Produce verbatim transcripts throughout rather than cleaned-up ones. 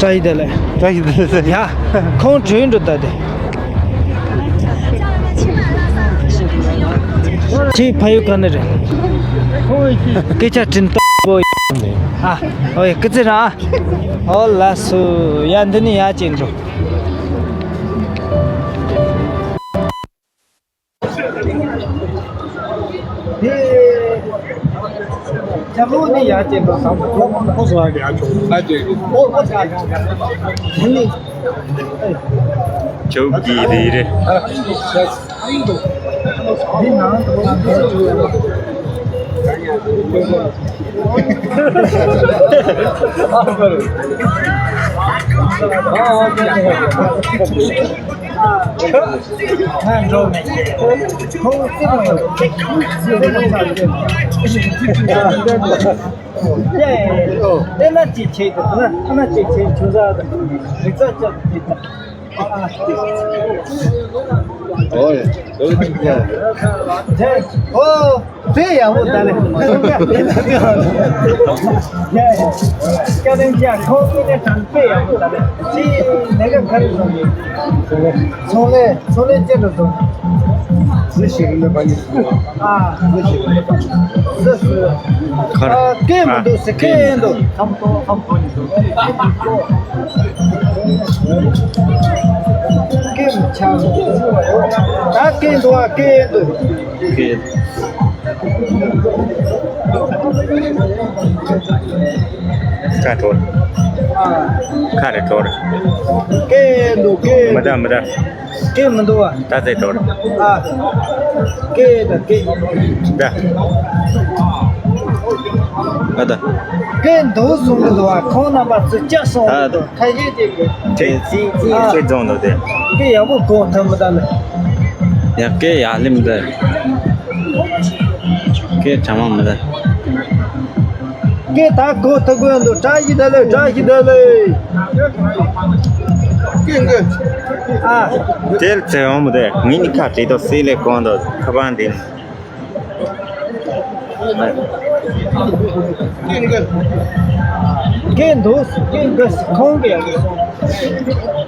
བཀྲ་ཤིས་བདེ་ལེགས། བཀྲ་ཤིས་བདེ་ལེགས། ཡ། ཁོང་བྲོས་འགྲོ་ད་དེ། ཁྱེད་ཕ་ཡུལ་ག་ནས་རེད། སྐད་ཆ་དྲིན་ཏོག་པོ། ཨ། ཨོ་ཡ་སྐུ་ཚེ་རིང་ཨ། ཨོ་ལགས་སོ། ཡ་འདི་ནས་ཡར་ཅིག་འགྲོ། ཅོག་གི་རེད་རེད། ང་འགྲོ་མེད། ཁོང་ཙི་མ་ཡོད། ཙི་མ་ཡོད། དེ་ན་ཅིག་བྱེད་དུ་ན་ཨ་ན་ཅིག་བྱེད་ཆུ་ཟ་དང་རིག་ས་ཅག་བྱེད་དང་། ཨོ་ཡ། ཨོ། དེ་ཡག་པོ་ད་ལེ། སྐྱ་ལེན་ཅག་ཁོང་ཚོ་ནས་དྲང་དཔེ་ཡག་པོ་ད་ལེ། ཅི་ནས་ག་ག་རེ་བཟོ་གི། ཚོང་ལས་ཚོང་ལས་ཅི་འདྲ་བཟོ། ཟི་ཞིག་ནས་པ་ནི། ཨ། ཟི་ཞིག་ནས། ཟི་ཟི། ཁར། ཨ། སྐད་མི་འདུག་ཟེར། སྐད་ཡིན་འདུག་སྐད་མི་ཆགས་འདུག་ད་སྐད་འདུག་ཨ། སྐད་ཡིན་འདུག་སྐད། ཁ་གྲོལ། ཨ། ཁ་རེ་གྲོལ། སྐད་འདུག་སྐད། མི་ད་མི་ད། སྐད་མི་འདུག་བ། ད་ཚེ་གྲོལ། ཨ། སྐད་ད་སྐད། ད། ཨ་ད། སྐད་འདུག་གསུང་གི་འདུག་བ། ཁོང་རྣམ་པ་ཚོས་སྐྱག་སོང་ཨ་ད། འདུག་ཁ་ཤས་ཅིག་གིས། ཁྱེད་ཁྱེད་ཁྱེད་ཁྱེད་རྫོང་འདུག་དེ། སྐད་ཡག་པོ་གོ་ཐུབ་མི་ད་ལེ། ཡ་སྐད་ཡག་ལེ་མི་ད། སྐད་གྲང་མ་མི་ད། སྐད་ད་གོ་ཐུབ་གོ་འདུག་བཀྲ་ཤིས་བདེ་ལེགས། བཀྲ་ཤིས་བདེ་ལེགས། སྐད་འདི། ཨ། དེར་ཚེ་འོང་མི་དེ་ངེད་གཉིས་ཁ་བྲལ་དུས་སྲིད་ལས་གོང་དུ་ཁ་པར་འདི། སྐད་འདི། སྐད་འདི་ཁོང་གིས་ཡང་གིས་སོང་།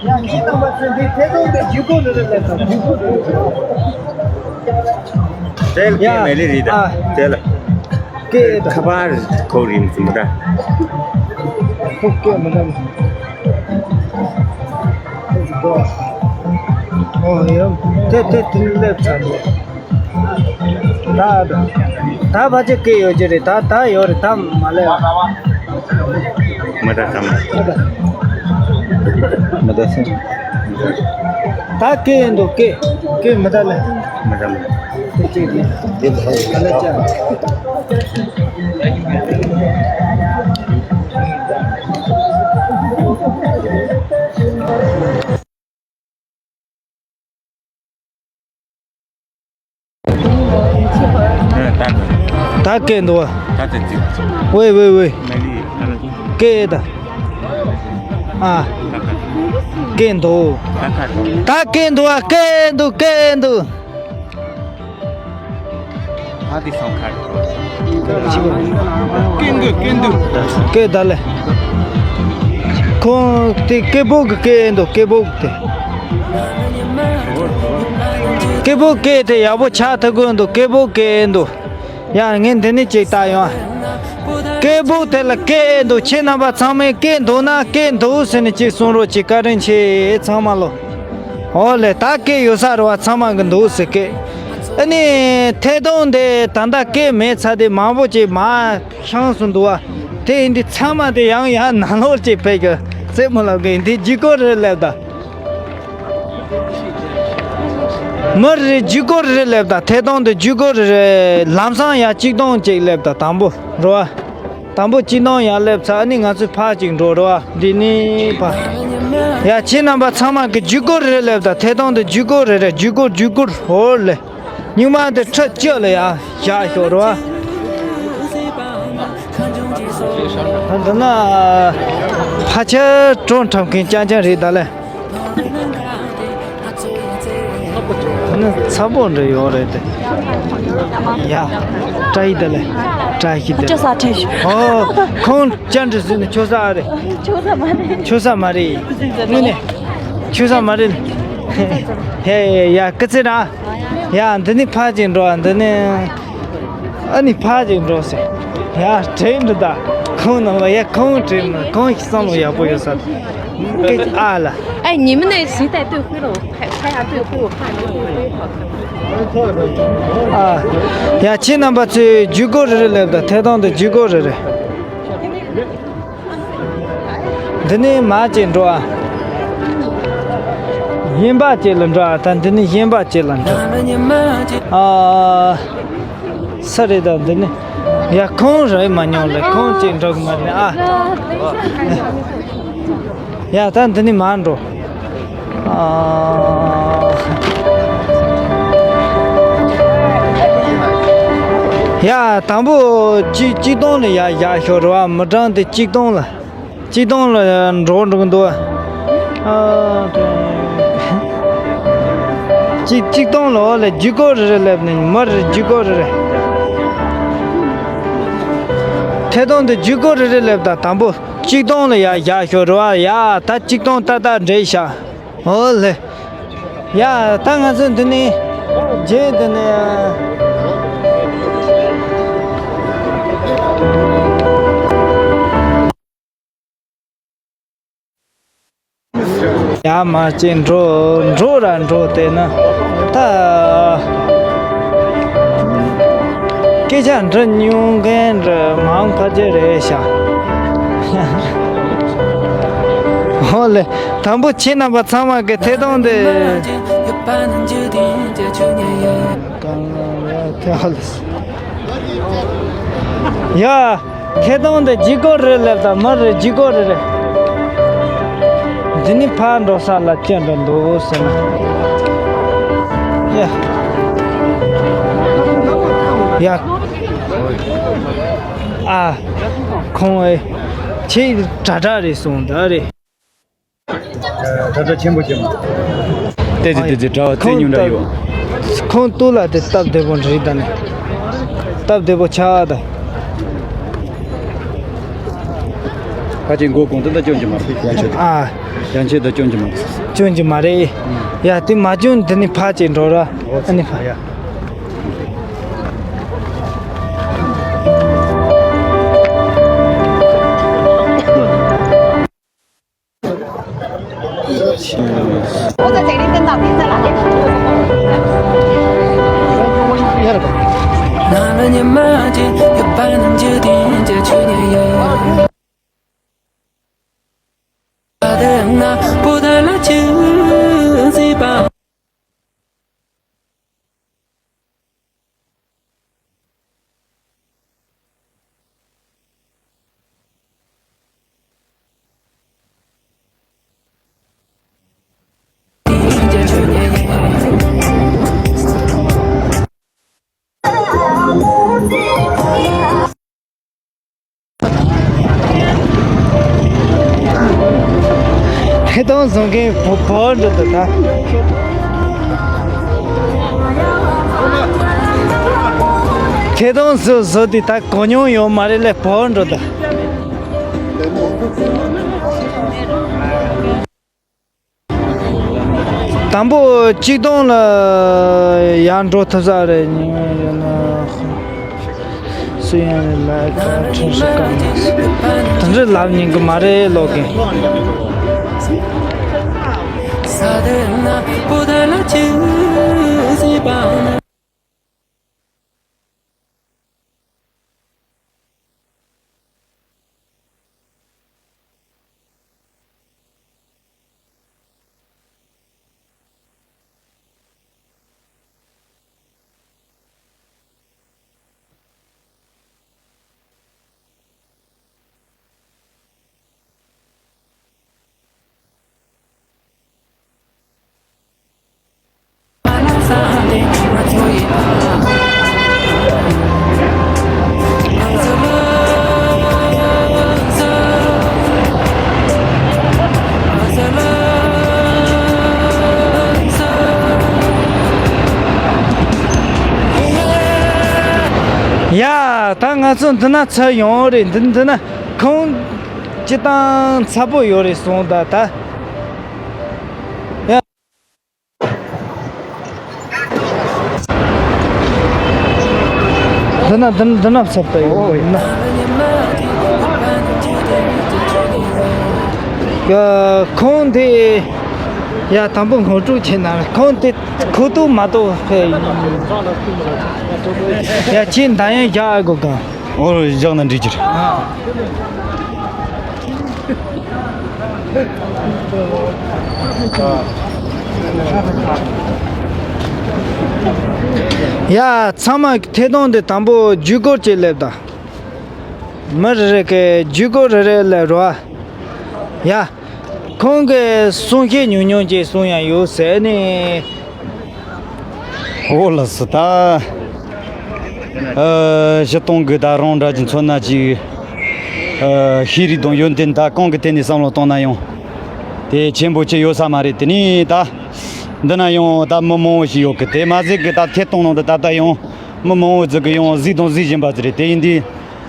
ཡང་ཁྱེད་རྣམ་པ་ཚོས་འདི་ཐད་གཏོང་འདི་བརྒྱུད་སྐུར་རེ་རེ་ལས་དང་བརྒྱུད་སྐུར་རེ་རེ། དེ་ལ་ཡ། སྐད་མེད་ལེ་རེད་ད། ཨ། དེ་ལ། སྐད་ད། ཁ་པར་ཁོ་རིམ་གྱིས་མི་ད། ཁོ་སྐད་མི་ད། ཨོ་ཡ། དེ་དེ་དེ་སླེབས་ཚར་ནས། ད་ད་ད་ཕལ་ཆེར་སྐད་ཡོད་ཀྱི་རེད། ད་ད་ཡོད་རེད། ད་མ་སླེབས་པ། མི་ད་ད་མ། མི་ད་སེ། ད་སྐད་འདུག་སྐད། སྐད་མི་ད་ལེ། མི་ད་མི་ད། སྐད་ཅིག་གིས་དེ་ད་ལེ་ཅག་ད་སྐད་འདུག་བ། ད་ཚེ་ཚེ། ཝེ་ཝེ་ཝེ། མ་ལི་ཨ་ལ་ཅིང་། སྐད་ད། ཨ། ད་ཁ། སྐད་འདུག་ད་ཁ། ད་སྐད་འདུག་བ། སྐད་འདུག་སྐད་འདུག་ཨ་དེ་སང་ཁ། སྐད་འདུག་སྐད་འདུག་སྐད་ད་ལེ། ཁོང་དེ་སྐད་སྦུག་གི་སྐད་འདུག་སྐད་སྦུག་དེ། སྐད་སྦུག་སྐད་དེ་ཡག་པོ་ཆགས་ཐུབ་ཀྱི་འདུག་སྐད་སྦུག་སྐད་འདུག་ཡ་ངས་འདི་ནས་ཅིག་ལྟ་ཡོང་། སྐད་སྦུག་དེ་ལ་སྐད་འདུག་ཁྱེད་རྣམ་པ་ཚང་མས་སྐད་འདུག་ན་སྐད་འདུག་ཟེར་ནས་ཅིག་གསུང་རོགས་གྱིས། བཀའ་དྲིན་ཆེ་ཚང་མ་ལོ། ཨོ་ལེ། ད་སྐད་ཡོད་ས་རེད་བ། ཚང་མ་གི་འདུག་ཟེར་སྐད། ཨ་ནི་ཐད་གཏོང་དེ་ད་ལྟ་སྐད་མེད་ཚར་དེ་མང་པོ་ཅིག་མར་ཤང་སོང་འདུག་བ། དེ་ཡིན་དུས་ཚང་མ་དེ་ཡང་ཡང་ནང་ལོགས་ཅིག་ཕེབས་ཀྱི་རྩེད་མོ་ལབ་གི་ཡིན། དེ་བརྒྱུད་སྐུར་རེད་ལབ་ད། མི་རེ་རེ་བརྒྱུད་སྐུར་རེ་ལབ་ད། ཐད་གཏོང་དེ་བརྒྱུད་སྐུར་རེ་རེ་ལམ་སང་ཡང་གཅིག་སྟོང་ཅིག་ལབ་ད། དང་པོ་རེད་བ། དང་པོ་གཅིག་སྟོང་ཡར་སླེབས་ཚར། ཨ་ནི་ང་ཚོས་ཕར་ཅིག་འགྲོ་རེད་བ། འདི་ནི་ཕར། ཡ་ཁྱེད་རྣམ་པ་ཚང་མ་གི་བརྒྱུད་སྐུར་རེ་ལབ་ད། ཐད་གཏོང་དེ་བརྒྱུད་སྐུར་རེ་རེ། བརྒྱུད་སྐུར་བརྒྱུད་སྐུར། ཧོར་ལེ། སྙིང་མ་དེ་ཁྲི་བཅུ་ལ་ཡ་བཞག་ཤོག་རེད་བ། ད་འདི་ན་ཕལ་ཆེར་བྲོ་འཁྲབ་མཁན་རྐྱང་རྐྱང་རེད་ད་ལེ། ད་ནི་ཚ་པོ་འདྲ་ཡོད་རེད་དེ། ཡ། བཀྲ་ཤིས་བདེ་ལེགས། བཀྲ་ཤིས་བདེ་ལེགས། ཅོ་ས་ཁྲེ་ཞུ། ཨོ། ཁོང་ཅན་འདྲི་ཟིན་ནི་ཆོ་ས་རེད། ཆོ་ས་མ་རེད། ཆོ་ས་མ་རེད། དངོས་གནས། ཆོ་ས་མ་རེད། ཧེ་ཡ་ཀི་ཙི་ར། ཡ་འདི་ནི་ཕ་ཅིག་འགྲོ་འདི་ནི། ཨ་ནི་ཕ་ཅིག་འགྲོ་ཟེར། ཡ་དྲན་འདི་ད། ཁོང་ནང་ལ་ཡ་ཁོང་དྲན་མ་ཁོང་ཞིག་བསམ་བློ་ཡག་པོ་ཡོད་ས། ཀི་ཨ་ལ། ཨེ་ཉི་མ་ནས་ཞིག་ད་ལྟོས་ཁུལ་རོ། ཕ་ཕ་ཡ་ལྟོས་ཁུལ་རོ་ཕ་ནི། ཨ། ཡ་ཁྱེད་རྣམ་པ་ཚོས་ཇུས་འགོད་རེ་རེ་ལབ་དང་ཐད་གཏོང་དུ་ཇུས་འགོད་རེ་རེ། འདི་ནས་མར་ཅིག་འགྲོ་ཨ། གཞན་པ་ཅིག་ལ་འགྲོ་ཨ། ད་འདི་ནས་གཞན་པ་ཅིག་ལ་འགྲོ། ཨ། ས་རེད་ད་འདི་ནས། ཡ་ཁོང་རེད་མ་མྱོང་ལེ་ཁོང་ཅིག་འགྲོ་གི་མ་རེད་ཨ། ཡ་ད་འདི་ནས་མར་འགྲོ། ཨ། ཡ་དང་པོ་གཅིག་གཅིག་སྟོང་ལ་ཡ་བཞག་ཤོག་རེད་བ། མི་གྲངས་དེ་གཅིག་སྟོང་ལ། གཅིག་སྟོང་ལ་འགྲོ་འགྲོ་གི་འདུག་ཨ། གཅིག་གཅིག་སྟོང་ལ་འོ་ལ་ཇུས་འགོད་རེ་རེ་ལབ་ནས་མི་རེ་ཇུས་འགོད་རེ་རེ། ཐད་གཏོང་དུ་ཇུས་འགོད་རེ་རེ་ལབ་དང་དང་པོ། གཅིག་སྟོང་ལ་ཡ་བཞག་ཤོག་རེད་བ། ཡ་ད་གཅིག་སྟོང་ཏག་ཏག་འདྲེས་བཞག་ཨོ་ལེ། ཡ་ད་ང་ཚོ་འདི་ནས་རྗེས་འདི་ནས་ཡ་མ་ཅིག་འགྲོ་འགྲོ་ར་འགྲོ་དེ་ན་ད། སྐད་ཆ་འདྲི་མྱོང་མཁན་འདྲི་མང་ཕལ་ཆེར་རེད་ཤག་ཧོ་ལེ། དང་པོ་ཁྱེད་རྣམ་པ་ཚང་མ་གི་ཐད་གཏོང་དེ། ཡ། ཐད་གཏོང་དེ་ཇུས་འགོད་རེད་ལབ་དང་མི་རེད་ཇུས་འགོད་རེད་རེད། འདི་ནི་ཕར་འགྲོ་ས་ལ་སྐྱོན་འགྲོ་འདུག་ཟེར་ན། ཡ། ཡ། ཨ། ཁོང་ཨེ། ཁྱེད་དྲ་གྲགས་རེད་སོང་ད་རེད། དྲ་གྲགས་ཆེན་པོ་ཆེན་པོ། ཏེ་ཙི་ཏེ་ཙི་དྲ་བ་ཙེ་ཉུང་འདྲ་ཡོད། ཁོང་ཏུ་ལ་དེ་སྟབས་བདེ་པོ་འདྲ་རེད་ད་ནི། སྟབས་བདེ་པོ་ཆགས་ད། ཁ་ཅིག་མགོ་གོང་དུ་ད་སྐྱོན་གྱི་མ་རེད་ཡང་ཆེད་དུ། ཨ། ཡང་ཆེད་དུ་སྐྱོན་གྱི་མ་རེད། སྐྱོན་གྱི་མ་རེད། ཡ་དེ་མ་སྐྱོན་འདི་ནི་ཕ་ཅིག་འགྲོ་ར། ཨ་ནི་ཕ། ཡ། ཐད་གཏོང་བཟོ་མཁན་བོ་བོར་འགྲོ་འདུག་ད། ཐད་གཏོང་བཟོ་བཟོ་དེ་ད་གོ་མྱོང་ཡོད་མ་རེད་ལས་བོར་འགྲོ་ད། དང་པོ་གཅིག་སྟོང་ལ་ཡར་འགྲོ་ཐུབ་ས་རེད་ཉིན་ཡོད་ན། སུ་ཡང་ལ་ཁ་ཁྲིམས་སུ་བཀག་ན། དེ་འདྲ་ལབ་ཉན་གི་མ་རེད་ལོག་གི། ང་ཚོ་འདི་ན་ཚུར་ཡོང་རེད། འདི་འདི་ན་ཁོང་སྤྱིར་བཏང་ཚ་པོ་ཡོད་རེད་གསུངས། ད་ད་ཡ། འདི་ན་འདི་ན་འདི་ན་ཚུར་ད་ཡོང་འདི་ན། ཡ། ཁོང་དེ་ཡ་དང་པོ་ངོ་སྤྲོད་བྱས་ན་ཁོང་དེ་ཁོ་ཐུག་མ་གཏོགས་ཕེ་ཡ་ཁྱེད་འདང་ཡང་རྒྱག་ཨ་གོ་ག་ཨོ་རོ་བཞག་ན་འགྲིག་གི་རེད། ཡ། ཚང་མ་ཐད་གཏོང་དེ་དང་པོ་བརྒྱུད་སྐུར་བྱས་སླེབས་དང་། མི་རེ་རེ་གི་བརྒྱུད་སྐུར་རེ་རེ་སླེབས་རོགས། ཡ། ཁོང་གིས་གསུང་བཤད་ཉུང་ཉུང་ཅིག་གསུང་ཡ་ཡོད་ཟེར་ནས། ཨོ་ལགས་སོ། ད་ཨ་སྤྱིར་བཏང་གི་ད་རང་འདྲ་གི་མཚོན་ན་ཅིག་ཨ་ཤེས་རིག་དང་ཡོན་ཏན་ད་གང་གི་ཐད་ནས་བསམ་བློ་བཏང་ན་ཡང་དེ་ཆེན་པོ་ཅིག་ཡོད་ས་མ་རེད། དེ་ནས་ད་འདི་ན་ཡང་ད་མི་མང་བོ་ཞིག་ཡོད་གི། དེ་མ་ཟད་གི་ད་ཐད་གཏོང་ནང་དུ་ད་ལྟ་ཡང་མི་མང་བོ་ཟིག་གི་ཡང་གཟིགས་དང་གཟིགས་བཞིན་པ་ཟིག་རེད། དེ་ཡིན་དུས།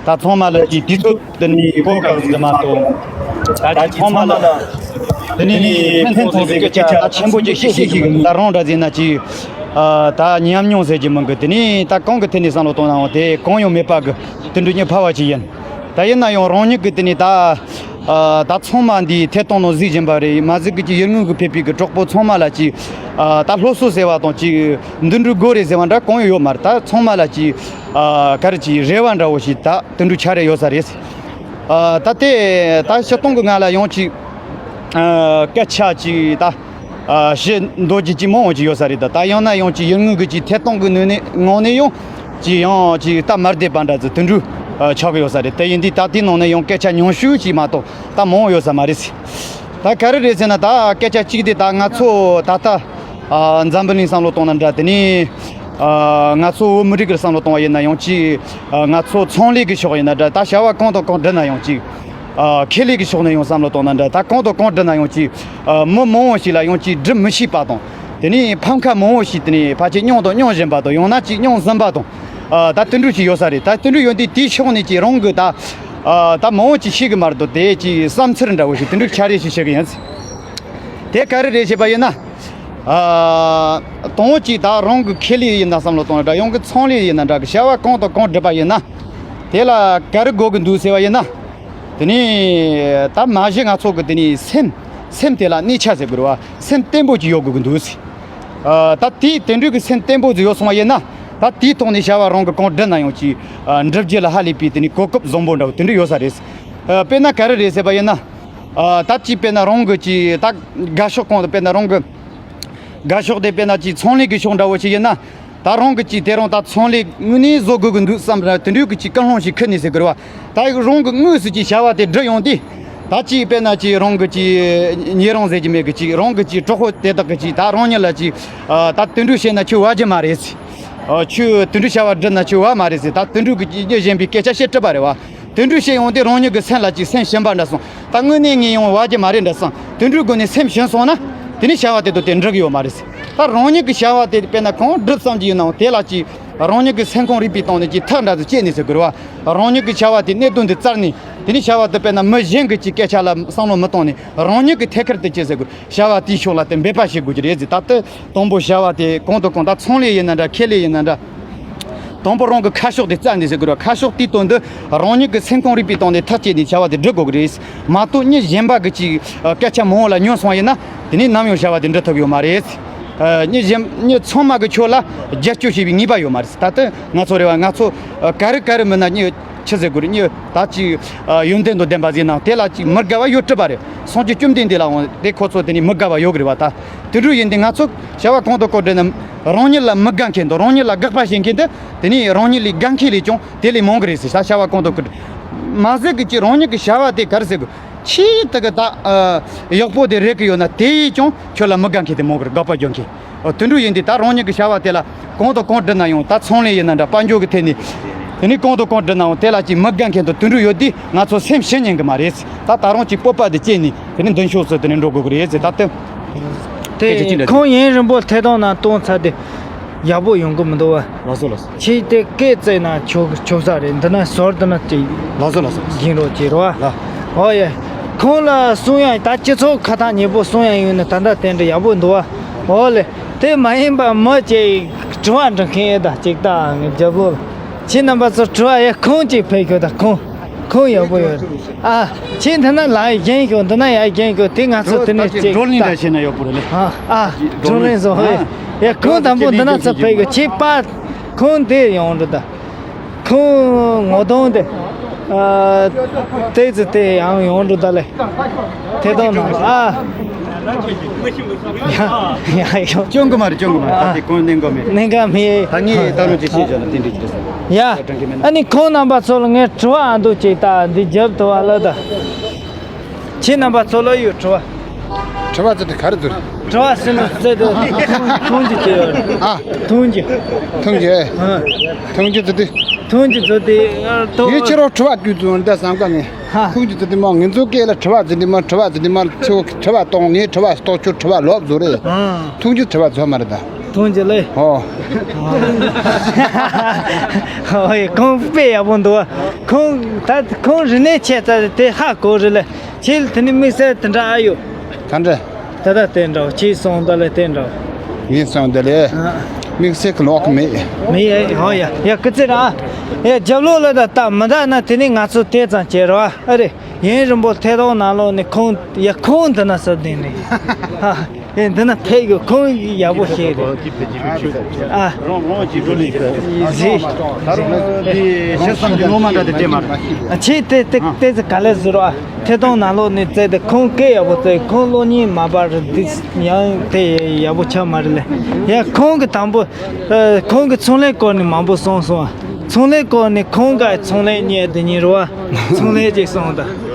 ད་ཚང་མ་ལ་ཅིག་དུས་ཚོད་དེ་ནི་གོ་སྐབས་ཟིག་མ་གཏོགས། ད་ཅིག་ཚང་མ་ལ་དེ་ནི་ཕན་ཐོགས་ཟིག་གི་སྐད་ཆ་ད་ཆེན་པོ་ཅིག་བཤད་ཤེས་ཤིག་གི། ད་རང་འདྲ་ཟིག་ན་ཅིག་ཨ་ད་ཉམས་མྱོང་ཟེར་གྱི་མིན་གི། དེ་ནི་ད་གང་གི་ཐད་ནས་བསམ་བློ་གཏོང་ནའང་དེ་གང་ཡང་མེད་པ་གི་དེ་འདྲ་ཉི་ཕ་བ་ཅིག་ཡིན། ད་ཡིན་ན་ཡང་རང་ཉིད་གི་དེ་ནི་ད་ཨ་ད་ཚང་མ་འདི་ཐད་གཏོང་ནང་གཟིགས་བཞིན་པ་རེད། མ་གཟིགས་གི་ཅིག་ཡུལ་དངོས་གི་ཕེབས་པའི་གི་གྲོགས་པོ་ཚང་མ་ལ་ཅིག་ཨ་ད་སློབ་གསོ་ཟེར་བ་དང་ཅིག་འདི་འདྲ་དགོས་རེད་ཟེར་བ་འདྲ་གང་ཡང་ཡོད་མ་རེད། ད་ཚང་མ་ལ་ཅིག་ཨ་ག་རེ་ཅིག་རེ་བ་འདྲ་བོ་ཞིག་ད་དེ་འདྲ་ཆགས་རེ་ཡོད་ས་རེད། ཨ་ད་དེ་ད་སྤྱིར་བཏང་གི་ང་ལ་ཡང་ཅིག་ཨ་སྐད་ཆ་ཅིག་ད་ཨ་བཤད་འདོད་ཀྱི་ཅིག་མང་བོ་ཅིག་ཡོད་ས་རེད། ད་ད་ཡང་ན་ཡང་ཅིག་ཡུལ་དངོས་ཀྱི་ཅིག་ཐད་གཏོང་གི་ནང་ནས་ངང་ནས་ཡང་ཅིག་ཡང་ཅིག་སྟབས་མ་བདེ་བ་འདྲ་ཚོ་དེ་འདྲ་ཨ་ཆགས་ཀྱི་ཡོད་ས་རེད། དེ་ཡིན་དུས་ད་དེའི་ནང་ནས་ཡང་སྐད་ཆ་ཉུང་ཤོས་ཅིག་མ་གཏོགས་ད་མང་བོ་ཡོད་ས་མ་རེད། ད་ག་རེ་རེད་ཟེར་ན། ད་སྐད་ཆ་གཅིག་དེ་ད་ང་ཚོ་ད་ལྟ་ཨ་འཛམ་བུ་གླིང་བསམ་བློ་གཏོང་ན་འདྲ། དེ་ནས་ཨ་ང་ཚོ་བོད་མི་རིགས་ཀྱི་བསམ་བློ་གཏོང་བ་ཡིན་ན་ཡང་ཅིག་ཨ་ང་ཚོ་ཚོང་ལས་ཀྱི་ཕྱོགས་ཡིན་ན་འདྲ། ད་བྱ་བ་གང་དང་གང་བསྒྲུབ་ན་ཡང་ཅིག་ཨ་ཁེ་ལས་ཀྱི་ཕྱོགས་ནས་ཡང་བསམ་བློ་གཏོང་ན་འདྲ། ད་གང་དང་གང་བསྒྲུབ་ན་ཡང་ཅིག་ཨ་མི་མང་བོ་ཞིག་ལ་ཡང་ཅིག་སྒྲུབ་མི་ཤེས་པ་དང་། དེ་ནས་ཕམ་ཁ་མང་བོ་ཞིག་དེ་ནས་ཕལ་ཆེར་མྱོང་དང་མྱོང་བཞིན་པ་དང་། ཡང་ན་ཅིག་མྱོང་ཟིན་པ་དང་། ཨ་ད་དེ་འདྲ་ཞིག་ཡོད་ས་རེད། ད་དེ་འདྲ་ཡོད་དུས་དེའི་ཕྱོགས་ནས་ཅིག་རང་གི་ད་ཨ་ད་མང་བོ་ཅིག་ཤེས་གི་མ་རེད་དོ། དེ་ཅིག་བསམ་ཚུལ་འདྲ་བོ་ཞིག་དེ་འདྲ་ཆ་རེ་ཞིག་བཤད་གི་ཡིན། དེ་ག་རེ་རེད་ཞེས་པ་ཡིན་ན། ཨ་དང་པོ་ཅིག་ད་རང་གི་ཁེ་ལས་ཡིན་ན་བསམ་བློ་གཏོང་ན་འདྲ། ཡང་གི་ཚོང་ལས་ཡིན་ན་འདྲ་གི། བྱ་བ་གང་དང་གང་བསྒྲུབ་པ་ཡིན་ན། དེ་ལ་ག་རེ་དགོས་གི་འདུག་ཟེར་བ་ཡིན་ན། དེ་ནས་ད་མ་གཞི་ང་ཚོ་གི་དེ་ནས་སེམས་སེམས་དེ་ལ་གནས་ཆ་ཟེར་དགོས་རེད་བ། སེམས་བརྟན་པོ་ཅིག་ཡོད་དགོས་གི་འདུག་ཟེར། ཨ་ད་དེ་དེ་འདྲ་གི་སེམས་བརྟན་པོ་ཅིག་ཡོད་སོང་བ་ཡིན་ན། ད་དེའི་ཐོག་ནས་བྱ་བ་རང་གི་གང་བསྒྲུབ་ན་ཡང་ཅིག་ཨ་འགྲུབ་རྒྱུ་ལ་ཧ་ལས་པའི་དེ་ནས་གོ་སྐབས་བཟང་པོ་འདྲ་བོ་དེ་འདྲ་ཡོད་ས་རེད། ཨ་དཔེར་ན་ག་རེ་རེད་ཟེར་བ་ཡིན་ན། ཨ་ད་ཅིག་དཔེར་ན་རང་གི་ཅིག་ད་དགའ་ཕྱོགས་གང་དུ་དཔེར་ན་རང་གི་དགའ་ཕྱོགས་དེ་དཔེར་ན་ཅིག་ཚོང་ལས་ཀྱི་ཕྱོགས་འདྲ་བོ་ཞིག་ཡིན་ན། ད་རང་གི་ཅིག་དེ་རང་ད་ཚོང་ལས་དངོས་གནས་བཟོ་དགོས་ཀྱི་འདུག་བསམ་པ་དེ་འདྲའི་གི་ཅིག་ཀུན་སློང་ཞིག་འཁུར་ནས་ཟེར་དགོས་རེད་བ། ད་རང་གི་དངོས་སུ་ཅིག་བྱ་བ་དེ་བསྒྲུབ་ཡོང་དུས། ད་ཅིག་དཔེར་ན་ཅིག་རང་གི་ཅིག་ཉེ་རང་ཟེར་གྱི་མེད་གི་ཅིག་རང་གི་ཅིག་གྲོགས་པོ་དེ་དག་གི་ཅིག་ད་རང་ཉིད་ལ་ཅིག་ཨ་ད་དེ་འདྲ་བྱས་ན་ཁྱོད་བ་རྒྱུ་མ་རེད་ཟེར། ཨ་ཁྱོད་དེ་འདྲ་བྱ་བ་བསྒྲུབ་ན་ཁྱོད་བ་མ་རེད་ཟེར། ད་དེ་འདྲ་གི་ཅིག་རྒྱུ་གཞན་པའི་སྐད་ཆ་བཤད་སྲིད་པ་རེད་བ། དེ་འདྲ་བཤད་ཡོང་དུས་རང་ཉིད་ཀྱི་སེམས་ལ་ཅིག་སེམས་ཞུམ་པ་འདྲ་སོང་། ད་དངོས་གནས་ངས་ཡང་བ་རྒྱུ་མ་རེད་འདྲ་སོང་། དེ་འདྲའི་སྒོ་ནས་སེམས་ཞུམ་སོང་ན། དེ་ནས་བྱ་བ་དེ་དང་དེ་འགྲིག་གི་ཡོད་མ་རེད་ཟེར། ད་རང་ཉིད་ཀྱི་བྱ་བ་དེ་དཔེར་ན་གང་བསྒྲུབ་བསམ་གྱི་ཡོད་ནའང་དེ་ལ་ཅིག་རང་ཉིད་ཀྱི་སེམས་ཁོང་རུས་པའི་སྟེང་ནས་ཅིག་ཐག་འདྲ་ཟིག་བཅད་ནས་ཟེར་དགོས་རེད་བ། རང་ཉིད་ཀྱི་བྱ་བ་དེ་གནད་དོན་དེ་བཙལ་ནས། དེ་ནས་བྱ་བ་དེ་དཔེར་ན་མི་གཞན་གྱི་ཅིག་སྐད་ཆ་ལ་བསམ་བློ་མི་གཏོང་ནས་རང་ཉིད་ཀྱི་ཐད་ཀར་དུ་ཅི་ཟེར་དགོས། བྱ་བ་དེའི་ཕྱོགས་ལ་དེ་འབད་པ་བྱེད་དགོས་ཀྱི་རེད་ཟེར། ད་ལྟ་དང་པོ་བྱ་བ་དེ་གང་དང་གང་ད་ཚོང་ལས་ཡིན་ན་འདྲ་ཁེ་ལས་ཡིན་ན་འདྲ། དང་པོ་རང་གི་ཁ་ཕྱོགས་དེ་བཙལ་ནས་ཟེར་དགོས་རེད། ཁ་ཕྱོགས་དེའི་དོན་དུ་རང་ཉིད་ཀྱི་སེམས་ཁོང་རུས་པའི་སྟེང་ནས་ཐག་བཅད་ནས་བྱ་བ་དེ་སྒྲུབ་དགོས་ཀྱི་རེད། མ་གཏོགས་མི་གཞན་པ་གི་ཅིག་སྐད་ཆ་མང་བོ་ལ་ཉན་སོང་ཡིན་ན། དེ་ནས་ནམ་ཡང་བྱ་བ་དེ་འགྲུབ་ཐུབ་ཡོད་མ་རེད། མི་གཞན་མི་ཚང་མ་གི་ཁྱོད་ལ་རྒྱབ་སྐྱོར་བྱེད་པའི་ངེས་པ་ཡོད་མ་རེད། ད་ལྟ་ང་ཚོ་རེ་བ་ང་ཚོ་ག་རེ་ག་རེ་མིན་ན་མི་ཆི་ཟེར་དགོས་རེད། མི་ད་ཅིག་ཡོན་ཏན་དང་ལྡན་པ་ཟིག་ན་དེ་ལ་ཅིག་མི་དགའ་བ་ཡོད་སྲིད་པ་རེད། སངས་རྒྱས་བཅོམ་ལྡན་འདས་ལའང་དེ་ཁོ་ཚོ་དེ་ནས་མི་དགའ་བ་ཡོད་གི་རེད་བ། ད་དེ་འདྲ་ཡིན་དུས་ང་ཚོ་བྱ་བ་གང་དང་གང་བསྒྲུབ་ན་རང་ཉིད་ལ་མི་དགའ་མཁན་དང་རང་ཉིད་ལ་དགག་པ་བྱེད་མཁན་དེ་དེ་ནས་རང་ཉིད་ལས་དགའ་མཁན་ལས་ཀྱང་དེ་ལས་མང་གི་རེད་ཟེར། ད་བྱ་བ་གང་དང་གང་མ་ཟད་གི་ཅིག་རང་ཉིད་ཀྱི་བྱ་བ་དེ་ག་རེ་ཟེར་དགོས། ཆེས་དེ་གི་ད་ཨ་ཡག་པོ་དེ་རེད་གི་ཡོད་ན་དེ་ཡིས་ཀྱང་ཁྱོད་ལ་མི་དགའ་མཁན་དེ་མང་གི་རེད། དགག་པ་རྒྱག་མཁན། ཨོ་དེ་འདྲ་ཡིན་དུས་ད་རང་ཉིད་ཀྱི་བྱ་བ་དེ་ལ་གང་དང་གང་བསྒྲུབ་ན་ཡང་ད་ཚོང་ལས་ཡིན་ན་འདྲ་དཔལ་འབྱོར་གྱི་ཐད་ནས། དེ་ནས་གང་དང་གང་བསྒྲུབ་ན་ཡང་དེ་ལ་ཅིག་མི་དགའ་མཁན་དང་དེ་འདྲ་ཡོད་དུས་ང་ཚོ་སེམས་ཞུམ་ཉན་གི་མ་རེད། ད་ད་རུང་ཅིག་སྤོབས་པ་དེ་བསྐྱེད་ནས་དེ་ནས་མདུན་ཕྱོགས་སུ་དེ་ནས་འགྲོ་དགོས་ཀྱི་རེད་ཟེར། ད་ལྟ་དེ་སྐད་ཆ་ཅི་འདྲ་ཁོང་ཡུན་རིང་པོ་ཐད་གཏོང་ནང་གཏོང་ཚར་ཏེ། ཡག་པོ་ཡོང་གི་མི་འདུག་བ། ལགས་སོ་ལགས་སོ། ཁྱེད་དེ་སྐད་བཙལ་ན་ཆོག་ཆོག་ས་རེད། འདི་ན་ཟོར་འདི་ན་ཅིག་ལགས་སོ་ལགས་སོ། ཡིན་རོགས་བྱེད་རོགས། ལགས། ཨོ་ཡ། ཁོང་ལ་གསུང་ཡ་ད་སྤྱི་ཚོགས་ཁ་ཐག་ཉེ་པོ་གསུང་ཡ་ཡོད་ན་ད་ལྟ་དེ་འདྲ་ཡག་པོ་འདུག་བ། ཨོ་ལེ། དེ་མ་ཡིན་པ་མི་ཅིག་དྲི་བ་འདྲི་མཁན་ཡོད་ད་ཅིག་ད་རྒྱབ་ལོགས་ལ། ཁྱེད་རྣམ་པ་ཚོ་དྲི་བ་ཡ་ཁོང་ཅིག་ཕེབས་ཤོག་ད་ཁོང་། ཁོང་ཡག་པོ་ཡོད། ཨ། ཁྱེད་འདི་ན་ལ་རྒན་ཞོག་འདི་ན་ཡ་རྒན་ཞོག་དེ་ང་ཚོ་དེ་ནས་ཅིག་བགྲོ་གླེང་འདྲ་བྱས་ན་ཡག་པོ་རེད་ལེ། ཨ་ཨ། བགྲོ་གླེང་བཟོ་ཧེ། ཡ་ཁོང་དང་པོ་འདི་ན་ཚ་ཕེ་གི་ཁྱེད་པ། ཁོང་དེ་ཡོང་འགྲོ་ད། ཁོང་ངོ་གདོང་དེ། ཨ། ཏེ་ཙི་དེ་ཡང་ཡོང་འགྲོ་ད་ལེ། ཐད་གཏོང་ནང་ཨ། ཡ་ཡ་ཡོ། སྐྱོན་གི་མ་རེད། སྐྱོན་གི་མ་རེད། ད་དེ་ཁོང་གནད་འགག་མེད། གནད་འགག་མེད། ད་ངས་ད་རུང་ཅིག་བཤད་བཞག་ན་དེ་འགྲིག་གི་རེད། ཡ། ཨ་ནི་ཁོང་རྣམ་པ་ཚོ་ལ་ངས་དྲི་བ་ཨ་འདུག་ཅིག་ད་འདི་རྒྱབ་ཐུབ་བ་ལ་ད། ཁྱེད་རྣམ་པ་ཚོ་ལ་ཡོད་དྲི་བ། དྲི་བ་ཚོ་དེ་ག་རེ་འདུག་དྲི་བ་ཟེར་ན་ཟེར་དུ་ཐུང་ཅིག་ཅིག་ཡོད་རེད། ཨ། ཐུང་ཅིག་ཐུང་ཅིག་ཨ། ཐུང་ཅིག་ཚོ་དེ། ཐུང་ཅིག་ཚོ་དེ་ཨ། ཏོ། ངས་ཁྱེད་རང་དྲི་བ་དུས་ཚོད་འདི་བསམ་ག་ནས། ཧ། ཁུངས་ཀྱི་ཚུལ་དུ་མ་ངེད་ཚོ་སྐད་ལ་དྲི་བ་ཟེར་དུས་མ་དྲི་བ་ཟེར་དུས་མ་ཁྱོད་དྲི་བ་གཏོང་ངས་དྲི་བ་གཏོང་ཁྱོད་དྲི་བ་ལོབ་བཟོ་རེད། ཨང་། ཐུང་ཀྱི་དྲི་བ་ཚོད་མ་རེད་ད། ཐུང་ཀྱི་ལེ། ཨོ། ཨོ་ཡ་ཁོང་དཔེ་ཡག་པོ་འདུག་ཁོང་ད་ཁོང་རིག་གནས་ཆེ་ཙ་དེ་ཧ་གོ་རེད་ལེ། ཁྱེད་དེ་ནི་དམིགས་བསལ་དེ་འདྲ་ཨ་ཡོད། ག་འདྲ། ད་ལྟ་དེ་འདྲ་ཁྱེད་སོང་ད་ལེ་དེ་འདྲ། ངས་སོང་ད་ལེ། ཨ། དམིགས་བསལ་གི་ལོག་གི་མེད། མེད་ཡ། ཨོ་ཡ་ཡ་སྐུ་ཚེ་ར། ཡ་རྒྱབ་ལོགས་ལ་ད་ལྟ་མི་འདའ་ན་དེ་ནི་ང་ཚོ་དེ་ཙམ་བྱེད་རོགས་ཨ་རེད། ཡུན་རིང་པོ་ཐད་གཏོང་ནང་ལོགས་ནས་ཁོང་ཡ་ཁོང་འདི་ན་ཟབ་ལྡན་ནས་ཨ་ཡ་འདི་ན་ཕེབས་ཡོད། ཁོང་ཡག་པོ་ཤེས་རེད། ཨ། རོང་རོང་གི་འགྲོ་ལས་ཤོག་ཟི། ད་རུང་དེ་ཤི་བསམ་གྱི་ངོ་མ་འདྲ་དེ་དེ་མ་རེད། ཨ་ཆེ་དེ་དེ་དེ་ཚེ་ག་ལེ་ཟེར་རོ་ཨ། ཐད་གཏོང་ནང་ལོགས་ནས་བཙལ་ཏེ་ཁོང་སྐད་ཡག་པོ་བཙལ། ཁོང་གློག་བརྙན་མ་པར་འདི་ཡང་དེ་ཡག་པོ་ཆགས་མ་རེད་ལེ། ཡ་ཁོང་གི་དང་པོ། ཨ་ཁོང་གི་ཚོང་ལས་སྐོར་ནས་མང་པོ་གསུངས་སོང་ཨ། ཚོང་ལས་སྐོར་ནས་ཁོང་ག་ཚོང་ལས་གཉེར་དེ་ཉིན་རུ་བ་ཚོང་ལས་ཅིག་གསུངས་དང་།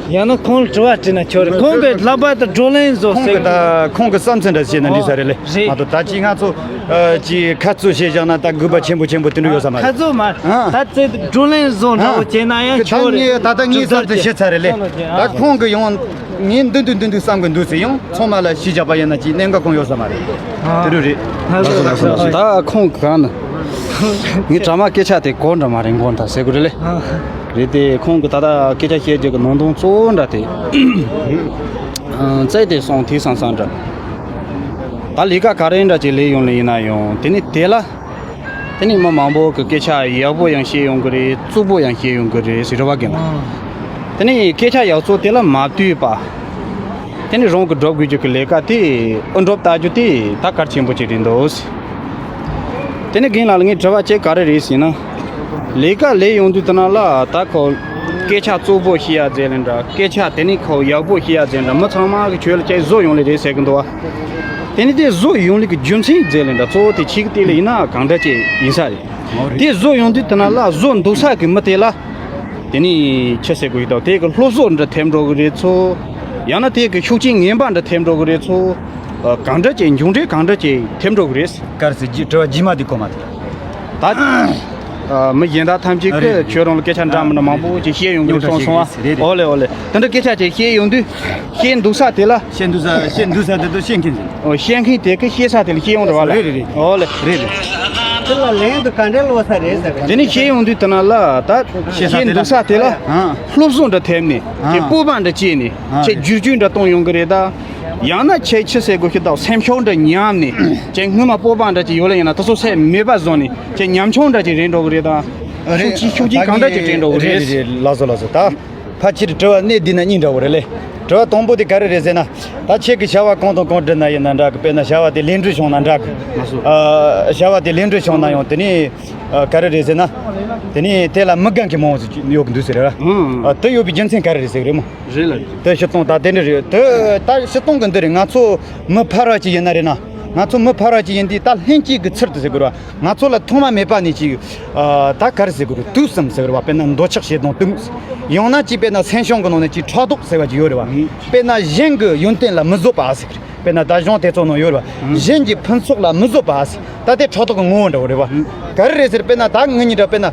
ཡང་ན་ཁོང་ལ་དྲི་བ་དྲིས་ན་ཆོག་རེད། ཁོང་གི་ལག་པ་དང་བགྲོ་གླེང་བཟོ་ཁོང་གི་ཟེར་ད་ཁོང་གི་བསམ་ཚུལ་འདྲ་བཤད་ན་འགྲིག་ས་རེད་ལེ། རེད། མ་གཏོགས་ད་ཅི་ང་ཚོ་ཨ་ཅི་ཁ་རྩོད་བྱས་བཞག་ན་ད་དགོས་པ་ཆེན་པོ་ཆེན་པོ་དེ་འདྲ་ཡོད་ས་མ་རེད། ཁ་རྩོད་མ་ཨ་ད་ཚེ་བགྲོ་གླེང་བཟོ་འདྲ་བོ་བྱས་ན་ཡང་ཆོག་རེད། ད་ད་ངའི་བསམ་ཚུལ་བཤད་ཚར་རེད་ལེ། ད་ཁོང་གི་ཡང་ངས་འདི་འདུག་འདི་འདུག་བསམ་གི་འདུག་ཟེར་ཡང་ཚང་མ་ལ་ཞུས་བཞག་པ་ཡིན་ན་ཅི་གནད་འགག་གང་ཡོད་ས་མ་རེད། དེ་རུ་རེད། ལགས་སོ་ལགས་སོ་ལགས་སོ། ད་ཁོང་གང་ན་ངའི་དྲ་མ་སྐད་ཆ་དེ་གོ་འདྲ་མ་རེད་མགོ་འདྲ་ཟེར་དགོས་རེད་ལེ། རེད་དེ་ཁོང་གི་ད་ལྟ་སྐད་ཆ་བཤད་རྒྱུ་གི་ནང་དོན་གཙོ་བོ་འདྲ་དེ་བཙལ་ཏེ་སོང་དེ་སང་སང་འདྲ། ད་ལས་ཀ་ག་རེ་འདྲ་ཅིག་ལས་ཡོང་ལེ་ཡིན་ན་ཡང་དེ་ནི་དེ་ལ། དེ་ནི་མི་མང་པོ་གི་སྐད་ཆ་ཡག་པོ་ཡང་བཤད་ཡོང་གི་རེད། རྩུབ་པོ་ཡང་བཤད་ཡོང་གི་རེད་ཟེར་བ་གི་ལ། དེ་ནི་སྐད་ཆ་ཡག་ཚོ་དེ་ལ་མ་ལྟོས་པ། དེ་ནི་རང་གི་སྒྲུབ་དགོས་རྒྱུ་གི་ལས་ཀ་དེ་ཨུ་སྒྲུབ་ལྟ་རྒྱུ་དེ་ད་གལ་ཆེན་པོ་ཅིག་རེད་འདུག་དེ་ནི་རྒན་ལགས་ལ་ངས་དྲི་བ་གཅིག་ག་རེ་རེད་ཟེར་ན། ལས་ཀ་ལས་ཡོང་དུས་དེ་ན་ལ་ད་ཁོ་སྐད་ཆ་རྩུབ་པོ་བཤད་ཡ་ཟེར་ལེ་འདྲ། སྐད་ཆ་དེ་ནི་ཁོ་ཡག་པོ་བཤད་ཡ་ཟེར་འདྲ། མི་ཚང་མ་གི་ཁྱོད་ལ་ཅིག་བཟོ་ཡོང་ལེ་རེད་ཟེར་གི་འདུག་བ། དེ་ནི་དེ་བཟོ་ཡོང་ལེ་གི་རྒྱུ་མཚན་ཟེར་ལེ་འདྲ་གཙོ་བོ་དེ་ཆིག་དེ་ལེ་ཡིན་ན་གང་འདྲ་ཅིག་ཡིན་ས་རེད། དེ་བཟོ་ཡོང་དུས་དེ་ན་ལ་བཟོ་འདུག་ས་གི་མི་དེ་ལ། དེ་ནི་ཆི་ཟེར་དགོས་ཡོད་དོ། དེ་གི་སློབ་གསོ་འདྲ་ཐེབས་འགྲོ་གི་རེད་ཚོ། ཡང་ན་དེ་གི་ཤུགས་རྐྱེན་ངན་པ་འདྲ་ཐེབས་འགྲོ་གི་རེད་ཚོ། ཨ། གང་འདྲ་ཅིག་མཇུག་འབྲས་གང་འདྲ་ཅིག་ཐེབས་འགྲོ་གི་རེད། ག་རེ་ཟེར་རྒྱུ་དྲི་བ་རྗེས་མ་དེ་གོ་མ་ཐུབ། ད། ཨ། མི་གཞན་དག་ཐམས་ཅད་ཨ་རེད་ཀྱིས་རེད། ཁྱོད་རང་ལ་སྐད་ཆ་འདྲ་མི་འདྲ་མང་པོ་ཅིག་བཤད་ཡོང་གི་ཡོད་སོང་སོང་ཨ། རེད་རེད། ཨོ་ལེ་ཨོ་ལེ། དེ་འདྲ་སྐད་ཆ་ཅིག་བཤད་ཡོང་དུས། བཤད་འདུག་ས་དེ་ལ། བཤད་འདུག་ས་བཤད་འདུག་ས་དེ་ཚོ་བཤད་མཁན་ཟེར། ཨོ། བཤད་མཁན་དེ་གིས་བཤད་ས་དེ་ལ་བཤད་ཡོང་རེད་བ་ལ། རེད་རེད་རེད། ཨོ་ལེ། རེད་རེད། དེ་ལ་ལན་དུ་ག་འདྲའི་ལོ་ས་རེད་ཟེར། དེ་ནི་བཤད་ཡོང་དུས་དེ་ན་ལ་ད་བཤད་འདུག་ས་དེ་ལ་ཨ། སློབ་གསོ་འདྲ་ཐེབས་ནས་ཨ། ཁྱེད་སྤོབས་པ་འདྲ་སྐྱེས་ནས་ཨ། ཁྱེད་བསྒྱུར་བཅོས་འདྲ་གཏོང་ཡོང་གི་རེད་ད། ཡང་ན་ཁྱེད་ཆི་ཟེར་དགོས་ཤེས་དང་སེམས་ཤུགས་འདྲ་ཉམས་ནས་ཁྱེད་སྔོན་མ་སྤོབས་པ་འདྲ་ཅིག་ཡོད་ལེ་ཡིན་ན་དེ་ཚོ་སེམས་མེད་པ་བཟོ་ནས་ཁྱེད་ཉམ་ཆུང་འདྲ་ཅིག་རེད་འགྲོ་གི་རེད་ད། ཤུགས་ཆེ་ཤུགས་ཆེ་གང་འདྲ་ཅིག་དྲན་འགྲོ་གི་རེད། རེད་རེད། ལགས་སོ་ལགས་སོ། ད་ཕལ་ཆེར་དྲི་བ་གནད་འདི་ན་གཉིས་འདྲ་བོ་རེད་ལེ། དྲི་བ་དང་པོ་དེ་ག་རེ་རེད་ཟེར་ན། ད་ཁྱེད་ཀྱིས་བྱ་བ་གང་དང་གང་བསྒྲུབས་ན་ཡིན་ན་འདྲ་གི། དཔེར་ན་བྱ་བ་དེ་ལེགས་འགྲུབ་བྱུང་ན་འདྲ་གི། ལགས་སོ། ཨ། བྱ་བ་དེ་ལེགས་འགྲུབ་བྱུང་ན་ཡང་དེ་ནི་ཨ། ག་རེ་རེད་ཟེར་ན། དེ་ནི་དེ་ལ་མི་དགའ་མཁན་མང་བོ་ཞིག་ཡོད་གི་འདུག་ཟེར་ར། ཨང་། ཨ། དེ་ཡོད་པའི་རྒྱུ་མཚན་ག་རེ་རེད་ཟེར་གི་རེད་མོ། རེད་ལ། དེ་སྤྱིར་བཏང་ད་དེ་འདྲ་རེད། དེ་ད་སྤྱིར་བཏང་གི་འདི་རེད། ང་ཚོ་མི་ཕལ་བ་ཅིག་ཡིན་ན་རེད་ན། ང་ཚོ་མི་ཕལ་བ་ཅིག་ཡིན་དུས་ད་ལྷན་སྐྱེས་ཀྱི་ཚུལ་དུ་ཟེར་དགོས་རེད་བ། ང་ཚོ་ལ་ཐོག་མ་མེད་པ་ནས་ཅིག་ཨ། ད་ག་རེ་ཟེར་དགོས་རེད། དུག་གསུམ་ཟེར་དགོས་རེད་བ། དཔེར་ན་འདོད་ཆགས་ཞེ་སྡང་གཏི་མུག་ཡང་ན་ཅིག་དཔེར་ན་སེམས་བྱུང་གི་ནང་ནས་ཅིག་ཕྲག་དོག་ཟེར་བ་ཅིག་ཡོད་རེད་བ། དཔེར་ན་གཞན་གྱི་ཡོན་ཏན་ལ་མི་བཟོད་པ་ཟེར་གི་རེད། དཔེར་ན་ད་གཞུང་དེ་ཚོ་ནང་ཡོད་རེད་བ། གཞན་གྱི་ཕུན་ཚོགས་ལ་མི་བཟོད་པ་ཟེར། ད་དེ་ཕྲག་དོག་གི་ངོ་བོ་འདྲ་བོ་རེད་བ། ག་རེ་རེད་ཟེར། དཔེར་ན་ད་ངེད་གཉིས་འདྲ་དཔེར་ན་ཨ།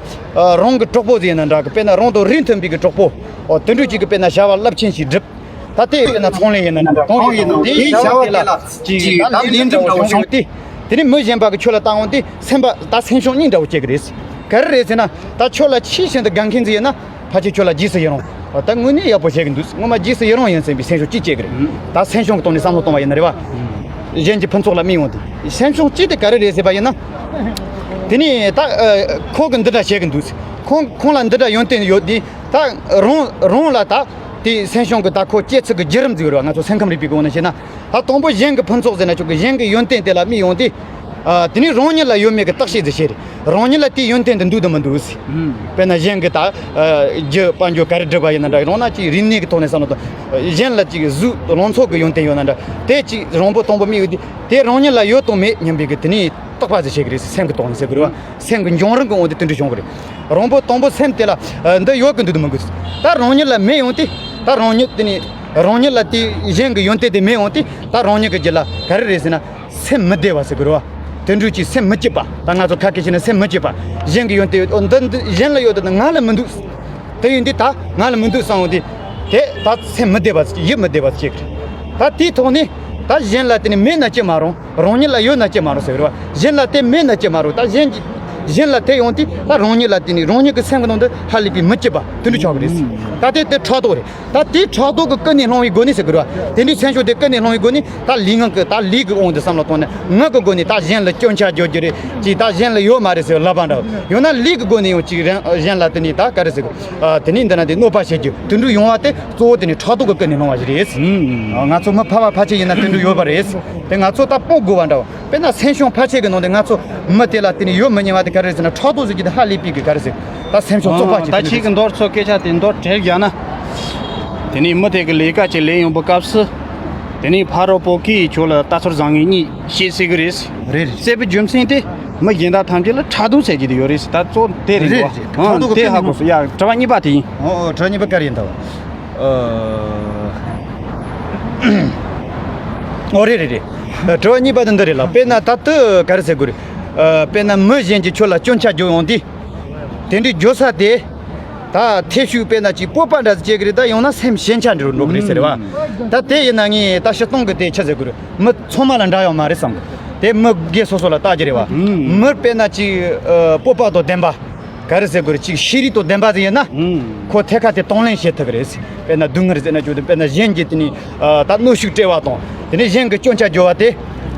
རང་གི་གྲོགས་པོ་ཟིག་ཡིན་ན་འདྲ་གི། དཔེར་ན་རང་དང་རིགས་མཐུན་པའི་གི་གྲོགས་པོ། ཨོ། དེ་འདྲ་ཅིག་གི་དཔེར་ན་བྱ་བ་རླབས་ཆེན་ཞིག་བསྒྲུབས། ད་དེ་དཔེར་ན་ཚོང་ལས་ཡིན་ན་འདྲ་གང་ཡིན་ན་དེའི་བྱ་བ་དེ་ལ་ཅིག་ད་ལས་འགྲུབ་འདྲ་བོ་བྱུང་སྟེ། དེ་ནས་མི་གཞན་པ་གིས་ཁྱོད་ལ་བཏང་འོང་དུས་སེམས་པ་ད་སེམས་བྱུང་གཉིས་འདྲ་བོ་སྐྱེ་གི་རེད། ག་རེ་རེད་ཟེར་ན། ད་ཁྱོད་ལ་ཆེས་ཤིན་ཏུ་དགའ་མཁན་ཟིག་ཡིན་ན། ཕལ་ཆེར་ཁྱོད་ལ་རྗེས་སུ་ཡི་རང་། ད་དངོས་གནས་ཡག་པོ་བཤད་གི་འདུག་ངོ་མ་རྗེས་སུ་ཡི་རང་ཡིན་ཟེར་བའི་སེམས་བྱུང་གཅིག་སྐྱེ་གི་རེད། ད་སེམས་བྱུང་གི་ཐོག་ནས་བསམ་བློ་གཏོང་བ་ཡིན་ན་རེད་བ། གཞན་གྱི་ཕུན་ཚོགས་ལ་དམིགས་འོང་དུས་སེམས་བྱུང་གཅིག་དེ་ག་རེ་རེད་ཟེར་བ་ཡིན་ན། དེ་ནས་ད་ཁོ་གིས་འདི་འདྲ་བཤད་གི་འདུག་ཁོང་ཁོང་ལ་འདི་འདྲ་ཡོན་ཏན་ཡོད་དུས། ད་རང་རང་ལ་ད་དེ་སེམས་བྱུང་གི་ད་ཁོ་སྐྱེ་ཚུལ་གི་བརྒྱུད་རིམ་ཟིག་རེད་བ། ང་ཚོ་སེམས་ཁམས་རིག་པའི་སྒོ་ནས་བཤད་ན། ད་དང་པོ་གཞན་གྱི་ཕུན་ཚོགས་ཟེར་ན་ཆོག་གི། གཞན་གྱི་ཡོན་ཏན་དེ་ལ་དམིགས་ཡོང་དུས། ཨ། དེ་ནས་རང་ཉིད་ལ་ཡོད་མེད་ཀྱི་བརྟག་དཔྱད་ཟིག་བྱེད་རེད། རང་ཉིད་ལ་དེའི་ཡོན་ཏན་དེ་འདུག་དང་མི་འདུག་ཟེར། ཨུམ། དཔེར་ན་གཞན་གྱི་ད། ཨ། རྒྱུ་དཔལ་འབྱོར་ག་རེ་སྒྲུབ་པ་ཡིན་ན་འདྲ། རང་ན་ཅིག་རིག་གནས་ཀྱི་ཐོག་ནས་བསམ་བློ་གཏོང་། གཞན་ལ་ཅིག་གཟུགས་ལང་ཚོ་གི་ཡོན་ཏན་ཡོད་ན་འདྲ། དེ་ཅིག་རང་པོ་དང་པོ་དམིགས་ཡོད་དུས། དེ་རང་ཉིད་ལ་ཡོད་དང་མེད་སྙམ་པའི་གི་དེ་ནས་བརྟག་པ་ཟིག་བྱེད་ཀྱི་རེད་ཟེར། སེམས་ཀྱི་སྟེང་ནས་ཟེར་དགོས་རེད་བ། སེམས་ཀྱི་འབྱུང་རིམ་གྱི་དབང་དུ་དེ་འདྲ་བྱུང་གི་རེད། རང་པོ་དང་པོ་སེམས་དེ་ལ། ཨ། འདི་ཡོད་ཀྱི་འདུག་དང་མི་འདུག་ད་རང་ཉིད་ལ་མེད་ཡོང་དུས། ད་རང་ཉིད་དེ་ནས་རང་ཉིད་ལ་དེ་གཞན་གྱི་ཡོན་ཏན་དེ་མེད་ཡོང་དུས། ད་རང་ཉིད་ཀྱི་རྒྱུད་ལ་ག་རེ་རེད་ཟེར་ན། སེམས་མི་བདེ་བ་ཟེར་དགོས་རེད་བ། དེ་འདྲ་ཅིག་སེམས་མི་སྐྱིད་པ། ད་ང་ཚོ་ཁ་སྐད་བཤད་ན་སེམས་མི་སྐྱིད་པ། གཞན་གྱི་ཡོན་ཏན་ཡོད། འདི་འདི་གཞན་ལ་ཡོད་དེ་ང་ལ་མི་འདུག་དེ་ཡིན་དུས་ད་ང་ལ་མི་འདུག་བསམ་ཡོང་དུས། དེ་ད་སེམས་མི་བདེ་བ་ཟེར། ཡིད་མི་བདེ་བ་ཟེར་གྱི་རེད། ད་དེའི་ཐོག་ནས་ད་གཞན་ལ་དེ་ནས་མེད་ན་ཅི་མ་རུང་། རང་ཉིད་ལ་ཡོད་ན་ཅི་མ་རུང་ཟེར་བ། གཞན་ལ་དེ་མེད་ན་ཅི་མ་རུང་། ད་གཞན་གྱི་གཞན་ལ་དེ་ཡོང་དུས། ད་རང་ཉིད་ལ་དེ་ནས་རང་ཉིད་ཀྱི་སེམས་ཀྱི་ནང་དུ་ཧ་ལས་པའི་མི་སྐྱིད་པ་དེ་འདྲ་ཆགས་ཀྱི་རེད། ད་དེ་དེ་ཕྲག་དོག་རེད། ད་དེ་ཕྲག་དོག་གི་ཀུན་ནས་བསླངས་པའི་སྒོ་ནས་ཟེར་དགོས་རེད་བ། དེ་འདྲའི་སེམས་བྱུང་དེ་ཀུན་ནས་བསླངས་པའི་སྒོ་ནས། ད་ལུས་ངག་གི་ད་ལུས་ཀྱི་དབང་དུ་བསམ་བློ་བཏང་ནས། ངག་གི་སྒོ་ནས་ད་གཞན་ལ་སྐྱོན་ཆ་བརྗོད་རྒྱུ་རེད། ཅིག་ད་གཞན་ལ་ཡོད་མ་རེད་ཟེར་ལབ་པ་འདྲ་བོ། ཡང་ན་ལུས་ཀྱི་སྒོ་ནས་ཡང་ཅིག་རང་གཞན་ལ་དེ་ནས་ད་ག་རེ་ཟེར་དགོས། ཨ། དེ་ནས་འདི་ན་དེ་གནོད་པ་བྱེད་རྒྱུ་དེ་འདྲ་ཡོང་བ་དེ་གཙོ་བོ་དེ་ནི་ཕྲག་དོག་གི་ཀུན་ནས་བསླངས་པ་ཞིག་རེད། ཨ། ང་ཚོ་མི་ཕལ་བ་ཕལ་ཆེར་ཡིན་ན་དེ་འདྲ་ཡོད་པ་རེད། དེ་ང་ཚོ་ད་སྤོང་དགོས་པ་འདྲ་བོ། དཔེར་ན་སེམས་བྱུང་ཕལ་ཆེར་གྱི་ནང་དུ་ང་ཚོ་མི་དེ་ལ་དེ་ནི་ཡོད་མི་ཉན་པ་དེ་ག་རེ་ཟེར་ན། ཕྲག་དོག་ཟེར་རྒྱུ་དེ་ཧ་ལས་པའི་གི་ག་རེ་ཟེར། ད་སེམས་བྱུང་བཙོག་པ་ཅིག་ད་དེ་ནི་ཁྱེད་ཀྱི་མདོར་ཚོ་སྐད་ཆ་དེ་མདོར་བསྒྲིལ་བཞག་ན། དེ་ནི་མི་དེ་གི་ལས་ཀ་ཅིག་ལས་ཡོང་པའི་སྐབས་སུ། དེ་ནི་ཕ་རོལ་པོ་གིས་ཁྱོད་ལ་ལྟ་ཚུལ་བཟང་ངན་གཉིས་བཤད་སྲིད་གི་རེད། རེད་རེད། ཟེར་བའི་རྒྱུ་མཚན་དེ་མི་གཞན་དག་ཐམས་ཅད་ལ་ཕྲག་དོག་ཟེར་གྱི་དེ་ཡོད་རེད། ད་གཙོ་དེ་རེད། རེད་རེད། ཕྲག་དོག་གི་དེ་ཧ་གོ་སོང་། ཡ། དྲི་བ་གཉིས་པ་དེ་ཡིན། ཨོ་ཨོ། དྲི་བ་གཉིས་པ་ག་རེ་ཡིན་ད། ཨ། ཨོ་རེད་རེད་རེད། དྲི་བ་གཉིས་པ་དེ་འདི་རེད་ལགས། དཔེར་ན་ད་ལྟ་ག་རེ་ཟེར་དགོས་རེད། ཨ། དཔེར་ན་མི་གཞན་གྱིས་ཁྱོད་ལ་སྐྱོན་ཆ་བརྗོད་ཡོང་དུས། དེ་འདྲའི་བརྗོད་ས་དེ། ད་ཐེ་ཤུག་དཔེར་ན་ཅིག་སྤོབས་པ་འདྲ་ཟིག་སྐྱེ་གི་རེད། ད་ཡང་ན་སེམས་ཞེན་ཆགས་འགྲོ་གི་རེད་ཟེར་བ། ད་དེ་ཡིན་ན་ངས་ད་སྤྱིར་བཏང་གི་དེ་ཆི་ཟེར་དགོས་རེད། མི་ཚང་མ་ལ་འདྲ་ཡོད་མ་རེད་བསམ་གི། དེ་མི་སྒེར་སོ་སོ་ལ་བལྟ་རྒྱུ་རེད་བ། མི་དཔེར་ན་ཅིག་ཨ། སྤོབས་པ་དང་ལྡན་པ། ག་རེ་ཟེར་དགོས་རེད། ཅིག་ཤེས་རིག་དང་ལྡན་པ་ཟིག་ཡིན་ན། ཁོ་ཐད་ཀར་དེ་དང་ལེན་བྱེད་ཐུབ་ཀྱི་རེད། དཔེར་ན་སྡུག་བསྔལ་ཟེར་ན་ཆོག་དེ། དཔེར་ན་གཞན་གྱིས་དེ་ནས་ཨ། ད་གནོན་ཤུགས་སྤྲད་པ་དང་། དེ་ནས་གཞན་གྱིས་སྐྱོན་ཆ་བརྗོད་པ་དེ།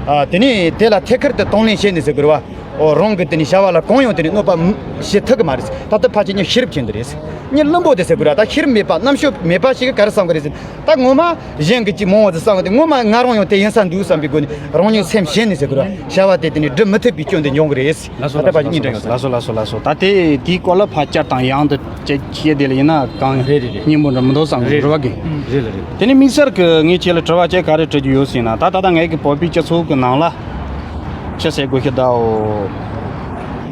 ཨ། དེ་ནས་དེ་ལ་ཐད་ཀར་དུ་དང་ལེན་བྱེད་ནས་ཟེར་དགོས་རེད་བ། ཨོ། རང་གི་དེ་ནས་བྱ་བ་ལ་གང་ཡང་དེ་ནས་གནོད་པ་བྱེད་ཐུབ་ཀྱི་མ་རེད། ད་ལྟ་ཕལ་ཆེར་མྱི་ཤེས་རབ་ཅན་དེ་རེད། མྱི་བླུན་པོ་དེ་ཟེར་དགོས་ར། ད་ཤེས་རབ་མེད་པ། རྣམ་དཔྱོད་མེད་པ་ཞིག་གིས་ག་རེ་བསམ་གི་རེད་ཟེར། ད་ངོ་མ་གཞན་གྱིས་ཅིག་མང་བོ་ཟིག་བསམ་གི་དེ། ངོ་མ་ང་རང་ཡང་དེ་ཡིན་ས་འདུག་བསམ་པའི་སྒོ་ནས་རང་ཉིད་སེམས་ཞན་ནས་ཟེར་དགོས་ར། བྱ་བ་དེ་དེ་ནས་སྒྲུབ་མི་ཐུབ་པའི་སྐྱོན་དེ་འབྱུང་གི་རེད། ལགས་སོ། ད་ལྟ་ཕལ་ཆེར་གཉིས་འདྲ་ཡོད་ས། ལགས་སོ། ལགས་སོ། ལགས་སོ། ད་དེ་དེའི་སྐོར་ལ་ཕར་བསྐྱར་དང་ཡང་དུ་ཅིག་བཤད་དེ་ལ་ཡིན་ན་གང་། རེད་རེད་རེད། སྙན་པོ་འདྲ་མི་འདུག་བསམ་གི། རེད། རེད་བ་གི། ཨུམ། རེད་ལ་རེད། དེ་ནས་དམིགས་བསལ་གྱི་ངས་ཁྱེད་ལ་དྲི་བ་ཅིག་ག་རེ་དྲི་རྒྱུ་ཡོད་ཟེར་ན། ད་ད་ལྟ་ངའི་གི་བོད་པའི་སྤྱི་ཚོགས་ཀྱི་ནང་ལ་ཅི་ཟེར་དགོས་ཤེས་དའོ།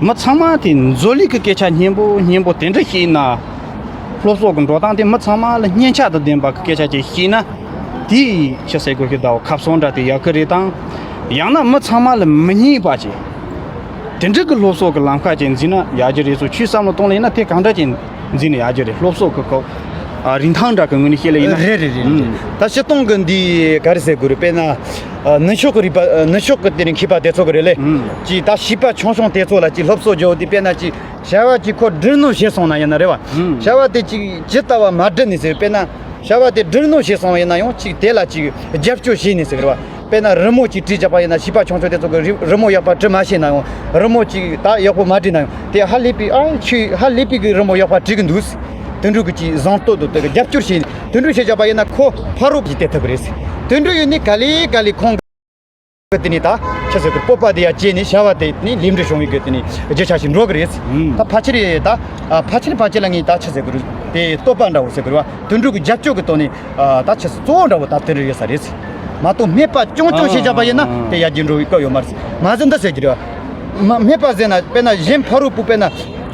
མི་ཚང་མ་དེ་འཛོལ་ལུགས་ཀྱི་སྐད་ཆ་སྙན་པོ་སྙན་པོ་དེ་འདྲ་བཤད་ན། སློབ་གསོ་གི་འགྲོ་སྟངས་དེ་མི་ཚང་མ་ལ་སྙན་ཆ་དང་ལྡན་པ་གི་སྐད་ཆ་ཅིག་བཤད་ན། དེ་ཅི་ཟེར་དགོས་ཤེས་དའོ། ཁ་སང་འདྲ་དེ་ཡག་གི་རེད་དང་། ཡང་ན་མི་ཚང་མ་ལ་མི་སྙན་པ་ཅིག་དེ་འདྲ་གི་སློབ་གསོ་གི་ལམ་ཁ་ཅིག་འཛིན་ན་ཡག་གི་རེད་ཟེར། ཁྱོད་བསམ་བློ་གཏོང་ལེ་ཡིན་ན་དེ་གང་འདྲ་ཅིག་འཛིན་ན་ཡག་གི་རེད། སློབ་གསོ་གི་སྐོར། ཨ། རིན་ཐང་འདྲ་གི་ངོས་ནས་བཤད་ལེ་ཡིན་ན། རེད་རེད་རེད། ཨུམ། ད་སྤྱིར་བཏང་གི་འདི་ག་རེ་ཟེར་དགོས་རེད། དཔེར་ན། ཨ། ནུབ་ཕྱོགས་ཀྱི་རིག་པ། ཨ། ནུབ་ཕྱོགས་ཀྱི་དེ་ནས་མཁས་པ་དེ་ཚོ་གི་རེད་ལེ། ཨུམ། ཅིག་ད་བྱིས་པ་ཆུང་ཆུང་དེ་ཚོ་ལ་ཅིག་སློབ་གསོ་རྒྱག་དུས། དཔེར་ན་ཅིག་བྱ་བ་ཅིག་ཁོ་སྒྲུབ་ནོ་བྱས་སོང་ན་ཡིན་ན་རེད་བ། ཨུམ། བྱ་བ་དེ་ཅིག་ཇི་ལྟ་བ་མ་སྒྲུབ་ནས་ཟེར། དཔེར་ན། བྱ་བ་དེ་སྒྲུབ་ནོ་བྱས་སོང་བ་ཡིན་ན་ཡང་ཅིག་དེ་ལ་ཅིག་རྒྱབ་སྐྱོར་བྱས་ནས་ཟེར་བ། དཔེར་ན་རི་མོ་ཅིག་བྲིས་བཞག་པ་ཡིན་ན། བྱིས་པ་ཆུང་ཆུང་དེ་ཚོ་གིས་རི་རི་མོ་ཡག་པ་བྲི་མ་ཤེས་ན་ཡང་། རི་མོ་ཅིག་ད་ཡག་པོ་མ་བྲིས་ན་ཡང་། དེ་ཧ་ལས་པའི། ཨ། ཁྱོས་ཧ་ལས་པའི་གི་རི་མོ་ཡག་པ་བྲིས་གི་འདུག་དེ་འདྲ་གི་ཅིག་བཟང་བསྟོད་དང་དེ་གི་རྒྱབ་སྐྱོར་བྱས། དེ་འདྲ་བྱས་བཞག་པ་ཡིན་ན་ཁོ་ཕ་རོལ་པོ་ཅིག་བསྟན་ཐུབ་གི་རེད། དེ་འདྲ་ཡོད་ནི་ག་ལེ་ག་ལེ་ཁོང་གི་དེ་ནས་ད་ཆི་ཟེར་གི། སྤོབས་པ་དེ་ཡར་བསྐྱེད་ནས་བྱ་བ་དེ་ནས་ལས་འབྲས་བྱུང་བའི་གི་དེ་ནས་རྒྱུ་ཆ་ཞིག་འགྲོ་གི་རེད། ཨུམ། ད་ཕལ་ཆེར་ད། ཨ། ཕལ་ཆེར་ཕལ་ཆེར་ལ་ངས་ད་ཆི་ཟེར་དགོས་རེད། དེ་བསྟོད་པ་འདྲ་བོ་ཟེར་དགོས་རེད་བ། དེ་འདྲ་གི་རྒྱབ་སྐྱོར་གི་ཐོག་ནས། ཨ། ད་ཆི་ཟེར། གཙོ་བོ་འདྲ་བོ་ད་དེ་འདྲ་ཡོད་ས་རེད། མ་གཏོགས་སྨད་པ་རྐྱང་རྐྱང་བྱས་བཞག་པ་ཡིན་ན་དེ་ཡར་རྒྱས་འགྲོ་བའི་སྐབས་ཡོད་མ་རེད། མ་གཞི་འདི་ཟེར་གྱི་རེད་བ། མ། སྨད་པ་ཟེར་ན། དཔེར་ན་གཞན་ཕ་རོལ་པོ། དཔེར་ན་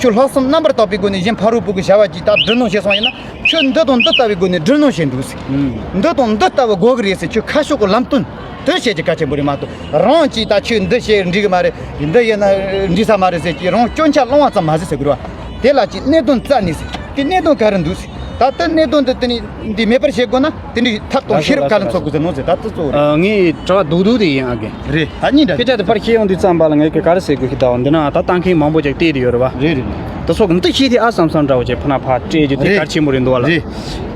ཁྱོད་ལྷག་བསམ་རྣམ་པར་དག་པའི་སྒོ་ནས་གཞན་ཕ་རོལ་པོ་གི་བྱ་བ་ཅིག་ད་སྒྲུབ་ནོ་བྱས་སོང་ཡིན་ན། ཁྱོད་འདི་དང་འདི་ལྟ་བུའི་སྒོ་ནས་སྒྲུབ་ནོ་བྱས་འདུག་ཟེར། ཨུམ། འདི་དང་འདི་ལྟ་བུ་དགོས་གི་རེད་ཟེར། ཁྱོད་ཁ་ཕྱོགས་གི་ལམ་སྟོན་དེ་བྱེད་རྒྱུ་གལ་ཆེན་པོ་རེད་མ་གཏོགས། རང་གིས་ད་ཁྱོད་འདི་བྱས་འགྲིག་གི་མ་རེད། འདི་ཡིན་ན་འགྲིག་ས་མ་རེད་ཟེར་གྱི་རང་སྐྱོན་ཆ་སློང་བ་ཙམ་མ་ཟད་ཟེར་དགོས་རེད་བ། དེ་ལ་ཅིག་གནད་དོན་བཙལ་ནས་ཟེར། དེ་གནད་དོན་ག་རེ་འདུག་ཟེར། ད་ལྟ་གནད་དོན་འདི་དེ་ནི་འདི་མེད་པར་བྱེད་དགོས་ན་དེ་འདྲའི་ཐབས་དང་ཤེས་རབ་ག་ལ་འཚོལ་དགོས་ཟེར་ནོ་ཟེར། ད་ལྟ་གཙོ་བོ་རེད། ཨ། ངའི་དྲི་བ་རྡོག་རྡོག་དེ་ཡིན་ཨ་གི། རེད། ད་གཉིས་འདྲ་སྐད་ཆ་དེ་ཕར་བཤད་ཡོང་དུས་ཙམ་པ་ལ་ངས་ག་རེ་ཟེར་དགོས་ཤེས་ད་འོ་འདི་ན་ད་ལྟ་མཁན་མང་པོ་ཅིག་བལྟས་བསྡད་ཡོད་རེད་བ། རེད་རེད། དེ་ཚོ་གི་འདི་ཤེས་དེ་ཨ་བསམ་བསམ་འདྲ་བོ་ཅིག་ཕ་ན་ཕ་སྤྲད་རྒྱུ་དེ་རེད། གལ་ཆེན་པོ་རེད་འདུག་བ་ལ། རེད།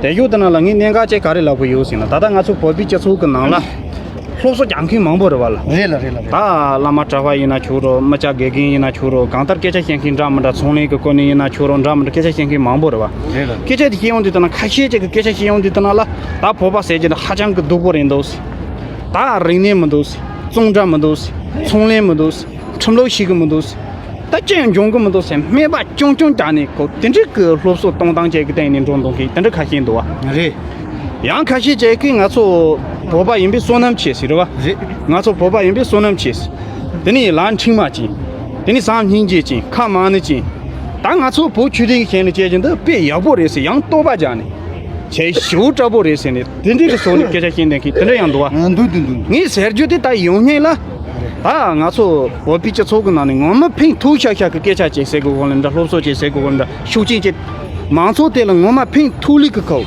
དེ་ཡོད་དེ་ན་ལ་ངས་གནད་འགག་ཅིག་ག་རེ་ལབ་དགོས་ཡོད་ཟེར་ན། ད་ལྟ་ང་ཚོ་བོད་པའི་སྤྱི་ཚོགས་ཀྱི་ནང་ལ་སློབ་གསོ་རྒྱག་མཁན་མང་པོ་རེད་བ་ལ། རེད་ལ་རེད་ལ་རེད། ད་བླ་མ་གྲྭ་པ་ཡིན་ན་ཆོག་རོགས། མི་སྐྱ་དགེ་རྒན་ཡིན་ན་ཆོག་རོགས། གང་ལྟར་སྐད་ཆ་བཤད་མཁན་འདྲ་མི་འདྲ། ཚོང་ལས་ཀྱི་སྐོར་ནས་ཡིན་ན་ཆོག་རོགས། འདྲ་མི་འདྲ་སྐད་ཆ་བཤད་མཁན་མང་པོ་རེད་བ། རེད་ལ། སྐད་ཆ་དེ་བཤད་ཡོང་དུས་ད་ན་ཁ་ཤས་ཅིག་གི་སྐད་ཆ་བཤད་ཡོང་དུས་ད་ན་ལ། ད་བོད་པ་ཟེར་རྒྱུ་ནི་ཧ་ཅང་གི་སྡུག་པོ་རེད་འདུག་ཟེར། ད་རིག་གནས་མི་འདུག་ཟེར། བཙོན་འདྲ་མི་འདུག་ཟེར། ཚོང་ལས་མི་འདུག་ཟེར། ཁྲིམས་ལུགས་ཤེས་གི་མི་འདུག་ཟེར། ད་ཅི་ཡང་འབྱུང་གི་མི་འདུག་ཟེར། སྨད་པ་ཆུང་ཆུང་བྱས་ནས་ཁོ་དེ་འདྲའི་གི་སློབ་གསོ་གཏོང་སྟངས་ཅིག་གི་སྟེང་ནས་འགྲོ་འདུག་མཁན་དེ་འདྲ་ཁ་ཤས་འདུག་བ། རེད། ཡང་ཁ་ཤས་ཅིག་གིས་ང་ཚོ་བོད་པ་ཡིན་པའི་བསོད་ནམས་ཆེ་ཟེར་བ། རེད། ང་ཚོ་བོད་པ་ཡིན་པའི་བསོད་ནམས་ཆེ་ཟེར། དེ་ནས་ལ་འཕྲིན་མ་ཅན། དེ་ནས་བྱམས་སྙིང་རྗེ་ཅན། ཁ་མང་ནི་ཅན། ད་ང་ཚོ་བོད་ཆོས་ལུགས་ཀྱི་ཞལ་ནས་བྱས་ཀྱི་འདི་དཔེ་ཡག་པོ་རེད་ཟེར། ཡང་བསྟོད་པ་རྒྱག་ནས། བྱས་ཞེ་པོ་དྲག་པོ་རེད་ཟེར་ནས་དེ་འདྲའི་གི་བཟོ་ནས་སྐད་ཆ་བཤད་བསྡད་མཁན་དེ་འདྲ་ཡང་འདུག་བ། ཨ། འདུག་འདུག་འདུག་ངས་ཟེར་རྒྱུ་དེ་ད་ཡོང་སྙིང་ལ། ད་ང་ཚོ་བོད་པའི་སྤྱི་ཚོགས་ཀྱི་ནང་ནས་ངོ་མ་ཕན་ཐོགས་ཤག་ཤག་གི་སྐད་ཆ་ཅིག་ཟེར་དགོས་གོ་ལ་འདྲ། སློབ་གསོ་ཅིག་ཟེར་དགོས་གོ་ལ་འདྲ། ཤུགས་རྐྱེན་ཅིག་མང་ཚོགས་དེ་ལ་ངོ་མ་ཕན་ཐོགས་ལུགས་ཀྱི་ཁོ་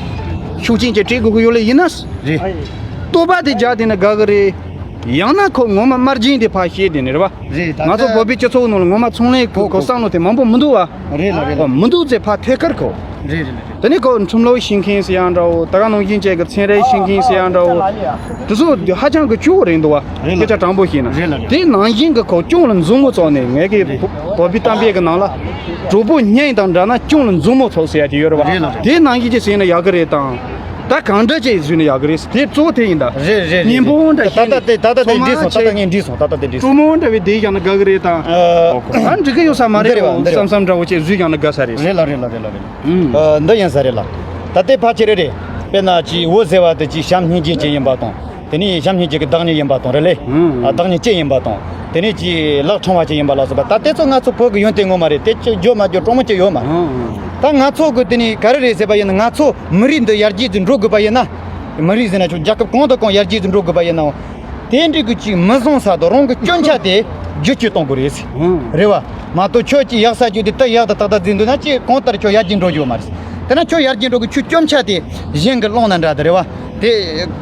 ཤུགས་རྐྱེན་ཅིག་སྤྲད་དགོས་ཀྱི་ཡོད་ལེ་ཡིན་ན། རེད། བསྟོད་པ་དེ་རྒྱག་བསྡད་ན་དགའ་གི་རེད། ཡང་ན་ཁོ་ངོ་མ་དམར་རྗེན་དེ་ཕར་བཤད་བསྡད་ནི་རེད་བ། རེད། ད་ང་ཚོ་ལྟ་བོད་པའི་སྤྱི་ཚོགས་ནང་ལ་ངོ་མ་ཚོང་ལས་ཁོ་ཁོ་ཁོ་བསམ་བློ་དེ་མང་པོ་མི་འདུག་བ། རེད་ལ་རེད་ལ། ཨོ། མི་འདུག་ཟེར་ཕར་ཐད་ཀར་ཁོ། རེད་རེད་རེད། དེ་ནས་ཁོ་ཁྲིམས་ལུགས་ཤེས་མཁན་ཟེར་ཡང་འདྲ་བོ། ད་ག་ནང་བཞིན་བཅས་ཀྱི་ཚན་རིག་ཤེས་མཁན་ཟེར་ཡང་འདྲ་བོ། དེ་ཚོ་ཧ་ཅང་གི་སྐྱོ་བོ་རེད་འདུག་བ། རེད་ལ། སྐད་ཆ་དྲང་པོ་བཤད་ན། རེད་ལ་རེད། དེ་ནང་བཞིན་གྱི་ཁོ་སྐྱོན་ལ་མཛུབ་མོ་བཙུགས་ནས་ངས་ཀྱི་རེད། བོད་པའི་གཏམ་དཔེ་གི་ནང་ལ། གྲོགས་པོ་སྙིང་དང་འདྲ་ན་སྐྱོན་ལ་མཛུབ་མོ་བཙུགས་ཟེར་ཡ་དེ་ཡོད་རེད་བ། རེད་ལ་རེད། དེ་ནང་བཞིན་ཅིག་ཟེར་ན་ཡག་གི་རེད་དང་། ད་གང་འདྲ་ཅིག་བཟོས་ན་ཡག་གི་རེད། དེ་གཙོ་བོ་དེ་ཡིན་ད། རེད་རེད་རེད། གཉེན་པོ་འདྲ་ད་ལྟ་དེ་ད་ལྟ་དེ་འགྲིག་སོང་། ད་ལྟ་ངས་འགྲིག་སོང་། ད་ལྟ་དེ་འགྲིག་སོང་། གྲོགས་མོ་འདྲ་བའི་དེ་བཞག་ན་དགའ་གི་རེད་དང་། ཨ། ཨོ་ཁོ། ད་འགྲིག་གི་ཡོད་ས་མ་རེད། འདི་རེད་བ། འདི་རེད་བ། བསམ་བསམ་འདྲ་བོ་ཅིག་བཟོས་བཞག་ན་དགའ་ས་རེད། རེད་ལ་རེད་ལ་རེད་ལ་རེད། ཨུམ། ཨ། འདི་ཡིན་ས་རེད་ལ། ད་ལྟའི་ཕལ་ཆེར་རེད། དཔེར་ན་ཅིག་འོད་ཟེར་བ་དེ་ཅིག་བྱམས་སྙིང་རྗེ་ཅན་ཡིན་པ་དང་། དེ་ནས་བྱམས་སྙིང་རྗེ་གི་བདག་ཉིད་ཡིན་པ་དང་རེད་ལེ། ཨུམ། ཨ། བདག་ཉིད་ཅན་ཡིན་པ་དང་། དེ་ནས་ཅིག་ལག་ཕྲེང་བ་ཅན་ཡིན་པ་ལ་སོགས་པ། ད་དེ་ཚོ་ང་ཚོ་བོད་ཀྱི་ཡོན་ཏན་ངོ་མ་རེད། དེ་ཅིག་བརྗོད་མ་བརྗོད་གྲོགས་མོ་ཅིག་ཡོད་མ་རེད། ཨུམ། ད་ང་ཚོ་གི་དེ་ནས་ག་རེ་རེད་ཟེར་བ་ཡིན་ན། ང་ཚོ་མི་རིགས་འདི་ཡར་རྒྱས་ཀྱི་འགྲོ་དགོས་པ་ཡིན་ན། མི་རིགས་ཟེར་ན་ཆོག་རྒྱལ་ཁབ་གང་དང་གང་ཡར་རྒྱས་ཀྱི་འགྲོ་དགོས་པ་ཡིན་ནའང་། དེ་འདྲའི་གི་ཅིག་མི་བཟང་ས་དང་རང་གི་སྐྱོན་ཆ་དེ་བསྒྱུར་བཅོས་གཏོང་དགོས་རེད། ཨང་། རེད་བ། མ་གཏོགས་ཁྱོད་ཀྱིས་ཡག་ས་བརྗོད་དེ་ད་ཡག་ད་ཏག་ཏག་བརྩིས་འདུག་ན་ཅིག་གང་ལྟར་ཁྱོད་ཡར་རྒྱས་འགྲོ་རྒྱུ་མ་རེད། དེ་ན་ཁྱོད་ཡར་རྒྱས་འགྲོ་གི་ཁྱོད་སྐྱོན་ཆ་དེ་གཞན་གྱིས་བསླངས་ན་འདྲ་དེ་རེད་བ། དེ་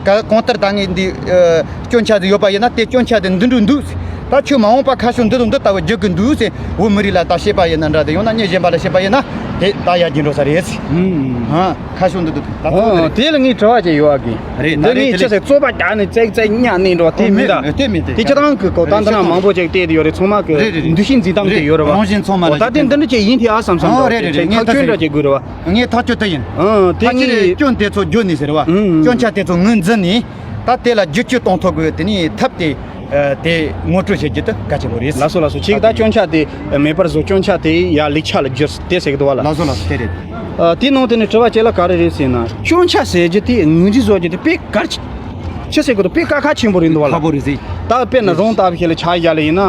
ག་གང་ལྟར་ད་ངས་འདི་ཨ་སྐྱོན་ཆ་དེ་ཡོད་པ་ཡིན་ན། དེ་སྐྱོན་ཆ་དེ་འདི་འདྲ་འདུག་ཟེར། ད་ཁྱོད་མ་འོངས་པ་ཁ་ཕྱོགས་འདི་དང་འདི་ལྟ་བུ་བསྒྱུར་གི་འདུག་ཟེར། བོད་མི་རིགས་ལ་ད་བཤད་པ་ཡིན་ན་འདྲ་དེ། ཡང་ན་མི་གཞན་པ་ལ་བཤད་པ་ཡིན་ན་དེ་ད་ཡར་རྒྱས་འགྲོ་ས་རེད་ཟེར། ཨང་། ཁ་ཕྱོགས་འདི་འདུག་ད་ཨོ། དེ་ལ་ངས་དྲི་བ་ཅིག་ཡོད་ཨ་གི། རེད། འདི་ད་རེད། ངས་དེ་ཅི་ཟེར་རྩོད་པ་རྒྱག་ནས་བཙལ་བཙལ་གཉའ་ནས་འགྲོ་བ་དེ་མིན་ད། དེ་མིན་དེ། དེ་སྤྱིར་བཏང་གི་གོ་ད་འདི་ན་མང་པོ་ཅིག་བལྟས་དེ་ཡོད་རེད། ཚང་མ་གི། རེད་རེད་རེད། འདུ་ཤེས་འཛིན་སྟངས་དེ་ཡོད་རེད་བ། རང་བཞིན་ཚང་མ་ལ། ད་དེ་འདི་འདྲ་ཅིག་ཡིན་དེ་ཨ་བསམ་བསམ། ཨོ་རེད་རེད་རེད། ངས་ཐག་གཅོད་འདྲ་ཅིག་དགོས་རེད་བ། ངས་ཐག་གཅོད་དེ་ཡིན། ཨང་། དེ་ཕལ་ཆེར་ངས་སྐྱོན་དེ་ཚོ་བརྗོད་ནས་ཟེར་བ། ཨང་། སྐྱོན་ཆ་དེ་ཚོ་ངོས་འཛིན་ནས། ད་དེ་ལ་བསྒྱུར་བཅོས་གཏོང་ཐུབ་དགོས། དེ་ནས་ཐབས་དེ་ཨ་དེ་ངོ་སྤྲོད་བྱེད་རྒྱུ་དེ་གལ་ཆེན་པོ་རེད། ལགས་སོ་ལགས་སོ། ཁྱེད་ད་སྐྱོན་ཆ་དེ་མེད་པར་བཟོ། སྐྱོན་ཆ་དེ་ཡར་ལེགས་ཆ་ལ་བསྒྱུར་དེ་ཟེར་གི་འདུག་བ་ལ། ལགས་སོ་ལགས་སོ། དེ་རེད། ཨ་དེའི་ནང་དེ་ནས་དྲི་བ་གཅིག་ལ་ག་རེ་རེད་ཟེར་ན། སྐྱོན་ཆ་ཟེར་རྒྱུ་དེ་ངོས་འཛིན་བཟོ་རྒྱུ་དེ་དཔེ་གལ་ཆེ་ཆེ་ཟེར་གི་འདུག་དཔེ་དཀའ་ཁག་ཆེན་པོ་རེད་འདུག་བ་ལ། ཁག་པོ་རེད་ཟེར། ད་དཔེར་ན་རང་ལྟ་བུ་ཞིག་ལ་ཆ་བཞག་ལ་ཡིན་ན།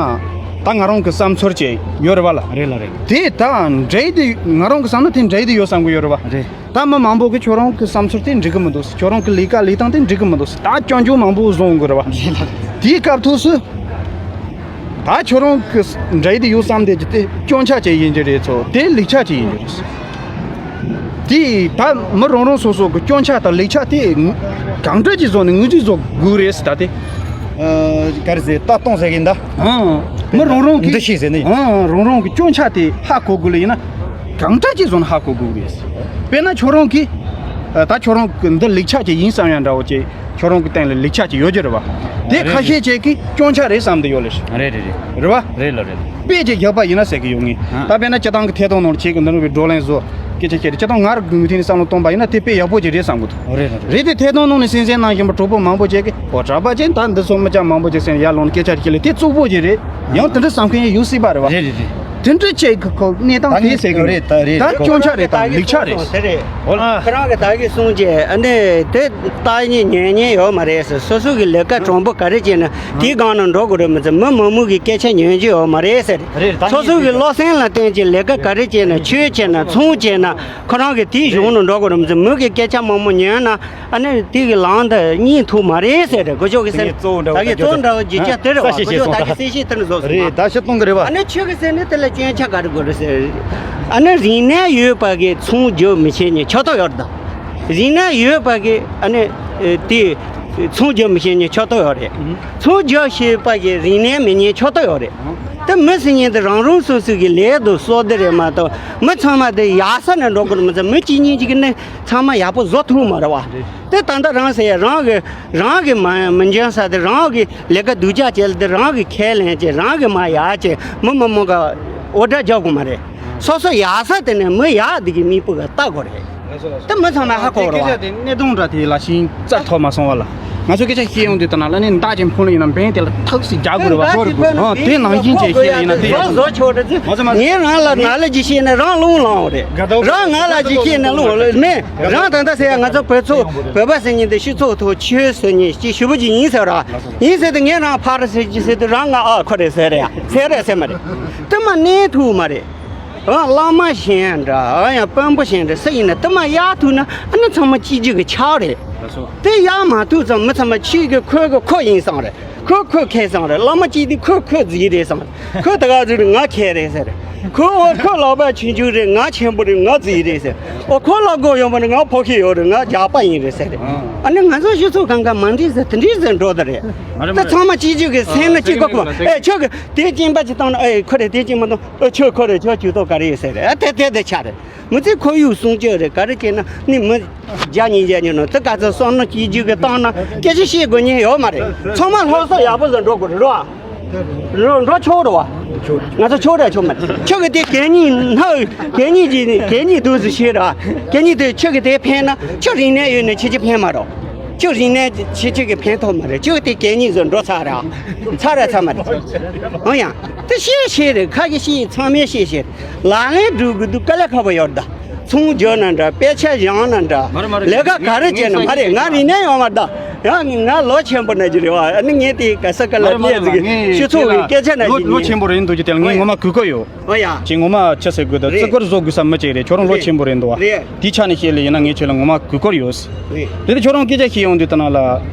ད་ང་རང་གི་བསམ་ཚུལ་ཅིག་ཡོད་རེད་བ་ལ། རེད་ལ་རེད། དེ་ད་འདྲ་ཡི་དེ་ང་རང་གི་བསམ་ན་དེ་འདྲ་ཡི་དེ་ཡོད་བསམ་གི་ཡོད་རེད་བ། རེད། ད་མི་མང་པོ་གིས་ཁྱོད་རང་གི་བསམ་ཚུལ་དེ་འགྲིག་གི་མི་འདུག་ཟེར། ཁྱོད་རང་གི་ལས་ཀ་ལས་སྟངས་དེ་འགྲིག་གི་མི་འདུག་ཟེར། ད་སྐྱོན་བརྗོད་མང་པོ་བཟོ་འོང་གི་རེད་བ། རེད་ལ། དེའི་སྐབས་ཐོག་སུ། ད་ཁྱོད་རང་གི་འདྲ་ཡི་དེ་ཡོད་བསམ་བསྡད་རྒྱུ་དེ་སྐྱོན་ཆ་ཅིག་ཡིན་རྒྱུ་རེད་ཚོ། དེ་ལེགས་ཆ་ཅིག་ཡིན་རྒྱུ་རེད། དེ་ད་མི་རང་རང་སོ་སོ་གི་སྐྱོན་ཆ་དང་ལེགས་ཆ་དེ་གང་འདྲ་ཅིག་བཟོ་ནས་ངོས་འཛིན་བཟོ་དགོས་རེད་ཟེར། ད་དེ། ཨ་ག་རེ་ཟེར། ལྟ་སྟངས་ཟེར་གི་ཡིན་ད། ཨང་། མི་རང་རང་གི། འདུ་ཤེས་ཟེར་ནི། ཨང་། རང་རང་གི་སྐྱོན་ཆ་དེ་ཧ་གོ་དགོས་ལ་ཡིན་ན། གང་འདྲ་ཅིག་བཟོ་ན་ཧ་གོ་དགོས་རེད། དཔེར་ན་ཁྱོད་རང་གིས། ཨ་ད་ཁྱོད་རང་གི་འདི་ལེགས་ཆ་ཅིག་ཡིན་བསམ་ཡ་འདྲ་བོ་ཅིག་ཁྱོད་རང་གི་སྟེང་ལ་ལེགས་ཆ་ཅིག་ཡོད་རྒྱུ་རེད་བ། དེ་རེད་ཁ་ཤས་ཅིག་གིས་སྐྱོན་ཆ་རེད་བསམ་བསྡད་ཡོད་ལེ། རེད་རེད་རེད། རེད་བ། རེད་ལ་རེད། དཔེ་ཅིག་བཞག་པ་ཡིན་ན་ཟེར་གི་ཡོད་ངེས། ཨ། ད་དཔེར་ན་སྤྱིར་བཏང་གི་ཐད་གཏོང་ནང་ལ་ཁྱེད་ཀྱིས་འདི་འདྲ་བའི་བགྲོ་གླེང་བཟོ། སྐད་ཆ་བཤད་དེ་སྤྱིར་བཏང་ང་རང་གི་ངོས་ཐད་ནས་བསམ་བློ་གཏོང་པ་ཡིན་ན་དེ་དཔེ་ཡག་པོ་ཅིག་རེད་བསམ་གི་འདུག་རེད་རེད། རེད་དེ་ཐད་གཏོང་ནང་ནས་གསན་གསན་གནང་བཞིན་པ་གྲོགས་པོ་མང་པོ་ཅིག་གིས། ཨོ་གྲྭ་པ་ཅན་ད་འདི་ཚོ་མི་སྐྱ་མང་པོ་ཅིག་གསན་ཡར་ལོང་ནས་སྐད་ཆ་བཤད་ལེ་དེ་རྩུབ་པོ་ཅིག་རེད། ཡང་དེ་འདྲ་བསམ་མཁན་ཡང་ཡོད་སྲིད་པ་རེད་བ། རེད་རེད་རེད། དེ་འདྲ་ཅིག་གི་ཁོ་གནས་སྟངས་དེ་ཟེར་གི་རེད། ད་རེད། ད་ཁྱོད་ཆ་རེད། ད་ལེགས་ཆ་རེད། དེ་རེད། ཨོ་ལ། ཁྱེད་རང་གི་ད་གི་གསུང་ཅེ་ཨ་ནི་དེ་ལྟ་ཉན་ཉན་ཉན་ཡོད་མ་རེད་ཟེར། སོ་སོ་གི་ལས་ཀ་དྲང་པོ་ག་རེ་བྱས་ན་དེའི་སྒང་ནང་འགྲོ་དགོས་རེད་མ་ཚད་མི་མང་མོས་གི་སྐད་ཆ་ཉན་རྒྱུ་ཡོད་མ་རེད་ཟེར། རེད། ད་སོ་སོ་གི་བློ་སེམས་ལ་བརྟེན་ཅེ་ལས་ཀ་ག་རེ་བྱས་ན་ཆོས་བྱས་ན་ཚོང་བྱས་ན་ཁོ་རང་གི་དེའི་གཞུང་ནང་འགྲོ་དགོས་རེད་མ་ཚད་མོས་གི་སྐད་ཆ་མང་མོ་ཉན་ན། ཨ་ནི་དེ་གི་ལམ་འདི་གཉིས་ཐུག་མ་རེད་ཟེར་རེད། གོ་ཆོག་གི་ཟེར་ནས་གཙོ་བོ་འདྲ་བོ་ད་གི་གཙོ་བོ་འདྲ་བོ་རྒྱུ་ཆ་དེ་རེད་བ། གོ་ཆོག་ད་གི་གསལ་བཤད་དེ་ནས་བཟོ་ཟེར་རེད། ད་ཤི་གཏོང་གི་རེད་བ། ཨ་ནི་ཆོས་གི་ཟེར་ནས་དེ་ལ་ སྐྱོན་ཆ་ག་རེ་དགོས་རེད་ཟེར། ཨ་ནི་རིག་གནས་ཡོད་པ་གི་ཚོང་བསྒྱུར་མི་བྱེད་ཉེན་ཆོག་ཐོག་ཡོད་རེད་ད། རིག་གནས་ཡོད་པ་གི་ཨ་ནི་དེ་ཚོང་བསྒྱུར་མི་བྱེད་ཉེན་ཆོག་ཐོག་ཡོད་རེད། ཚོང་བསྒྱུར་བྱེད་པ་གི་རིག་གནས་མེད་ཉེན་ཆོག་ཐོག་ཡོད་རེད། དེ་མི་སུ་ཉིད་དེ་རང་རང་སོ་སོ་གི་ལས་དང་སྲོལ་དེ་རེད་མ་གཏོགས་མི་ཚང་མ་དེ་ཡག་ས་ནས་འགྲོ་དགོས་མི་ཚང་མི་གཅིག་གཉིས་གཅིག་གི་ནི་ཚང་མ་ཡག་པོ་བཟོ་ཐུབ་མ་རེད་བ། དེ་ད་ལྟ་རང་ཟེར་ཡ་རང་གི་རང་གི་མ་མི་འཇོན་ས་དེ་རང་གི་ལས་ཀ་སྡུག་ཅག་བྱས་ལ་དེ་རང་གི་ཁས་ལེན་བྱས་རང་གི་མ་ཡག་བྱས་མི་མི་མང་ག་འོ་སྒྲ་རྒྱག་དགོས་མ་རེད། སོ་སོ་ཡག་ས་དེ་ནས་མི་ཡག་དེ་གི་མིག་དཔེ་ག་ལྟ་དགོས་རེད། དེ་མི་ཚང་མ་ཧ་གོ་རེད་བ། དེ་གནད་དོན་འདྲ་དེ་ལ་ཤིང་རྩ་ཐོག་མ་སོང་བ་ལ། ང་ཚོ་སྐད་ཆ་བཤད་ཡོང་དུས་ད་ན་ལ་ནི་མདའ་ཅན་ཕུང་ལ་ཡིན་ན་འབེན་དེ་ལ་ཐག་སི་རྒྱག་དགོས་རེད་བ། ཨ་དེ་ནང་བཞིན་བྱས་བཤད་ཡིན་ན་དེ་ཡོད། ངས་རང་ལ་ན་ལ་ཅིག་བཤད་ན་རང་རླུང་ལངས་རེད། རང་ང་ལ་ཅིག་བཤད་ན་རླུང་ལངས་མེད། རང་ད་ལྟ་ཟེར་ཡ་ང་ཚོ་བོད་ཚོ་བོད་པ་ཟེར་མཁན་དེ་སྤྱི་ཚོགས་ཐོག་ཆོས་ཟེར་མཁན་ཅིག་ཞེ་པོ་ཅིག་ཡིན་ཟེར་ར། ཡིན་ཟེར་དུས་ངས་རང་ཕར་ཟེར་ཅིག་ཟེར་དུས་རང་ང་ཨ་ཁོ་རེད་ཟེར་རེད་ཡ། ཟེར་རེད་ཟེར་མ་རེད། དེ་མ་གནས་ཐུབ་མ་རེད། ཨ་བླ་མ་གཞན་འདྲ་ཨ་ཡང་དཔོན་པོ་གཞན་འདྲ་སུ་ཡིན་ན་དེ་མ་གཡར་ཐུབ་ན་ཨ་ནི་ཚང་མ་གཅིག་གྱུར་གྱི་ཆགས་རེད། དེ་གཡར་མ་ཐུབ་ཙང་མི་ཚང་མ་ཆོས་ཀྱི་ཁོས་ཀྱི་ཁོ་ཡིན་བསམ་རེད། ཁོས་ཁོས་ཁས་བསམ་རེད། བླ་མ་གཅིག་དེ་ཁོས་ཁོས་རྫིག་རེད་བསམ་རེད། ཁོས་ད་ག་རྫིག་རེད་ང་ཁས་རེད་ཟེར་རེད། ཁོས་འོ་ཁོས་ལག་པ་ཆུང་ཆུང་རེད་ང་ཆེན་པོ་རེད་ང་རྫིག་རེད་ཟེར། འོ་ཁོས་ལག་མགོ་ཡོད་པ་རེད་ང་ཕོ་ཁེ་ཡོད་རེད་ང་རྒྱགས་པ་ཡིན་རེད་ཟེར་རེད། ཨ་ནི་ང་ཚོ་སྤྱི་ཚོགས་གང་ག་མ་འགྲིག་ཟེར་དེ་འགྲིག་ཟེར་འགྲོ་ད་རེད། ད་ཚང་མ་གཅིག་གཅིག་གི་སེམས་ན་གཅིག་གོ་གོ་ཨེ་ཁྱོད་ཀྱི་དེ་སྐྱིན་པ་ཅིག་བཏང་ན་ཨེ་ཁོ་རེད་དེ་སྐྱིན་མ་བཏང་ཨེ་ཁྱོད་ཁོ་རེད་ཁྱོད་ཇུས་གཏོགས་ག་རེ་ཡོད་ཟེར་རེད། ཨ་དེ་དེ་དེ་ཆ་རེད། མི་ཚེ་ཁོར་ཡུག་སྲུང་སྐྱོབ་རེད་ག་རེ་བྱས་ན་ནི་མི་བརྒྱ་ཉིས་བརྒྱ་ཉོ་ནོ་དེ་ག་ཚོད་སོང་ན་གཅིག་གཅིག་གི་བཏང་ན་སྐད་ཆ་བཤད་དགོས་ཉེན་ཡོད་མ་རེད། ཚང་མ་སློབ་གསོ་ཡག་པོ་བཟོ་འགྲོ་དགོས་རེད་རོ། རོ་འགྲོ་ཆོག་རོ་བ། ང་ཚོ་ཆོག་རེད་ཆོག་མ་རེད། ཁྱོད་ཀྱི་དེ་གད་སྙིགས་ནག་གད་སྙིགས་ཀྱི་གད་སྙིགས་དུས་སུ་ཤེས་ར། གད་སྙིགས་དེ་ཁྱོད་ཀྱི་དེ་ཕན་ན་ཁྱོད་རིག་གནས་ཡོད་ནས་ཁྱེད་ཀྱི་ཕན་མ་རོ། ཁྱོད་རིག་གནས་ཁྱེད་ཀྱི་ཕན་ཐོགས་མ་རེད། ཁྱོད་ཀྱི་དེ་གད་སྙིགས་བཟོ་འགྲོ་ཚར་ར། ཚར་ར་ཚར་མ་རེད། འོ་ཡང་དེ་ཤེས་ཤེས་རེད། ཁ་གི་ཤེས་ཚང་མས་ཤེས་ཤེས་རེད། ལག་ལེན་སྒྲུབ་དགོས་དུས་དཀའ་ལས་ཁག་པོ་ཡོད་ད། ཚོང་བསྒྱུར་ན་འདྲ་དཔེ་ཆ་སྦྱང་ན་འདྲ། མ་རེད་མ་རེད། ལས་ཀ་ག་རེ་བྱས་ན་མ་རེད། ང་རིག་གནས་ཡོད་མ་རེད་ད། ཡང་ང་ལོ་ཆེན་པོ་ན་གི་རེད་བ། ཨ་ནི་ངས་དེ་ག་ས་ག་ལ་མ་རེད་མ་རེད། གནས་ཟིག་ང་སྤྱི་ཚོགས་ཀྱི་སྐད་ཆ་ན་ལོ་གི་ལོ་ཆེན་པོ་རེད་འདུག་ཀྱི་དེ་ལ་ངས་ངོ་མ་གུས་བཀུར་ཡོད། ཨོ་ཡ། ཅིག་ངོ་མ་ཆི་ཟེར་དགོས་ད། རེད། བརྩི་བཀུར་བཟོ་དགོས་ས་མི་ཅིག་རེད། ཁྱོད་རང་ལོ་རེད། ཆེན་པོ་རེད་འདུག་བ། རེད། དེའི་ཆ་ནས་བཤད་ལ་ཡིན་ན་ངས་ཁྱོད་ལ་ངོ་མ་གུས་བཀུར་ཡོད། རེད། དེ་ལ་ཁྱོད་རང་སྐད་ཆ་བཤད་ཡོང་དུས་ད་ན་ལ།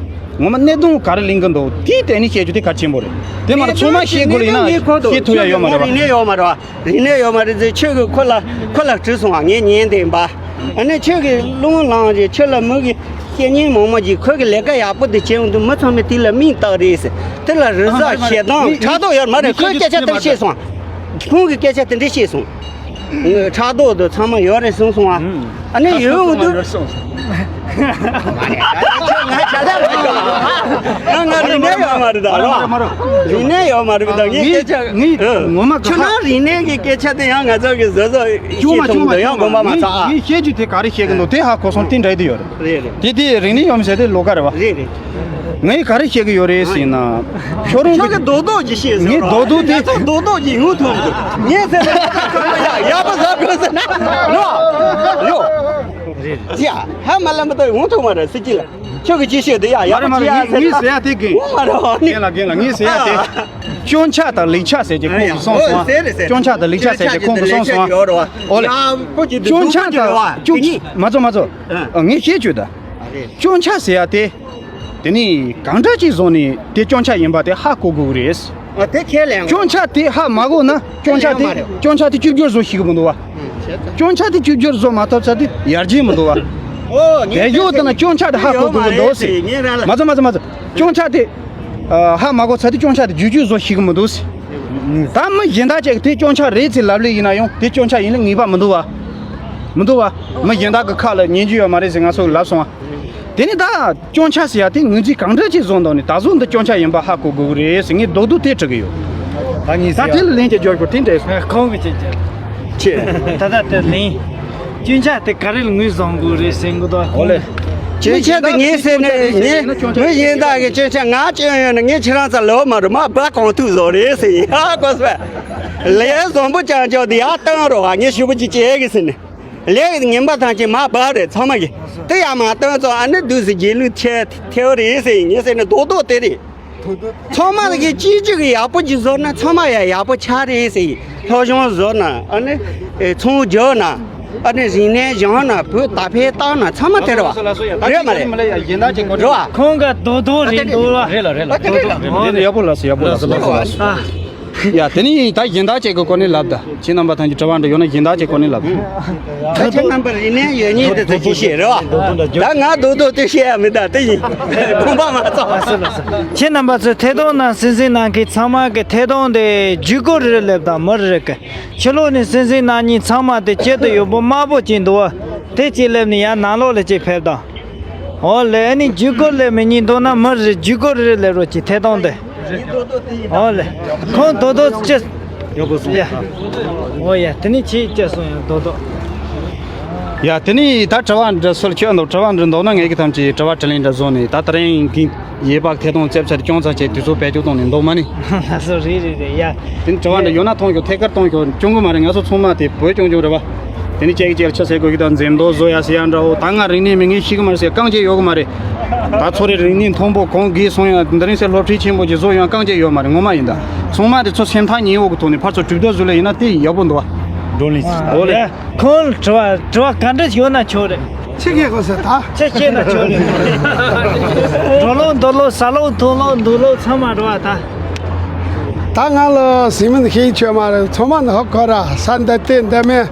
ངོ་མ་གནད་དོན་ག་རེ་གླེང་གི་འདུག་དེའི་སྟེང་ནས་བཤད་རྒྱུ་དེ་གལ་ཆེན་པོ་རེད། དེ་མ་རེད་ཚང་མ་བཤད་དགོས་ལ་ཡིན་ན་བཤད་ཐུབ་ཡ་ཡོད་མ་རེད་བ། རིག་གནས་ཡོད་མ་རེད་བ། རིག་གནས་ཡོད་མ་རེད་ཟེར་ཁྱོད་ཀྱིས་ཁོ་ལ་ཁོ་ལ་དྲིས་སོང་བ་ངས་ཉན་བསྡད་པ། ཨ་ནི་ཁྱོད་ཀྱིས་རླུང་ལངས་རྗེས་ཁྱོད་ལ་མི་གི་བཤེས་གཉེན་མང་མོ་ཞིག་ཁོ་གི་ལས་ཀ་ཡག་པོ་དེ་བྱེད་འོང་དུས་མི་ཚང་མས་དེ་ལ་མིང་བཏགས་རེད་ཟེར། དེ་ལ་རི་གཟར་ཞེ་སྡང་ཕྲག་དོག་ཡོད་མ་རེད། ཁོས་སྐད་ཆ་དེ་འདྲ་བཤད་སོང་། ཁོང་གིས་སྐད་ཆ་དེ་འདྲ་བཤད་སོང་། ཕྲག་དོག་དེ་ཚང་མ་ཡོད་རེད་གསུངས་སོང་ཨ། ཨ་ནི་ཡོད་འོང་དུས། ང་ང་རིག་གནས་ཡོད་མ་རེད་ད་རོ། རིག་གནས་ཡོད་མ་རེད་ད་ངས་སྐད་ཆ་ངས་ངས་ངོ་མ་ཁྱོད་ན་རིག་གནས་ཀྱི་སྐད་ཆ་དེ་ཡང་ང་ཚོ་གི་བཟོ་བཟོ་ཅུང་མ་ཅུང་མ་ཡང་དགོངས་པ་མ་ཚོམས་ཨ། ངས་བཤད་རྒྱུ་དེ་ག་རེ་བཤད་གི་འདུག་དེ་ཧ་གོ་སོང་དེ་འདྲ་དེ་ཡོད་རེད། རེད་རེད། དེ་དེ་རིག་གནས་ཡོད་མ་ཟེར་དེ་ལོགས་ཀ་རེད་བ། རེད་རེད། ངས་ག་རེ་བཤད་གི་ཡོད་རེད་ཟེར་ན། ཁྱོད་རང་ཁྱོད་ཀྱི་རྡོག་རྡོག་ཅིག་བཤད་ཟེར་ངས་རྡོག་རྡོག་དེ། ང་ཚོ་རྡོག་རྡོག་ཅིག་ཡོང་ཐུབ་འདུག་ངས་ཟེར་ན་ཡག་པོ་ཟ་དགོས་ཟེར་ན། རོ། རོ། ཅི་ཡ། ཧ་མ་ལམ་པ་ད་ཡོང་ཐུབ་མ་རེད་ཟེར་གྱི་ལ། ཁྱོད་ཀྱི་ཅི་བཤད་དེ་ཡ་ཡག་པོ་ཅི་ཡ་ཟེར་ན། ངས་ཟེར་ཡ་དེ་གི། ཡོང་མ་རེད་བ་ནི། རྒན་ལ་རྒན་ལ་ངས་ཟེར་ཡ་དེ། སྐྱོན་ཆ་དང་ལེགས་ཆ་ཟེར་གྱི་ཁོང་གིས་གསུངས་སོང་ཨ། སྐྱོན་ཆ་དང་ལེགས་ཆ་ཟེར་གྱི་ཁོང་གིས་གསུངས་སོང་ཨ། ཨོ་ལེ། སྐྱོན་ཆ་དང་སྐྱོན་ཆ་མ་ཚོ་མ་ཚོ། ངས་བཤད་བཅུག་ད། སྐྱོན་ཆ་ཟེར་ཡ་དེ། དེ་ནི་གང་འདྲ་ཅིག་བཟོ་ནས་དེ་སྐྱོན་ཆ་ཡིན་པ་དེ་ཧ་གོ་དགོས་ཀྱི་རེད། ཨ་དེ་ཁས་ལེན། སྐྱོན་ཆ་དེ་ཧ་མ་གོ་ན་སྐྱོན་ཆ་དེ་ཁས་ལེན་ཡོད་མ་རེད། སྐྱོན་ཆ་དེ་བཅོས་བསྒྱུར་བཟོ་ཤེས་ཀྱི་མི་འདུག་བ། ཨུམ། བྱས་ཙང་། སྐྱོན་ཆ་དེ་བཅོས་བསྒྱུར་བཟོ་མ་ཐུབ་ཚར་དུས་ཡར་རྒྱས་མི་འདུག་བ། ཨོ་ངས་དེ་ཡོད་དེ་ན་སྐྱོན་ཆ་དེ་ཧ་གོ་དགོས་ཀྱི་འདུག་ཟེར། ངས་རང་ལ། མ་ཚོ་མ་ཚོ་མ་ཚོ། སྐྱོན་ཆ་དེ། ཨ་ཧ་མ་གོ་ཚར་དུས་སྐྱོན་ཆ་དེ་བཅོས་བསྒྱུར་བཟོ་ཤེས་ཀྱི་མི་འདུག་ཟེར། ད་མི་གཞན་དག་ཅིག་དེ་སྐྱོན་ཆ་རེད་ཟེར་ལབ་ལེ་ཡིན་ན་ཡང་དེ་སྐྱོན་ཆ་ཡིན་ལེ་ངེས་པ་མི་འདུག་བ། མི་འདུག་བ། མི་གཞན་དག་གི་ཁ་ལ་ཉན་རྒྱུ་ཡོད་མ་རེད་ཟེར་ང་ཚོ་ལབ་སོང་བ། དེ་ནི་ད། སྐྱོན་ཆ་ཟེར་ཡ་དེ་ངོས་འཛིན་གང་འདྲ་ཅིག་བཟོ་འདུག་ནི་ད་གཟོད་འདི་སྐྱོན་ཆ་ཡིན་པ་ཧ་གོ་དགོས་ཀྱི་རེད་ཟེར་ངས་རྡོག་རྡོག་དེ་དྲི་གི་ཡོད། ད་ངས་ད་ཟེར་དེ་ཡ། ལ་ལན་གྱི་རྒྱབ་སྐྱོར་དེ་འདྲ་སོང་། ཁོང་གི་ཅི་ཅི། ཆེ། ད་ལྟ་དེ་ལན། སྐྱོན་ཆ་དེ་ག་རེ་ལ་ངོས་བཟུང་དགོས་རེད་ཟེར་གི་འདུག་ཨོ་ལེ། སྐྱོན་ཆ་དེ་ངས་ཟེར་ནས་ངས་མི་གཞན་དག་གི་སྐྱོན་ཆ་ང་སྐྱོན་ཡོད་ན་ངས་ཁྱེད་རང་ཚོ་ལོ་མ་རུ་མ་སྦ་གང་ཐུག་བཟོ་རེད་ཟེར་ཡིན་ཧ་གོ་སོང་། ལས་བཟང་པོ་ཅང་ཅང་དེ་ཡར་བཏང་རོགས་ཨ་ངས་ཞུ་བ་ཅིག་བྱེད་གི་ཟེར་ནས། ལས་ངན་པ་ཐམས་ཅད་མར་སྦ་རེད་ཚང་མ་གི། དེ་ཡང་མ་བཏང་ཙང་ཨ་ནི་དུས་སུ་རྗེས་ལུས་ཐེ་ཐེ་བ་རེད་ཟེར་ཡིན་ངས་ཟེར་ནས་རྡོག་རྡོག་དེ་རེད། ཚང་མ་གི་གཅིག་གཅིག་གི་ཡག་པོ་ཅིག་བཟོ་ན་ཚང་མ་ཡང་ཡག་པོ་ཆགས་རེད་ཟེར་ཡིན། སློབ་སྦྱོང་བཟོ་ན་ཨ་ནི་ཚོང་རྒྱག་ན་ཨ་ནི་རིག་གནས་སྦྱང་ན་བོད་དར་འཕེལ་བཏང་ན་ཚང་མ་དེ་རེད་བ། རེད་མ་རེད། རེད་བ། ཁོང་ག་རྡོག་རྡོག་རེད་འདུག་བ། རེད་ལ་རེད་ལ་རྡོག་རྡོག་རེད། ཡག་པོ་ལ་སོ་ཡག་པོ་ལ་སོ་ལ་སོ་ལ་སོ། ཨ། ཡ་དེ་ནི་ད་གཞན་དག་ཅིག་གི་སྐོར་ནས་ལབ་ད། ཁྱེད་རྣམ་པ་ཐམས་ཅད་དྲི་བ་འདྲ་ཡོད་ན་གཞན་དག་ཅིག་སྐོར་ནས་ལབ་ད། ད་ཁྱེད་རྣམ་པར་ཡིན་ནའི་ཡོད་ཉིད་དེ་ཚོ་ཅི་བཤད་རེད་བ། ད་ང་རྡོག་རྡོག་དེ་བཤད་ཡ་མི་འདུག་དེ་ཡིན་ཁོང་པ་མ་ཚོགས། ཁྱེད་རྣམ་པ་ཚོས་ཐད་གཏོང་ནང་གསན་གཟིགས་གནང་མཁན་ཚང་མ་གི་ཐད་གཏོང་དེ་བརྒྱུད་སྐུར་རེ་སླེབས་དང་མི་རེ་གི། ཕྱི་ལོགས་ནས་གསན་གཟིགས་གནང་མཁན་ཚང་མ་དེ་དཀྱིལ་དུ་ཡོད་པོ་དམར་པོ་ཅིག་འདུག་བ། དེ་གཅིག་སླེབས་ནས་ཡར་ནང་ལོགས་ལ་གཅིག་ཕེབས་དང་། འོ་ལེ། ཨ་ནི་བརྒྱུད་སྐུར་སླེབས་མི་གཉིས་འདུག་ན་མི་རེ་བརྒྱུད་སྐུར་རེ་སླེབས་རོགས་གྱིས་ཐད་གཏོང་དེ། འོ་ལེ། ཁོང་རྡོག་རྡོག་ཅི། ཡག་པོ་སོང་། ཡ། འོ་ཡ། དེ་ནི་ཁྱེད་ཅི་སོང་ཡ་རྡོག་རྡོག་ཡ་དེ་ནི་ད་དྲི་བ་འདྲི་སྲོལ་ཁྱོད་འདུག་དྲི་བ་འདྲི་འདུག་ན་ངེད་ཀྱི་ཐམས་ཅད་དྲི་བ་དྲིས་ལན་འདྲ་བཟོ་ནས་ད་ད་རིང་གི་ཡས་པག་ཐད་གཏོང་རྩེ་བྱར་ཅུང་ཙམ་བྱས་དུས་ཚོད་བེད་སྤྱོད་གཏོང་ནས་འདུག་མ་ནི། ལགས་སོ། རེད་རེད་རེད་ཡ། དེ་ནི་དྲི་བ་འདྲི་ཡོད་ན་མཐོང་ཤོག་ཐད་ཀར་གཏོང་ཤོག་སྐྱོན་གི་མ་རེད། ང་ཚོ་ཚང་མ་དེ་བོད་སྐྱོང་སྐྱོང་རེད་བ། དེ་ནི་ཅིག་ཅིག་ལ་ཆ་ཟེར་དགོས་ཀྱི་ད་འཛེམ་དོགས་བཟོ་ཡ་ཟེར་ཡ་འདྲ་བོ། ད་ང་རིག་གནས་མི་ངན་ཤེས་གི་མ་རེད་ཟེར་རྐང་རྗེས་ཡོད་གི་མ་རེད། ད་ཚོ་རེ་རིག་གནས་མཐོན་པོ་གོང་གི་སོང་ཡ་འདི་རིང་སེ་སློབ་ཁྲིད་ཆེན་པོ་ཅིག་བཟོ་ཡོང་རྐང་རྗེས་ཡོད་མ་རེད། ངོ་མ་ཡིན་ད། ཚང་མ་དེ་ཚོ་སེམས་ཐག་ཉེ་བོ་གི་ཐོག་ནས་ཕར་ཚུར་གྲོས་བསྡུར་བཟོ་ལེ་ཡིན་ན་དེ་ཡག་པོ་འདུག་བ། འགྲོ་ལེ། འོ་ལེ། ཁོང་དྲི་བ་དྲི་བ་ག་འདྲ་ཡོད་ན་ཆོག་རེད། ཆི་གེ་གོ་ས་ད། ཆི་ཤེས་ན་ཆོག་རེད། འགྲོ་ལོག་འདུག་ལོག་ཟ་ལོག་འཐུང་ལོག་འདུག་ལོག་ཚང་མ་འགྲོ་བ་ད། ད་ང་ལ་ཟིན་མིན་ཤེས་ཆོད་མ་རེད། ཚང་མ་ནི་ཧོ་ཁོ་ར་ས་འདི་ལྟེ་འདི་མེ་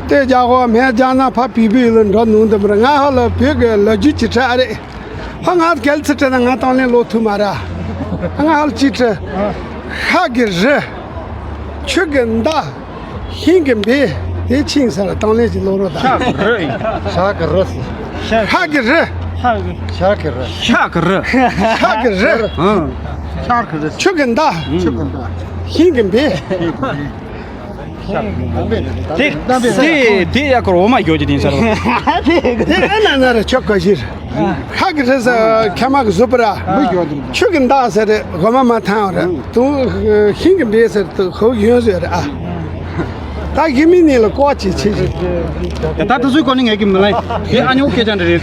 ལྟེ་རྒྱ་གོ་མེ་རྒྱ་ན་ཕ་བི་བི་ལ་འགྲོ་ནུང་འདི་མ་རེད། ང་ཧ་ལ་བོད་གི་ལོ་རྒྱུས་ཅི་ཁྲ་རེད། ཧ་ང་གལ་ཚི་ཁྲ་ན་ང་དང་ལེན་ལོ་ཐུ་མ་ར། ང་ཧ་ལ་ཅི་ཁྲ། ཤ་གི་རི། ཆུ་གི་མདའ། ཤིང་གི་འབེ། དེ་ཆིང་ས་ལ་དང་ལེན་གྱི་ལོ་རོ་དང་། ཤ་གི་རི་ཡིན། ཤ་གི་རི་ཟེར། ཤ་གི་རི། ཤ་གི་རི། ཤ་གི་རི། ཤ་གི་རི། ཤ་གི་རི། ཨང་། ཤ་གི་རི། ཆུ་གི་མདའ། ཆུ་གི་མདའ། ཤིང་གི་འབེ། དེ་དེ་དེ་ཡ་ཁོར་འོ་མ་ཡོད་ཀྱི་དེང་སར། དེ་ཨ་ན་ན་ར་ཆོ་ག་ཞིར། ཁ་གི་རེ་ས་ཁ་མ་གི་བཟོ་པ་ར། ཆུ་གི་མདའ་ཟེར་རེད། འོ་མ་མ་ཐང་རེད། དུང་ཤིང་གི་འབྲས་ཟེར་དུ་ཧོ་ཡོན་ཟེར་རེད་ཨ། ད་གི་མི་ནི་ལ་ཀོ་ཅི་ཆི་ཞིག་ད་ད་ཚོའི་སྐོར་ནི་ངས་གི་མི་ལ་དེ་ཨ་ཉོ་སྐད་ཆ་འདྲ་རེད། ད་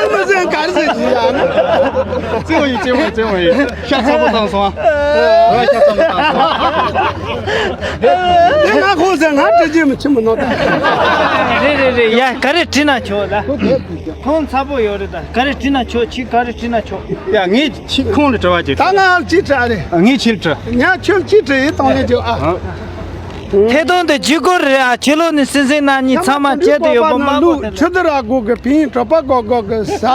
མི་ཟེར་ག་རེ་ཟེར་ཞིག་ཡ་ན། ཙེ་བ་ཡི་ཙེ་བ་ཡི་ཙེ་བ་ཡི་ཤ་ཚ་པོ་བཏང་སོང་ཨ། ཤ་ཚ་པོ་བཏང་སོང་ཨ། དེ་ང་ཁོང་ཟེར་ང་དྲི་རྒྱུ་མི་ཆི་མི་ནོ་ད། རེད་རེད་རེད་ཡ། ག་རེ་དྲི་ན་ཆོག་ད། ཁོང་ཚ་པོ་ཡོད་རེད་ད། ག་རེ་དྲི་ན་ཆོག་ཁྱི་ག་རེ་དྲི་ན་ཆོག་ཡ་ངས་ཁྱི་ཁོང་ལ་དྲི་བ་ཅིག་ད་ང་ཅི་དྲི་རེད། ངས་ཁྱི་ལ་དྲི། ང་ཁྱོད་ཅི་དྲི་ཡིན་གཏོང་ལེ་ཅོ་ཨ། ཐད་གཏོང་དེ་བརྒྱུད་སྐུར་རེད་ཨ། ཕྱི་ལོགས་ནས་སེམས་སེམས་ན་གཉིས་ཚང་མ་བཅད་དུ་ཡོད་པ་མ་གོ་དེ་ཆུ་དུ་ར་སྒོ་གི་བིང་གྲོད་པ་སྒོ་སྒོ་གི་ཟ།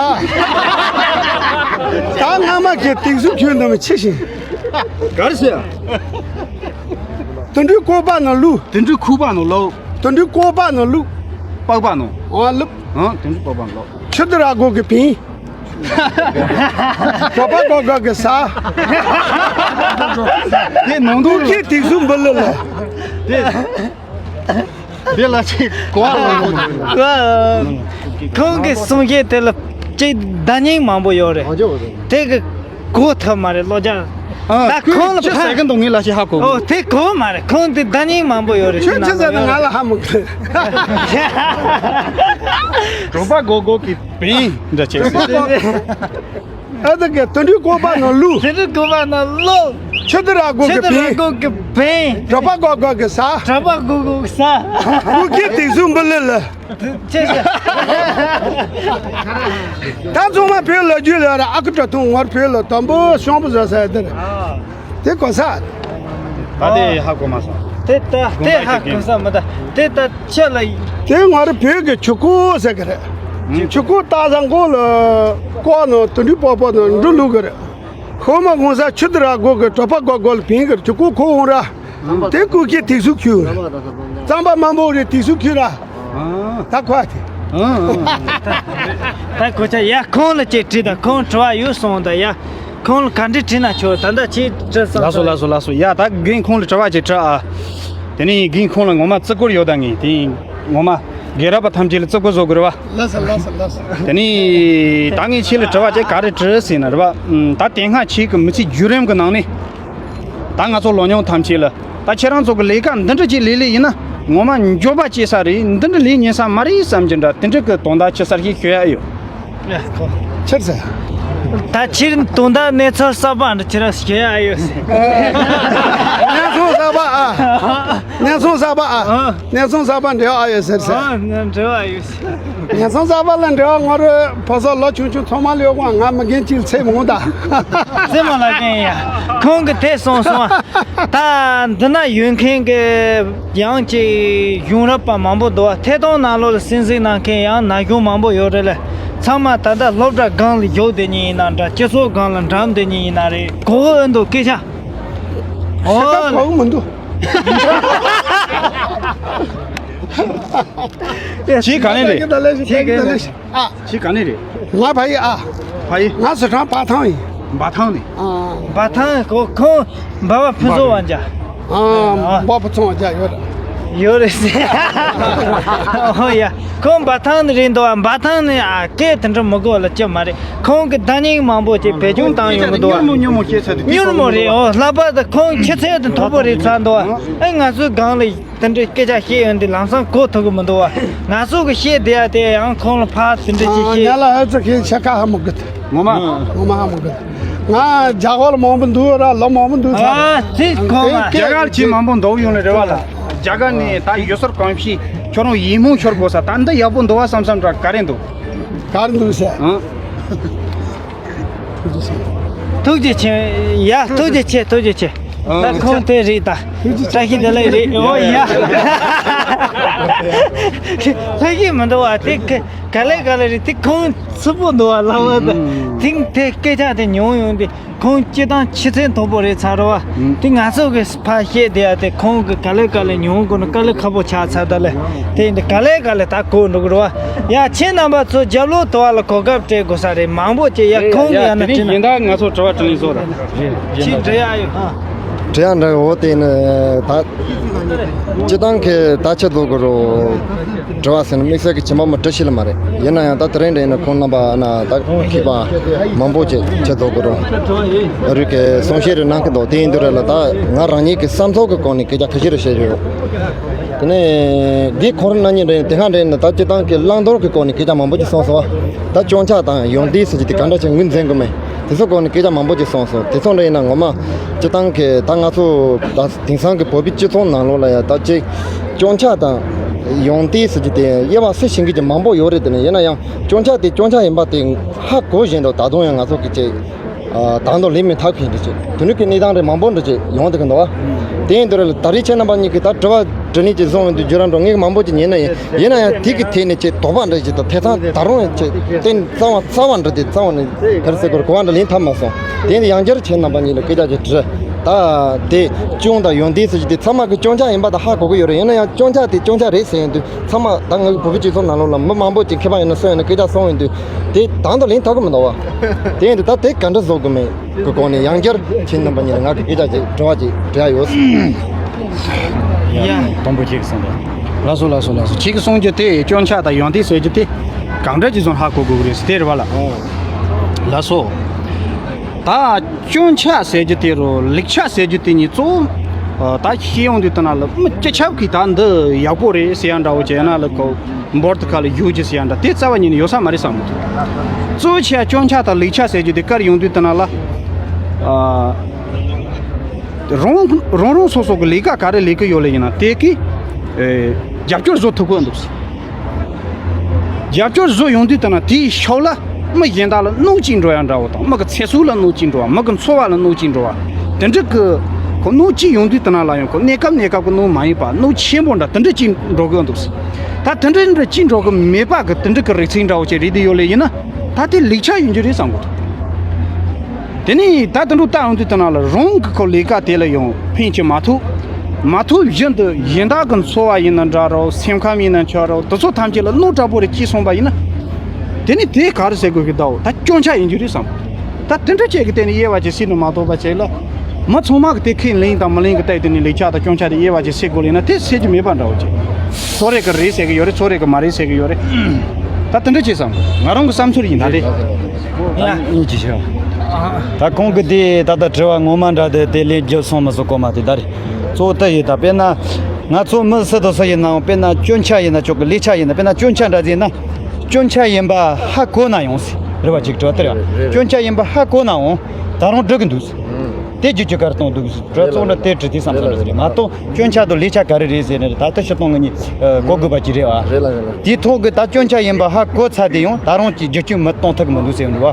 ད་སྔ་མ་གི་དེང་སུ་ཁྱོད་འདི་མི་ཆི་ཞིང་། ག་རེ་ཟེར། དུད་འགྲོའི་ལྐོག་པ་ནང་ལུག་དུད་འགྲོའི་ཁུག་པ་ནང་ལུག་དུད་འགྲོའི་ལྐོག་པ་ནང་ལུག་པགས་པ་ནང་། ཨ་ལུག་ཨང་དུད་འགྲོའི་པགས་པ་ནང་ལུག་ཆུ་དུ་ར་སྒོ་གི་བིང་། གྲོད་པ་སྒོ་སྒོ་གི་ཟ། དེ་ནང་དུ་ཁྱེད་དེང་སུ་འབུ་ལུ་ལ། དེ། འདི་ལ་ཅིག་གོ་བ་ལོན་གོ། ཁོང་གི་གསུང་བཤད་དེ་ལ་ཅིག་བརྡ་རྙིང་མང་པོ་ཡོད་རེད། དེ་གི་གོ་ཐུབ་མ་རེད་བློ་རྒྱ། ད་ཁོང་ལ་ཕ་ཟེར་གི་འདུག་ངས་ལ་ཞིག་ཧ་གོ། ཨོ་དེ་གོ་མ་རེད། ཁོང་དེ་བརྡ་རྙིང་མང་པོ་ཡོད་རེད། ཁྱོད་ཆི་ཟེར་ན་ང་ལ་ཧ་མི་གོ། གྲོད་པ་སྒོ་སྒོ་གི་བིང་འདྲ་བྱས་སོང་། ཨ་ད་ག་དུད་འགྲོའི་ལྐོག་པ་ནང་ལུག་དུད་འགྲོའི་ལྐོག་པ་ནང་ལུག་ཆུ་དུ་ར་སྒོ་ཆུ་དུ་ར་གི་སྒོ་གི་བིང་། གྲོད་པ་སྒོ་སྒོ་གི་ཟ། གྲོད་པ་སྒོ་སྒོ་གི་ཟ། སྐུ་ཁྱི་དེང་སུ་འབུ་ལི་ལི། ཆེ་ཆེ། ད་ཚང་མ་བོད་ལ་རྒྱུས་ལ་ར་ཨ་ཁུ་དྲ་ཐུང་ངོར་བོད་ལ་དམ་པོ་ཤོང་པོ་ཟ་ཟ་དེ་རེད། དེ་གོ་ས། ད་དེ་ཧ་གོ་མ་སོང་། དེ་ད་དེ་ཧ་གོ་ས་མ་ད་དེ་ད་ཆེ་ལ་ཡིན། དེ་ང་རང་བོད་ཀྱི་ཆུ་ཁུག་ཟེར་གི་རེད། ཆུ་ཁུག་སྟག་བཟའ་མགོ་ལ་ལྐོག་ནང་དུད་འགྲོའི་པགས་པ་ནང་འགྲོ་ལུག་གི་རེད། ཧོ་མ་གོང་ས་ཆུ་དུ་ར་སྒོ་གི་གྲོད་པ་སྒོ་སྒོ་ལ་བིང་གི་རེད། ཆུ་ཁུག་ཁོ་འོང་ར། དེ་སྐུ་ཁྱི་དེང་སུ་ཁྱུ་རེད། རྩམ་པ་མང་པོ་རེད་དེང་སུ་ཁྱུ་ར། ད་ཁོ་ཨ་དེ། ད་ཁོ་ཆ་ཡ་ཁོང་ལ་ཅིག་དྲིས་དང་ཁོང་དྲི་བ་ཡོད་སོང་ད་ཡ། ཁོང་ལ་ག་འདྲི་དྲིས་ན་ཆོག་ད་ལྟ་ཅིག་དྲི་སོང་། ལགས་སོ་ལགས་སོ་ལགས་སོ། ཡ་ད་རྒན་ཁོང་ལ་དྲི་བ་ཅིག་དྲི་ཨ། དེ་ནས་རྒན་ཁོང་ལ་ངོ་མ་བརྩི་བཀུར་ཡོད་ད་ངས་དེ་ངོ་མ་རྒན་རབས་པ་ཐམས་ཅད་ལ་བརྩི་བཀུར་བཟོ་དགོས་རེད་བ། ལགས་སོ་ལགས་སོ་ལགས་སོ། དེ་ནས་ད་ངས་ཁྱེད་ལ་དྲི་བ་ཅིག་ག་རེ་དྲི་ཟེར་ན་རེད་བ། ད་དེ་སྔ་ཁྱེད་ཀྱི་མི་ཚེ་བརྒྱུད་རིམ་གྱི་ནང་ནས། ད་ང་ཚོ་ལོ་ཉུང་ཐམས་ཅད་ལ་ད་ཁྱེད་རང་ཚོ་གི་ལས་ཀ་འདི་འདྲ་ཅིག་ལས་ལས་ཡིན་ན་ངོ་མ་འགྱོད་པ་སྐྱེ་ས་རེད། འདི་འདྲ་ལས་ཉན་ས་མ་རེད་བསམ་གྱི་འདྲ་དེ་འདྲ་གི་དོན་དག་ཅི་ཟེར་ཞིག་ཤོད་ཡ་ཡོད། ཕྱིར་ཟེར། ད་ཕྱིར་དོན་དག་གནས་ཚུལ་གསར་པ་འདི་ཁྱེད་རང་ཤོད་ཡ་ཡོད་ཟེར། གནས་ཚུལ་གསར་ པ་ཨ། གནས་ཚང་གསར་པ་ཨ། ཨ། གནས་ཚང་གསར་པ་འབྲེལ་བ་ཨ་ཡོད་ཟེར་ཟེར། ཨ། འབྲེལ་བ་ཡོད་ཟེར། གནས་ཚང་གསར་པ་ལ་འབྲེལ་བ་ང་རོ་ཕོ་སོགས་ལོ་ཆུང་ཆུང་ཚང་མ་ལ་ཡོད་གོ། ང་མི་རྒན་གཅིག་ཚེ་མང་ད། ཚེ་མ་ལ་རྒན་ཡ། ཁོང་གི་དེ་སོང་སོང་ཨ། ད་འདི་ན་ཡོད་མཁན་གི་ཡང་ཅིག་གཞུང་རབ་པ་མང་པོ་འདུག་བ། ཐད་གཏོང་ནང་ལོགས་ལ་གསན་གཟིགས་གནང་མཁན་ཡང་ན་གཞུང་མང་པོ་ཡོད་རེད་ལ། ཚང་མ་ད་ལྟ་སློབ་གྲྭ་སྒང་ལ་བཞུགས་བསྡད་མཁན་ཡིན་ན་འདྲ། སྤྱི་ཚོགས་སྒང་ལ་འགྲམ་བསྡད་མཁན་ཡིན་ན་རེད། གོ་གི་ཨེ་འདུག་སྐད་ཆ། ཤ་ཁ་ཨོ་གོ་གི་མི་འདུག་ཁྱེད་ག་ནས་རེད། ཁྱེད་ག་ནས་རེད། ཨ། ཁྱེད་ག་ནས་རེད། ང་ཕ་ཡི་ཨ། ཕ་ཡི། ང་ཟི་ཁྲོན་འབའ་ཐང་ཡིན། འབའ་ཐང་ནས། ཨ། འབའ་ཐང་གོ་ཁོང་འབའ་བ་ཕུན་ཚོགས་དབང་རྒྱལ། ཨ། འབའ་ཕུན་ཚོགས་དབང་རྒྱལ་ཡོད་རེད། ཡོད་རེད་ཟེར། ཨོ་ཡ། ཁོང་འབའ་ཐང་ནས་རེད་འདུག་ཨ། འབའ་ཐང་ནས་ཨ་སྐད་དེ་འདྲ་མི་གོ་ལ་ཅི་མ་རེད། ཁོང་གི་བརྡ་རྙིང་མང་པོ་ཅིག་བེད་སྤྱོད་བཏང་ཡོང་གི་འདུག་ཨ། མྱུར་མོ་མྱུར་མོ་སྐད་ཆ་དེ། མྱུར་མོ་རེད། ཨོ་ལྷག་པར་དུ་ཁོང་ཆུ་ཚད་དེ་མཐོ་པོ་རེད་ཚར་འདུག་ཨ། ཨེ་ང་ཚོའི་སྒང་ལ་དེ་འདྲའི་སྐད་ཆ་བཤད་ཡོང་དུས་ལམ་སང་གོ་ཐུབ་ཀྱི་མི་འདུག་བ། ང་ཚོ་གི་བཤད་བསྡད་ཡ་དེ་ཡང་ཁོང་ལ་ཕར་དེ་འདྲ་ཅིག་བཤད། ང་ལ་ཨ་ཙི་ཁྱེད་ཆ་ཁ་ཧ་མ་གི། ངོ་མ། ངོ་མ་ཧ་མ་གི། ང་རྒྱ་གར་ལ་མང་པོ་འདུག་ར་ལོ་མང་པོ་འདུག་ཚར། ཨ་ཙི་ཁོ་མ། རྒྱ་གར་ཆེས་མང་པོ་འདུག་ཡོང་ནས་རེ་བ་ལ། རྒྱ་གར་ནས་ད་ཡུལ་སྲོལ་གོམས་གཤིས་ཁྱོད་རང་ཡིད་སྨོན་ཤོར་དགོས་ས་ད་འདི་ཡག་པོ་འདུག་བ་བསམ་བསམ་འདྲ་ག་རེ་འདུག་ག་རེ་འདུག་ཟེར། ཨང་། ཐུགས་རྗེ་ཆེ། ཡ་ཐུགས་རྗེ་ཆེ། ཐུགས་རྗེ་ཆེ། ད་ཁོང་དེ་རེད་ད། བཀྲ་ཤིས་བདེ་ལེགས་རེད། ཨོ་ཡ། ལྷ་ཞིག་མི་འདུག་བ་དེ་ག་ལེ་ག་ལེ་རེད། དེ་ཁོང་ཚུ་པོ་འདུག་བ་ལྷ་བ་ད། ཐིང་དེ་སྐད་ཆ་དེ་ཉུང་ཡོང་དེ་ཁོང་སྤྱི་བཏང་ཆུ་ཚད་མཐོ་པོ་རེད་ཚར་བ། དེ་ང་ཚོ་གི་ཕར་བཤད་བསྡད་ཡ་དེ་ཁོང་གི་ག་ལེ་ག་ལེ་ཉུང་དགོས་ན་དཀའ་ལས་ཁག་པོ་ཆགས་ཚར་ད་ལེ། དེ་ཡིན་དེ་ག་ལེ་ག་ལེ་ད་གོ་འགྲོ་གི་རེད་བ། ཡ་ཁྱེད་རྣམ་པ་ཚོ་རྒྱབ་ལོགས་དུ་བ་ལ་གོ་སྐབས་སྤྲད་དགོས་ས་རེད། མང་པོ་ཅིག་ཡ་ཁོང་གི་ཡ་ན་དེ་ནས་དྲི་ན། ཡིན་ད་ང་ཚོ་དྲི་བ་དྲི་ལན་བཟོ་ར། ཅི་འདྲི་ཡ་ཡོད་ཨ། དྲི་ཡ་འདྲ་འོ་དེ་ནི་ད་སྤྱི་བཏང་གི་ད་ཆེད་དུ་གི་རོ། དྲི་བ་ཟེར་ན་དམིགས་བསལ་གྱི་ཆེན་པོ་མ་དྲི་ཤེས་ལ་མ་རེད། ཡིན་ན་ཡང་ད་དེ་རིང་འདྲ་ཡིན་ན་ཁོང་རྣམ་པ་ན་ད་མཁས་པ་མང་པོ་ཅིག་ཆེད་དུ་གི་རོ། རིགས་ཀྱི་གསུང་བཤད་རེ་གནང་གི་འདུག་དེ་ཡིན་དུས་རེད་ལ་ད་ང་རང་ཉིད་ཀྱི་བསམ་ཚུལ་གྱི་སྒོ་ནས་སྐད་ཆ་ཁ་ཤས་རེ་བཤད་ཡོད། དེ་ནས་འདི་ཁོ་རང་རྣམ་གཉིས་འདྲ་ཡིན་དེ་སྔ་འདྲ་ཡིན་ན་ད་སྤྱི་བཏང་གི་བླང་དོར་གྱི་སྒོ་ནས་སྐད་ཆ་མང་པོ་ཅིག་གསུངས་སོང་བ། ད་སྐྱོན་ཆ་དང་ཡོན་ཏན་ཟེར་གྱི་དེ་ག་འདྲ་ཅིག་ངོས་འཛིན་དགོས་མེད། དེ་ཚོ་སྐོར་ནས་སྐད་ཆ་མང་པོ་ཅིག་གསུངས་སོང་། དེ་ཚོ་འདྲ་ཡིན་ན་ངོ་མ་སྤྱི་བཏང་གི་ད་ང་ཚོ་ད་དེང་སང་གི་བོད་པའི་སྤྱི་ཚོགས་ནང་ལོགས་ལ་ཡ་ད་ཅིག་སྐྱོན་ཆ་དང་ཡོན་ཏན་ཟེར་གྱི་དེ་དབྱེ་བ་སུ་ཞིག་གི་མང་པོ་ཡོད་རེད། དེ་ནས་ཡིན་ན་ཡང་སྐྱོན་ཆ་དེ་སྐྱོན་ཆ་ཡིན་པ་དེ་ཧ་གོ་བཞིན་དུ་ད་དུང་ཡང་ང་ཚོ་གི་ཅིག་དང་དུ་ལེན་མི་ཐག་གི་འདྲ་ཅིག་དེ་འདྲ་གི་གནས་སྟངས་རེ་མང་པོ་འདྲ་ཅིག་ཡོང་བསྡད་ཀྱི་འདུག་བ། དེ་ཡིན་དུས་རེད་ལ་ད་རེས་ཁྱེད་རྣམ་པ་གཉིས་ཀྱིས་ད་དྲི་བ་དྲི་ནས་ཅིག་བཟུང་ཡོང་དུས་བརྗོད་ར་འགྲོ་ངས་མང་པོ་ཅིག་ཉན་ན་ཡིན། ཡིན་ན་ཡང་དེ་གི་ཐད་ནས་ཅིག་དོགས་པ་འདྲ་ཅིག་དང་ཐེ་ཚོམ་ད་རུང་ཅིག་གཏན་རྩ་བ་རྩ་བ་འདྲ་དེ་རྩ་བ་ནས་ག་རེ་ཟེར་དགོས་རེད། གོ་བ་འདྲ་ལེན་ཐབས་མ་སོང་། དེ་ནས་ཡང་བསྐྱར་ཁྱེད་རྣམ་པ་གཉིས་ལ་སྐད་ཆ་ཅིག་དྲི། ད་དེ་སྐྱོན་དང་ཡོན་ཏན་ཟེར་གྱི་དེ་ཚང་མ་གི་སྐྱོན་ཆ་ཡིན་པ་ད་ཧ་གོ་གི་ཡོད་རེད། ཡིན་ན་ཡང་སྐྱོན་ཆ་དེ་སྐྱོན་ཆ་རེད་ཟེར་ཡོང་དུས་ཚང་མ་ད་ང་གི་བོད་པའི་སྤྱི་ཚོགས་ནང་ལོགས་ལ་མི་མང་པོ་ཅིག་མཁས་པ་ཡིན་ན་སུ་ཡིན་ན་སྐད་ཆ་གསུངས་ཡོང་དུས་དེ་དང་དུ་ལེན་ཐུབ་ཀྱི་མི་འདུག་བ། དེ་ཡིན་དུས་ད་དེ་ག་འདྲ་བཟོ་དགོས་མེད། གི་སྒོ་ནས་ཡང་བསྐྱར་ཁྱེད་རྣམ་པ་གཉིས་ལ་ང་གི་སྐད་ཆ་ཅིག་དྲི་བ་ཅིག་དྲི་ཡ་ཡོད། ཡ། དང་པོ་ཁྱེད་ཀྱིས་གསུངས་པ། ལགས་སོ་ལགས་སོ་ལགས་སོ། ཁྱེད་ཀྱིས་གསུངས་རྒྱུ་དེ་སྐྱོན་ཆ་དང་ཡོན་ཏན་ཟེར་རྒྱུ་དེ་གང་འདྲ་ཅིག་བཟུང་ཧ་གོ་དགོས་ཀྱི་རེད་ཟེར་དེ་རེད་བ་ལ། ལགས་སོ། ད་སྐྱོན་ཆ་ཟེར་རྒྱུ་དེ་རུ་ལེགས་ཆ་ཟེར་རྒྱུ་དེ་གཉིས་གཙོ་བོ་ད་ཤེས་ཡོང་དུས་ད་ན་ལ་མི་སྤྱི་ཁྱབ་ཀྱིས་ད་འདི་ཡག་པོ་རེད་ཟེར་ཡ་འདྲ་བོ་བྱས་ན་ལ་གོ། འབོར་དུ་ཁ་ལ་ཡོད་ཀྱི་ཟེར་ཡ་འདྲ་དེ་རྩ་བ་ཉིད་ནས་ཡོད་ས་མ་རེད་བསམ་གྱི་འདུག་གཙོ་ཆེ་སྐྱོན་ཆ་དང་ལེགས་ཆ་ཟེར་རྒྱུ་དེ་གར་ཡོང་དུས་དེ་ན་ལ། ཨ། རང་རང་རང་སོ་སོ་གི་ལས་ཀ་ག་རེ་ལས་ཀྱི་ཡོད་ལེ་ཡིན་ན་དེ་གི། ཨེ། རྒྱབ་སྐྱོར་བཟོ་ཐུབ་ཀྱི་འདུག་རྒྱབ་སྐྱོར་བཟོ་ཡོང་དུས་དེ་ན་དེའི་ཕྱོགས་ལ་མི་གཞན་དག་ལ་གནོད་སྐྱེལ་འགྲོ་ཡ་འདྲ་བོ་དང་མི་གི་ཚེ་སྲོག་ལ་གནོད་སྐྱེལ་འགྲོ་བ་མི་གི་འཚོ་བ་ལ་གནོད་སྐྱེལ་འགྲོ་བ་དེ་འདྲ་གི་ཁོ་གནོད་སྐྱེལ་ཡོང་དུས་དེ་ན་ལ་ཡང་ཁོ་གནས་སྐབས་གནས་སྐབས་ཀྱི་གནོད་མ་ཡིན་པ་གནོད་ཆེན་པོ་འདྲ་དེ་འདྲ་ཅིག་འགྲོ་གི་འདུག་ད་དེ་འདྲ་འདྲ་ཅིག་འགྲོ་གི་མེད་པ་གི་དེ་འདྲ་གི་རིགས་ཚིག་འདྲ་བོ་ཅིག་རེད་དེ་ཡོད་ལེ་ཡིན་ན་ད་དེ་ལེགས་ཆ་ཡིན་རྒྱུ་རེད་བསམ་གི་འདུག་དེ་ནས་ད་དེ་འདྲ་ལྟ་ཡོང་དུས་དེ་ན་ལ་རང་གི་ཁོ་ལས་ཀ་དེ་ལ་ཡང་ཕན་ཅིག་མ་ཐོགས། མ་ཐོགས་བཞིན་དུ་གཞན་དག་གི་འཚོ་བ་ཡིན་ན་འདྲ་རོ་སེམས་ཁམས་ཡིན་ན་ཆོག་རོ་དེ་ཚོ་ཐམས་ཅད་ལ་གནོད་དྲག་པོ་རེ་སྐྱེལ་སོང་པ་ཡིན་ན། དེ་ནི་དེ་ག་རེ་ཟེར་དགོས་ཀྱི་འདུག་ད་སྐྱོན་ཆ་ཡིན་རྒྱུ་རེད་བསམ། ད་དེ་འདྲ་བྱས་ཀྱི་སྟེང་ནས་དབྱེ་བ་ཅིག་ཕྱེ་ནས་མ་གཏོགས་པ་བྱས་ལ། མི་ཚང་མ་གི་དེ་ཁས་ལེན་དང་མི་ལེན་གི་སྟེང་དེ་ནས་ལེགས་ཆ་དང་སྐྱོན་ཆ་དེ་དབྱེ་བ་ཅིག་ཕྱེ་དགོས་ལེ་ན་དེ་ཕྱེ་རྒྱུ་མེད་པ་འདྲ་བོ་ཅིག་ཚོ་རེ་གི་རེད་ཟེར་གི་ཡོད་རེད། ཚོ་རེ་གི་མ་རེད་ཟེར་གི་ཡོད་རེད། ད་དེ་འདྲ་ཅིག་བསམ། ང་རང་གི་བསམ་ཚུལ་ཡིན་ད་རེད། ཡ། ཡིན་གྱི་ཤོག་ད་ཁོང་གི་དེ་ད་ལྟ་དྲི་བ་ངོ་མ་འདྲ་དེ་དེ་ལན་བརྒྱབ་སོང་མ་སོང་གོ་མ་དེ་ད་རེད། གཙོ་བོ་དེ་ཡིན་ད་དཔེར་ན། ང་ཚོ་མི་སུ་དང་སུ་ཡིན་ནའང་དཔེར་ན་སྐྱོན་ཆ་ཡིན་ན་ཆོག་གི་ལེགས་ཆ་ཡིན་ན་དཔེར་ན་སྐྱོན་ཆ་འདྲ་ཟིག་ཡིན་ན། སྐྱོན་ཆ་ཡིན་པ་ཧ་གོ་ན་ཡང་ཟེར་རེད་བ་ཅིག་དྲི་བ་དེ་རེད་བ། སྐྱོན་ཆ་ཡིན་པ་ཧ་གོ་ན་ཡང་ད་རུང་འགྲིག་གི་འདུག་ཟེར། དེ་བསྒྱུར་བཅོས་ག་རེ་གཏོང་འདུག་གི་གྲོས་ཚོགས་ནང་དེ་དྲི་དུས་བསམ་བསམ་འདྲ་ཟེར་རེད་མ་གཏོགས། སྐྱོན་ཆ་དང་ལས་ཆ་ག་རེ་རེད་ཟེར་ནས་ད་ལྟ་སྤྱིར་བཏང་ངེད་གཉིས་གོ་དགོས་པ་ཅིག་རེད་བ། རེད་ལ་རེད་ལ། དེའི་ཐོག་གི་ད་སྐྱོན་ཆ་ཡིན་པ་ཧ་གོ་ཚར་དུས་ཡང་ད་རུང་ཅིག་བསྒྱུར་བཅོས་མི་གཏོང་ཐུབ་ཀྱི་མི་འདུག་ཟེར་ཡོང་འདུག་བ།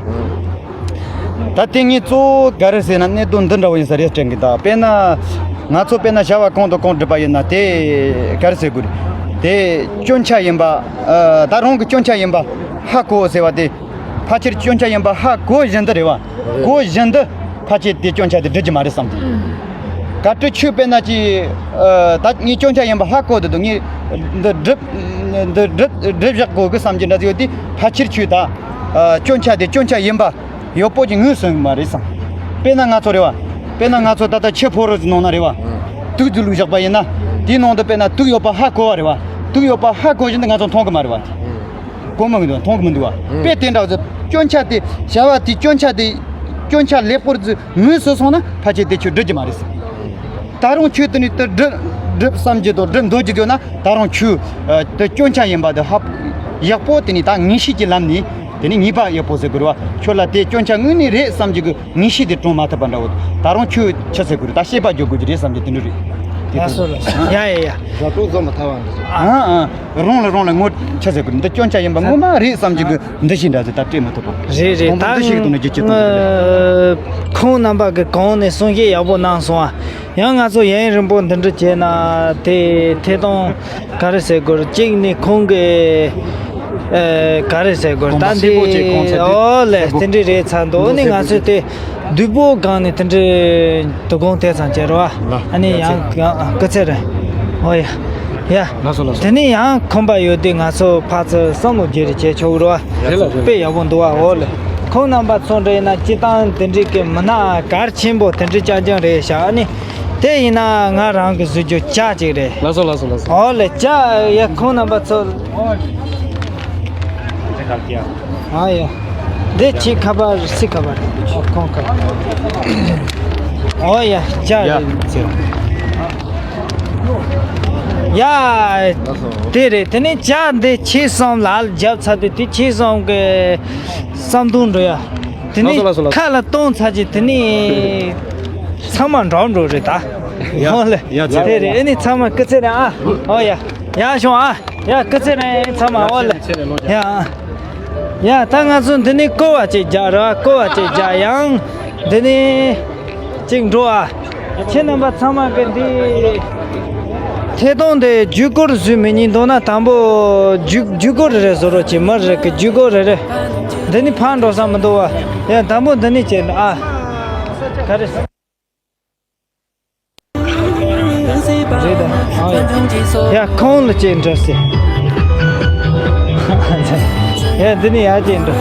ད་དེ་ངས་གཙོ་བོ་ག་རེ་ཟེར་ན་གནད་དོན་འདི་འདྲ་བོ་ཡིན་ས་རེད་དྲན་གི། ད་དཔེར་ན་ང་ཚོ་དཔེར་ན་བྱ་བ་གང་དང་གང་སྒྲུབ་པ་ཡིན་ན་དེ་ག་རེ་ཟེར་དགོས་རེད། དེ་སྐྱོན་ཆ་ཡིན་པ། ཨ། ད་རང་གི་སྐྱོན་ཆ་ཡིན་པ་ཧ་གོ་ཟེར་བ་དེ། ཕལ་ཆེར་སྐྱོན་ཆ་ཡིན་པ་ཧ་གོ་བཞིན་དུ་རེད་བ། གོ་བཞིན་དུ་ཕལ་ཆེར་དེ་སྐྱོན་ཆ་དེ་སྒྲུབ་རྒྱུ་མ་རེད་བསམ་གི། གལ་ཏེ་ཁྱོད་དཔེར་ན་ཅིག་ཨ། ད་ངས་སྐྱོན་ཆ་ཡིན་པ་ཧ་གོ་འདུག་ངས་འདི་སྒྲུབ། འདི་སྒྲུབ་སྒྲུབ་བཞག་དགོས་གི་བསམ་གྱི་འདྲ་ཟིག་ཡོད་དུས་ཕལ་ཆེར་ཁྱོད་ད་ཨ། སྐྱོན་ཆ་དེ་སྐྱོན་ཆ་ཡིན་པ་ཡག་པོ་ཅིག་ངོས་ཟིན་གི་མ་རེད་བསམ། དཔེར་ན་ང་ཚོ་རེད་བ། དཔེར་ན་ང་ཚོ་ད་ལྟ་ཆུ་ཕོར་རོ་ཟིག་ནང་ན་རེད་བ། དུག་ཟིག་བླུགས་བཞག་པ་ཡིན་ན། དེའི་ནང་དུ་དཔེར་ན་དུག་ཡོད་པ་ཧ་གོ་བ་རེད་བ། དུག་ཡོད་པ་ཧ་གོ་བཞིན་དུ་ང་ཚོ་མཐོང་གི་མ་རེད་བ། གོ་མི་འདུག་མཐོང་གི་མི་འདུག་བ། དཔེ་དེ་འདྲ་ཟིག་སྐྱོན་ཆ་དེ་བྱ་བ་དེ་སྐྱོན་ཆ་དེ་སྐྱོན་ཆ་ལེགས་པོར་ཟིག་ངོས་ཟིན་སོང་ན་ཕལ་ཆེར་དེ་ཁྱོད་སྒྲུབ་རྒྱུ་མ་རེད་ཟེར། ད་རུང་ཁྱོད་དེ་ནས་དེ་སྒྲུབ་སྒྲུབ་བསམ་གྱི་དང་སྒྲུབ་འདོད་ཀྱི་ཡོད་ན་ད་རུང་ཁྱོད་ཨ། དེ་སྐྱོན་ཆ་ཡིན་པ་དེ་ཧ་ཡག་པོ་དེ་ནས་ད་ངེས་ཤེས་ཀྱི་ལམ་ནས་དེ་ནས་ངེས་པ་ཡག་པོ་ཟེར་དགོས་རེད་བ། ཁྱོད་ལ་དེ་སྐྱོན་ཆ་དངོས་གནས་རེད་བསམ་གྱི་གི་ངེས་ཤེས་དེ་བྱུང་མ་ཐུབ་པ་འདྲ་བོ། ད་རུང་ཁྱོད་ཆི་ཟེར་དགོས་རེད། ད་ཤེས་པ་འཇོག་དགོས་ཀྱི་རེད་བསམ་གྱི་དེ་འདྲ་རེད། དེ་ལགས་སོ་ལགས་སོ། ཡ་ཡ་ཡ། བཟའ་འཕྲོག་བཟོ་མི་ཐུབ་པ་འདྲ་ཟེར། ཨ་ཨ། རང་ལ་རང་ལ་ངོ་ཆི་ཟེར་དགོས་རེད། འདི་སྐྱོན་ཆ་ཡིན་པ་ངོ་མ་རེད་བསམ་གྱི་གི་འདུ་ཤེས་འདྲ་ཟེར་ད་སྤྲད་མི་ཐུབ་པ། རེད་རེད། དང་པོ་འདུ་ཤེས་ཀྱི་ཐོག་ནས་བསྒྱུར་བཅོས་གཏོང་དགོས་རེད། ཁོང་རྣམ་པ་གི་གོང་ནས་གསུང་བཤད་ཡག་པོ་གནང་སོང་ཨ། ཡང་ང་ཚོ་ཡུན་རིང་པོ་འདི་འདྲ་བྱས་ན་དེ་ཐད་གཏོང་ག་རེ་ཟེར་དགོས་རེད། གཅིག་ནི་ཁོང་གི་ཨ། ག་རེ་ཟེར་དགོས་རེད། ད་འདི་ཨོ་ལེ་དེ་འདྲ་རེད་ཚར་འདུག་ཨ་ནི་ང་ཚོས་དེ་བདུད་པོ་སྒང་ནས་དེ་འདྲ་དོ་དགོང་དེ་ཙམ་བྱས་རོགས་ཨ། ཨ་ནི་ཡང་སྐུ་ཚེ་རིང་། ཨོ་ཡ་ཡ། ལགས་སོ་ལགས་སོ། དེ་ནས་ཡང་ཁོམ་པ་ཡོད་དུས་ང་ཚོ་ཕར་ཚུར་བསམ་བློ་བརྗེ་རེས་བྱས་ཆོག་རོགས་ཨ། དཔེ་ཡག་པོ་འདུག་ཨ། ཨོ་ལེ། ཁོང་རྣམ་པ་ཚོ་འདྲ་ཡིན་ན་སྤྱིར་བཏང་དེ་འདྲའི་གི་མི་སྣ་གལ་ཆེན་པོ་དེ་འདྲའི་རྐྱང་རྐྱང་རེད་ཤག་ཨ་ནི་དེ་ཡིན་ན་ང་རང་གི་བཟོ་རྒྱུ་ཇ་ཅིག་རེད། ལགས་སོ་ལགས་སོ་ལགས་སོ། ཨོ་ལེ་ཇ་ཡ། ཁོང་རྣམ་པ་ཚོ། ཨ་ཡ། འདི་ཁྱི་ཁ་པར་སི་ཁ་པར། ཨོ་ཁོང་ཁ་པར། ཨོ་ཡ་ཇ་རེད། ཡ། ཡ། དེ་རེད། དེ་ནས་ཇ་འདི་ཁྱི་གསུམ་ལ་བརྒྱབ་ཚར་དུས་དེ་ཁྱི་གསུམ་གི་བསམ་དོན་འགྲུབ་ཡ། དེ་ནས་ལགས་སོ་ལགས་སོ་ལགས། ཁ་ལ་གཏོང་ཚར་རྗེས་དེ་ནས་ཚང་མ་འགྲོ་འགྲོ་རེད་ད། ཡ། ཧོ་ལེ། ཡ་ཚེ། དེ་རེད། ཨེ་ནི་ཚང་མ་སྐུ་ཚེ་རིང་ཨ། ཨོ་ཡ། ཡ་བྱུང་ཨ། ཡ་སྐུ་ཚེ་རིང་ཚང་མ། ཨོ་ལེ། ཡ་ཨ། ཡ་ད་ང་ཚོ་འདི་ནས་ཀོ་བ་ཅིག་རྒྱག་ར། ཀོ་བ་ཅིག་རྒྱག་ཡང་འདི་ནས་ཅིག་འགྲོ་ཨ། ཁྱེད་རྣམ་པ་ཚང་མ་གི་འདི་ཐད་གཏོང་དེ་བརྒྱུད་སྐུར་བཟོས་མི་ཉན་འདུག་ན་དང་པོ་བརྒྱུད་བརྒྱུད་སྐུར་རེ་རེ་བཟོ་རོགས་གྱིས། མི་རེ་གི་བརྒྱུད་སྐུར་རེ་རེ། འདི་ནི་ཕར་འགྲོ་ས་མི་འདུག་བ། ཡ་དང་པོ་འདི་ནི་བྱས་ཨ། ག་རེ། རེད་ད། ཨ་ཡ། ཡ་ཁོང་ལ་ཅིག་འགྲོ་ཟེར། ཡ་འདི་ནི་ཡ་ཅིག་འགྲོ།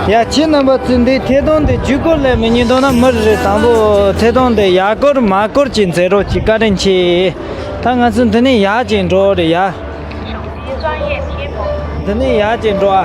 ཡ་ཁྱེད་རྣམ་པ་ཚོས་འདི་ཐད་གཏོང་འདི་བརྒྱུད་སྐུར་ལས་མི་ཉན་འདུག་ན་མི་རེ་རེ་དང་པོ་ཐད་གཏོང་འདི་ཡར་སྐུར་མར་སྐུར་གྱིས་མཛད་རོགས་གྱིས། བཀའ་དྲིན་ཆེ། ད་ང་ཚོ་འདི་ནས་ཡར་ཅིག་འགྲོ་རེད་ཡ། འདི་ནས་ཡར་ཅིག་འགྲོ་ཨ།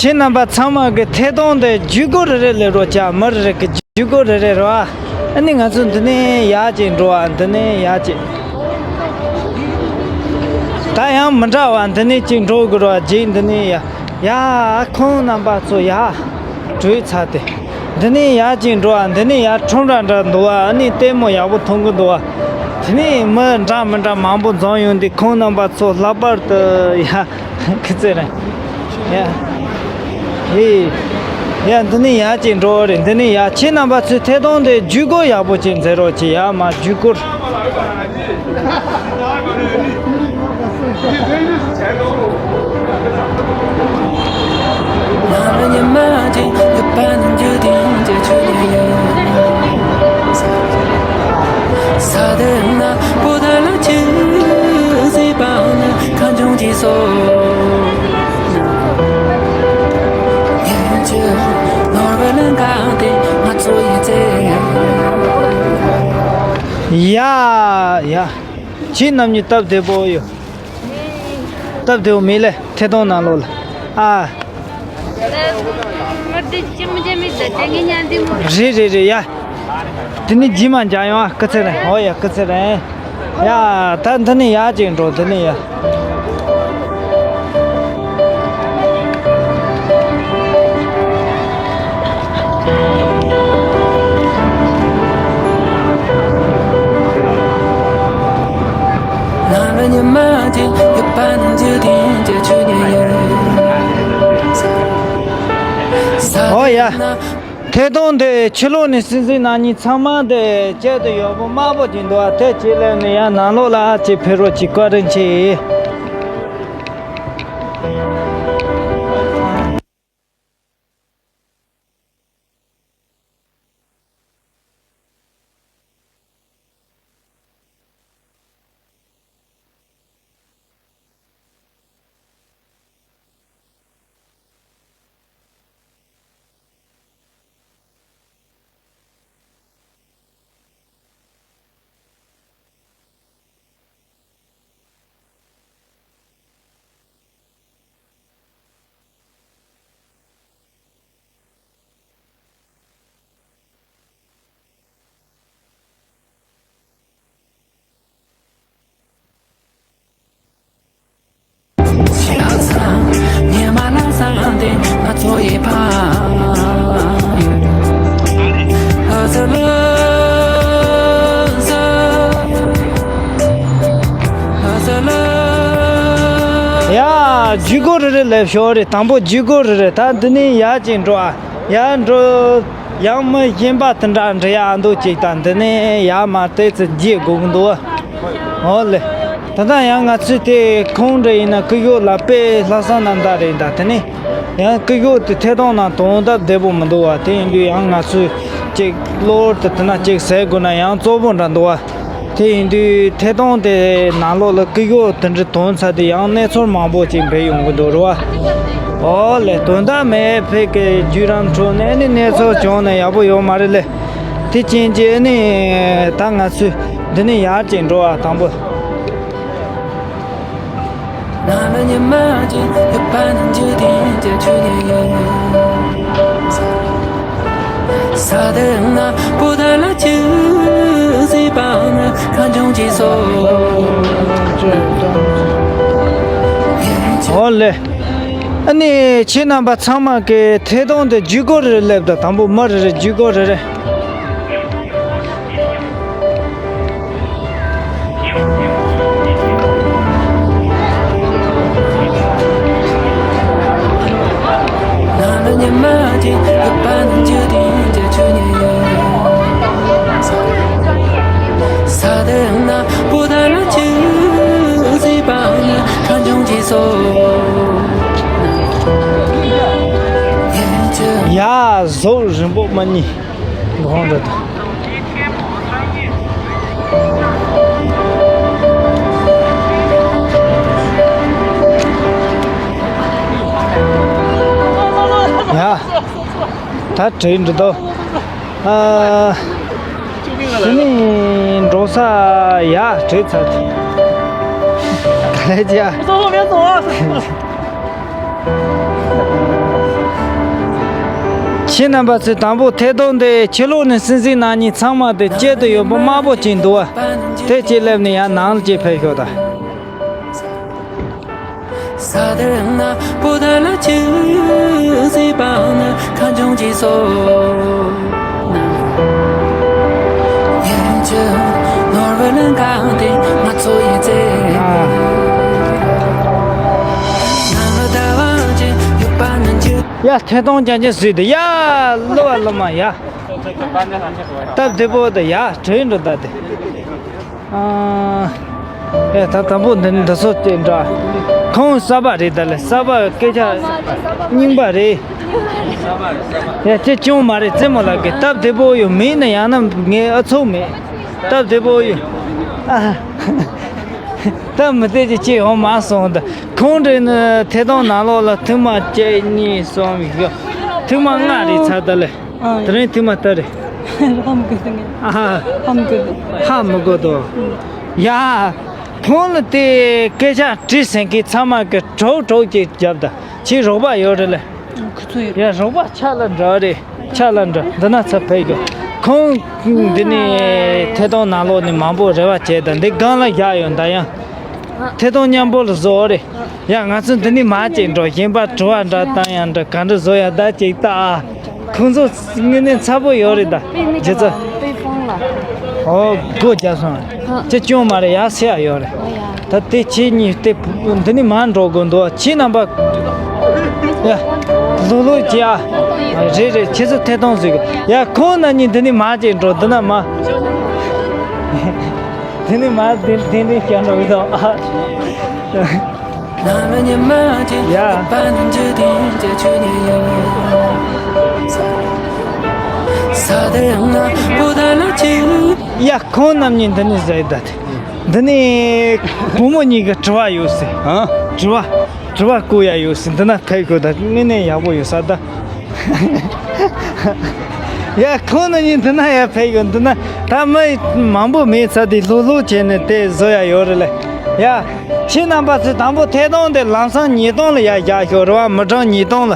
ཁྱེད་རྣམ་པ་ཚང་མ་གི་ཐད་གཏོང་དེ་བརྒྱུད་སྐུར་རེ་རེ་ལས་རོགས་བྱ། མི་རེ་རེ་གི་བརྒྱུད་སྐུར་རེ་རེ་རོགས་ཨ། ཨ་ནི་ང་ཚོ་འདི་ནས་ཡར་ཅིག་འགྲོ་ཨ། འདི་ནས་ཡར་ཅིག་ད་ཡང་མི་འདྲ་བ་འདི་ནས་ཅིག་འགྲོ་དགོས་རོགས་ཨ། རྗེས་འདི་ནས་ཡ། ཡ་ཁོང་རྣམ་པ་ཚོ་ཡ། གྲོས་ཚར་ཏེ། འདི་ནས་ཡར་ཅིག་འགྲོ་ཨ། འདི་ནས་ཡར་ཁྲོམ་ར་འདྲ་འདུག་ཨ། ཨ་ནི་ལྟད་མོ་ཡག་པོ་མཐོང་གི་འདུག་ཨ། དེ་ནས་མི་འདྲ་མི་འདྲ་མང་པོ་འཛོམས་ཡོང་དུས་ཁོང་རྣམ་པ་ཚོ་ལྷག་པར་དུ་ཡ། ཁི་ཙེ་རེད། ཡ། ཡེ། ཡ་འདི་ནས་ཡར་ཅིག་འགྲོ་རེད། འདི་ནས་ཡ། ཁྱེད་རྣམ་པ་ཚོས་ཐད་གཏོང་དེ་བརྒྱུད་སྐུར་ཡག་པོ་ཅིག་མཛད་རོགས་གྱིས་ཡ། མར་བརྒྱུད་སྐུར། ཡ་ཡ། ཁྱེད་རྣམ་གཉིས་སྟབས་བདེ་པོ་ཡོད། སྟབས་བདེ་པོ་མེད་ལེ། ཐད་གཏོང་ནང་ལོགས་ལ། ཨ། རེད་རེད་རེད་ཡ། དེ་ནི་རྗེས་མ་མཇལ་ཡོང་ཨ། སྐུ་ཚེ་རིང་། ཨོ་ཡ། སྐུ་ཚེ་རིང་། ཡ། ད་འདི་ནས་ཡར་ཅིག་འགྲོ། འདི་ནས་ཡར། ཨོ་ཡ། ཐད་གཏོང་དེ་ཕྱི་ལོགས་ནས་སྲིད་འཛིན་རྣམ་གཉིས་ཚང་མ་དེ་བཅད་དུ་ཡོད་པོ་དམར་པོ་ཅིག་འདུག་ཨ། དེ་ཅིག་ལེན་ནས་ཡང་ནང་ལོགས་ལ་ཨ་ཅིག་ཕེབས་རོགས་ཅིག། བཀའ་དྲིན་ཆེ། ཡ། ཇུས་འགོད་རེ་རེ་ལེབ་ཤོག་རེ། དང་པོ་ཇུས་འགོད་རེ་རེ། ད་འདི་ནས་ཡར་ཅིག་འགྲོ་ཨ། ཡར་འགྲོ། ཡང་མི་གཞན་པ་དེ་འདྲ་འདྲི་ཡག་འདུག་ཅིག་དང་། འདི་ནས་ཡར་མར་ཏོག་ཙམ་བརྗེ་དགོས་ཀྱི་འདུག་ཨ། ཨོ་ལེ། ད་ལྟ་ཡང་ང་ཚོས་དེ་ཁོང་འདྲ་ཡིན་ན་སྐུ་ཞབས་ལ་དཔེ་ལྷག་བསམ་རྣམ་དག་རེད། ད་དེ་ནས་ཡང་སྐུ་ཞབས་དེ་ཐད་གཏོང་ནང་དོན་དག་བདེ་པོ་མི་འདུག་བ། དེ་ཡིན་དུས་ཡང་ང་ཚོས་ཅིག་གློ་བུར་དུ་དེ་ན་ཅིག་ཟེར་དགོས་ན་ཡང་བཙོག་པོ་འདྲ་འདུག་བ། དེ་ཡིན་དུས་ཐད་གཏོང་དེ་ནང་ལོགས་ལ་སྐུ་ཞབས་དེ་འདྲ་དོན་ཚ་དེ་ཡང་གནས་ཚུལ་མང་པོ་ཅིག་འཕེལ་ཡོང་གི་འདུག་རེད་བ། ཨོ་ལེ། དོན་དག་མེད་ཕེ་གི་བརྒྱུད་རིམ་ཁྲོད་ནས་ནི་གནས་ཚུལ་བྱུང་ན་ཡག་པོ་ཡོད་མ་རེད་ལེ། དེ་རྐྱེན་གྱིས་ནི་ད་ང་ཚོས་འདི་ནས་ཡར་ཅིག་འགྲོ་བ། དང་པོ། ཨོ་ལེ། ཨ་ནི་ཁྱེད་རྣམ་པ་ཚང་མ་གི་ཐད་གཏོང་དེ་ཇུས་འགོད་རེ་རེ་ལེབ་དང་། དང་པོ་མི་རེ་རེ་ཇུས་འགོད་རེ་རེ། ཡ། ཟོག་རིན་པོ་མ་ཉིད་འགོང་འདྲ་དང་། ཡ། ད་དྲན་འདུག་དོ། ཨ། དེ་ནས་འགྲོ་ས་ཡ་བྲེལ་ཚར་ཏེ། ག་ལེ་ཅི་ཡ། ཁྱེད་རྣམ་པ་ཚོས་དང་པོ་ཐད་གཏོང་དེ་ཕྱི་ལོགས་ནས་སྲིད་འཛིན་རྣམ་གཉིས་ཚང་མ་དེ་བཅད་དུ་ཡོད་པོ་དམར་པོ་ཅིག་འདུག་བ། དེ་ཅིག་ལེབ་ནས་ཡང་ནང་ལ་ཅིག་ཕེབས་ཤོག་ད། ཡ། ཐད་གཏོང་རྐྱང་རྐྱང་བཟོས་ཏེ། ཡ། ལོ་བ་ལོ་མ་ཡ། སྟབས་བདེ་པོ་དང་ཡ་བྲོས་འགྲོ་ད་དེ། ཨ། ཨེ། ད་དང་པོ་འདི་འདི་ཚོ་དེ་འདྲ། ཁོང་གསར་པ་རེད། ད་ལས་གསར་པ་སྐད་ཆ་རྙིང་པ་རེད། ཡ། ཁྱེད་སྐྱོན་མ་རེད། རྩེད་མོ་ལགས་ཀྱི་སྟབས་བདེ་པོ་ཡོད་མིན་ན། ཡང་ན་ངའི་ཨ་ཚོགས་མེད། སྟབས་བདེ་པོ་ཡོད། ཨ། སྟབས་མི་བདེ་ཅིག་ཅིག་ཡོང་མ་སོང་ད། ཁོང་འདྲ་ནི་ཐད་གཏོང་ནང་ལོགས་ལ་ཐེངས་མ་གཅིག་གཉིས་གསུམ་བཞི། ཐེངས་མ་ལྔ་རེད་ཚར་ད་ལས། དེ་རིང་ཐེངས་མ་ལྔ་རེད། ཧ་མི་གོ་དུ་ངས། ཨ་ཧ། ཧ་མི་གོ་དུ། ཧ་མི་གོ་དུ། ཡ། ཁོང་ལ་དེ་སྐད་ཆ་དྲིས་ཟིན་གི་ཚང་མ་གི་གྲོགས་གྲོགས་ཀྱི་རྒྱབ་ད་ཁྱེད་རོགས་པ་ཡོད་རེད་ལ། ཁུ་ཚུར་ཡོད། ཡ་རོགས་པ་ཆ་ལ་འདྲ་རེད། ཆ་ལ་འདྲ་འདི་ན་ཚ་ཕེབས་གོ། ཁོང་འདི་ནས་ཐད་གཏོང་ནང་ལོགས་ནས་མང་པོ་རེ་བ་བྱས་ད་འདི་སྒང་ལ་བཞག་ཡོད་ད་ཡང་། ཐད་གཏོང་མཉམ་པོ་ལ་བཟོ་རེད། ཡ་ང་ཚོ་འདི་ནས་མ་ཅིག་འགྲོ་གཞན་པ་དྲི་བ་འདྲ་བཏང་ཡང་འདྲ་ག་འདྲ་བཟོ་ཡ་ད་ཅིག་ལྟ་ཨ། ཁོང་ཚོ་དངོས་གནས་ཚ་པོ་ཡོད་རེད་ད། རྗེ་ཚ། ཨོ་སྒོ་རྒྱབ་སོང་། ཅི་སྐྱོན་མ་རེད་ཡ་སེ་ཡ་ཡོད་རེད། ད་དེ་ཁྱེད་གཉིས་དེ་འདི་ནས་མ་འགྲོ་དགོས་འདུག་ཁྱེད་རྣམ་པ། ཡ། ལོ་ལོ་ཅི་ཨ། རེད་རེད་ཁྱེད་ཚོ་ཐད་གཏོང་ཟིག་ཡ་ཁོང་རྣམ་གཉིས་འདི་ནས་མ་ཅིག་འགྲོ་འདི་ན་མ། དེ་ནི་མ་དེ་དེ་འདྲའི་སྐྱོན་འགྲོ་གི་འདུག་ཨ། ཡ། ཡ་ཁོང་རྣམ་གཉིས་འདི་ནི་ཟེར་ད་དེ། འདི་ནི་བུ་མོ་གཉིས་ཀྱི་དྲི་བ་ཡོད་ཟེར། ཨ། དྲི་བ། དྲི་བ་བཀོད་ཡ་ཡོད་ཟེར་འདི་ན་ཕེབས་དགོས་ད་དངོས་གནས་ཡག་པོ་ཡོད་ས་ད། ཡ་ཁོང་རྣམ་གཉིས་འདི་ན་ཡ་ཕེབས་ཡོད་འདི་ན་ད་མི་མང་པོ་མེད་ཚ་དེ་ལྷུག་ལྷུག་བྱས་ནས་དེ་བཟོ་ཡ་ཡོད་རེད་ལེ། ཡ། ཁྱེད་རྣམ་པ་ཚོས་དང་པོ་ཐད་གཏོང་དེ་ལམ་སང་ཉིས་སྟོང་ལ་ཡ་བཞག་ཤོག་རེད་བ་མི་གྲངས་ཉིས་སྟོང་ལ།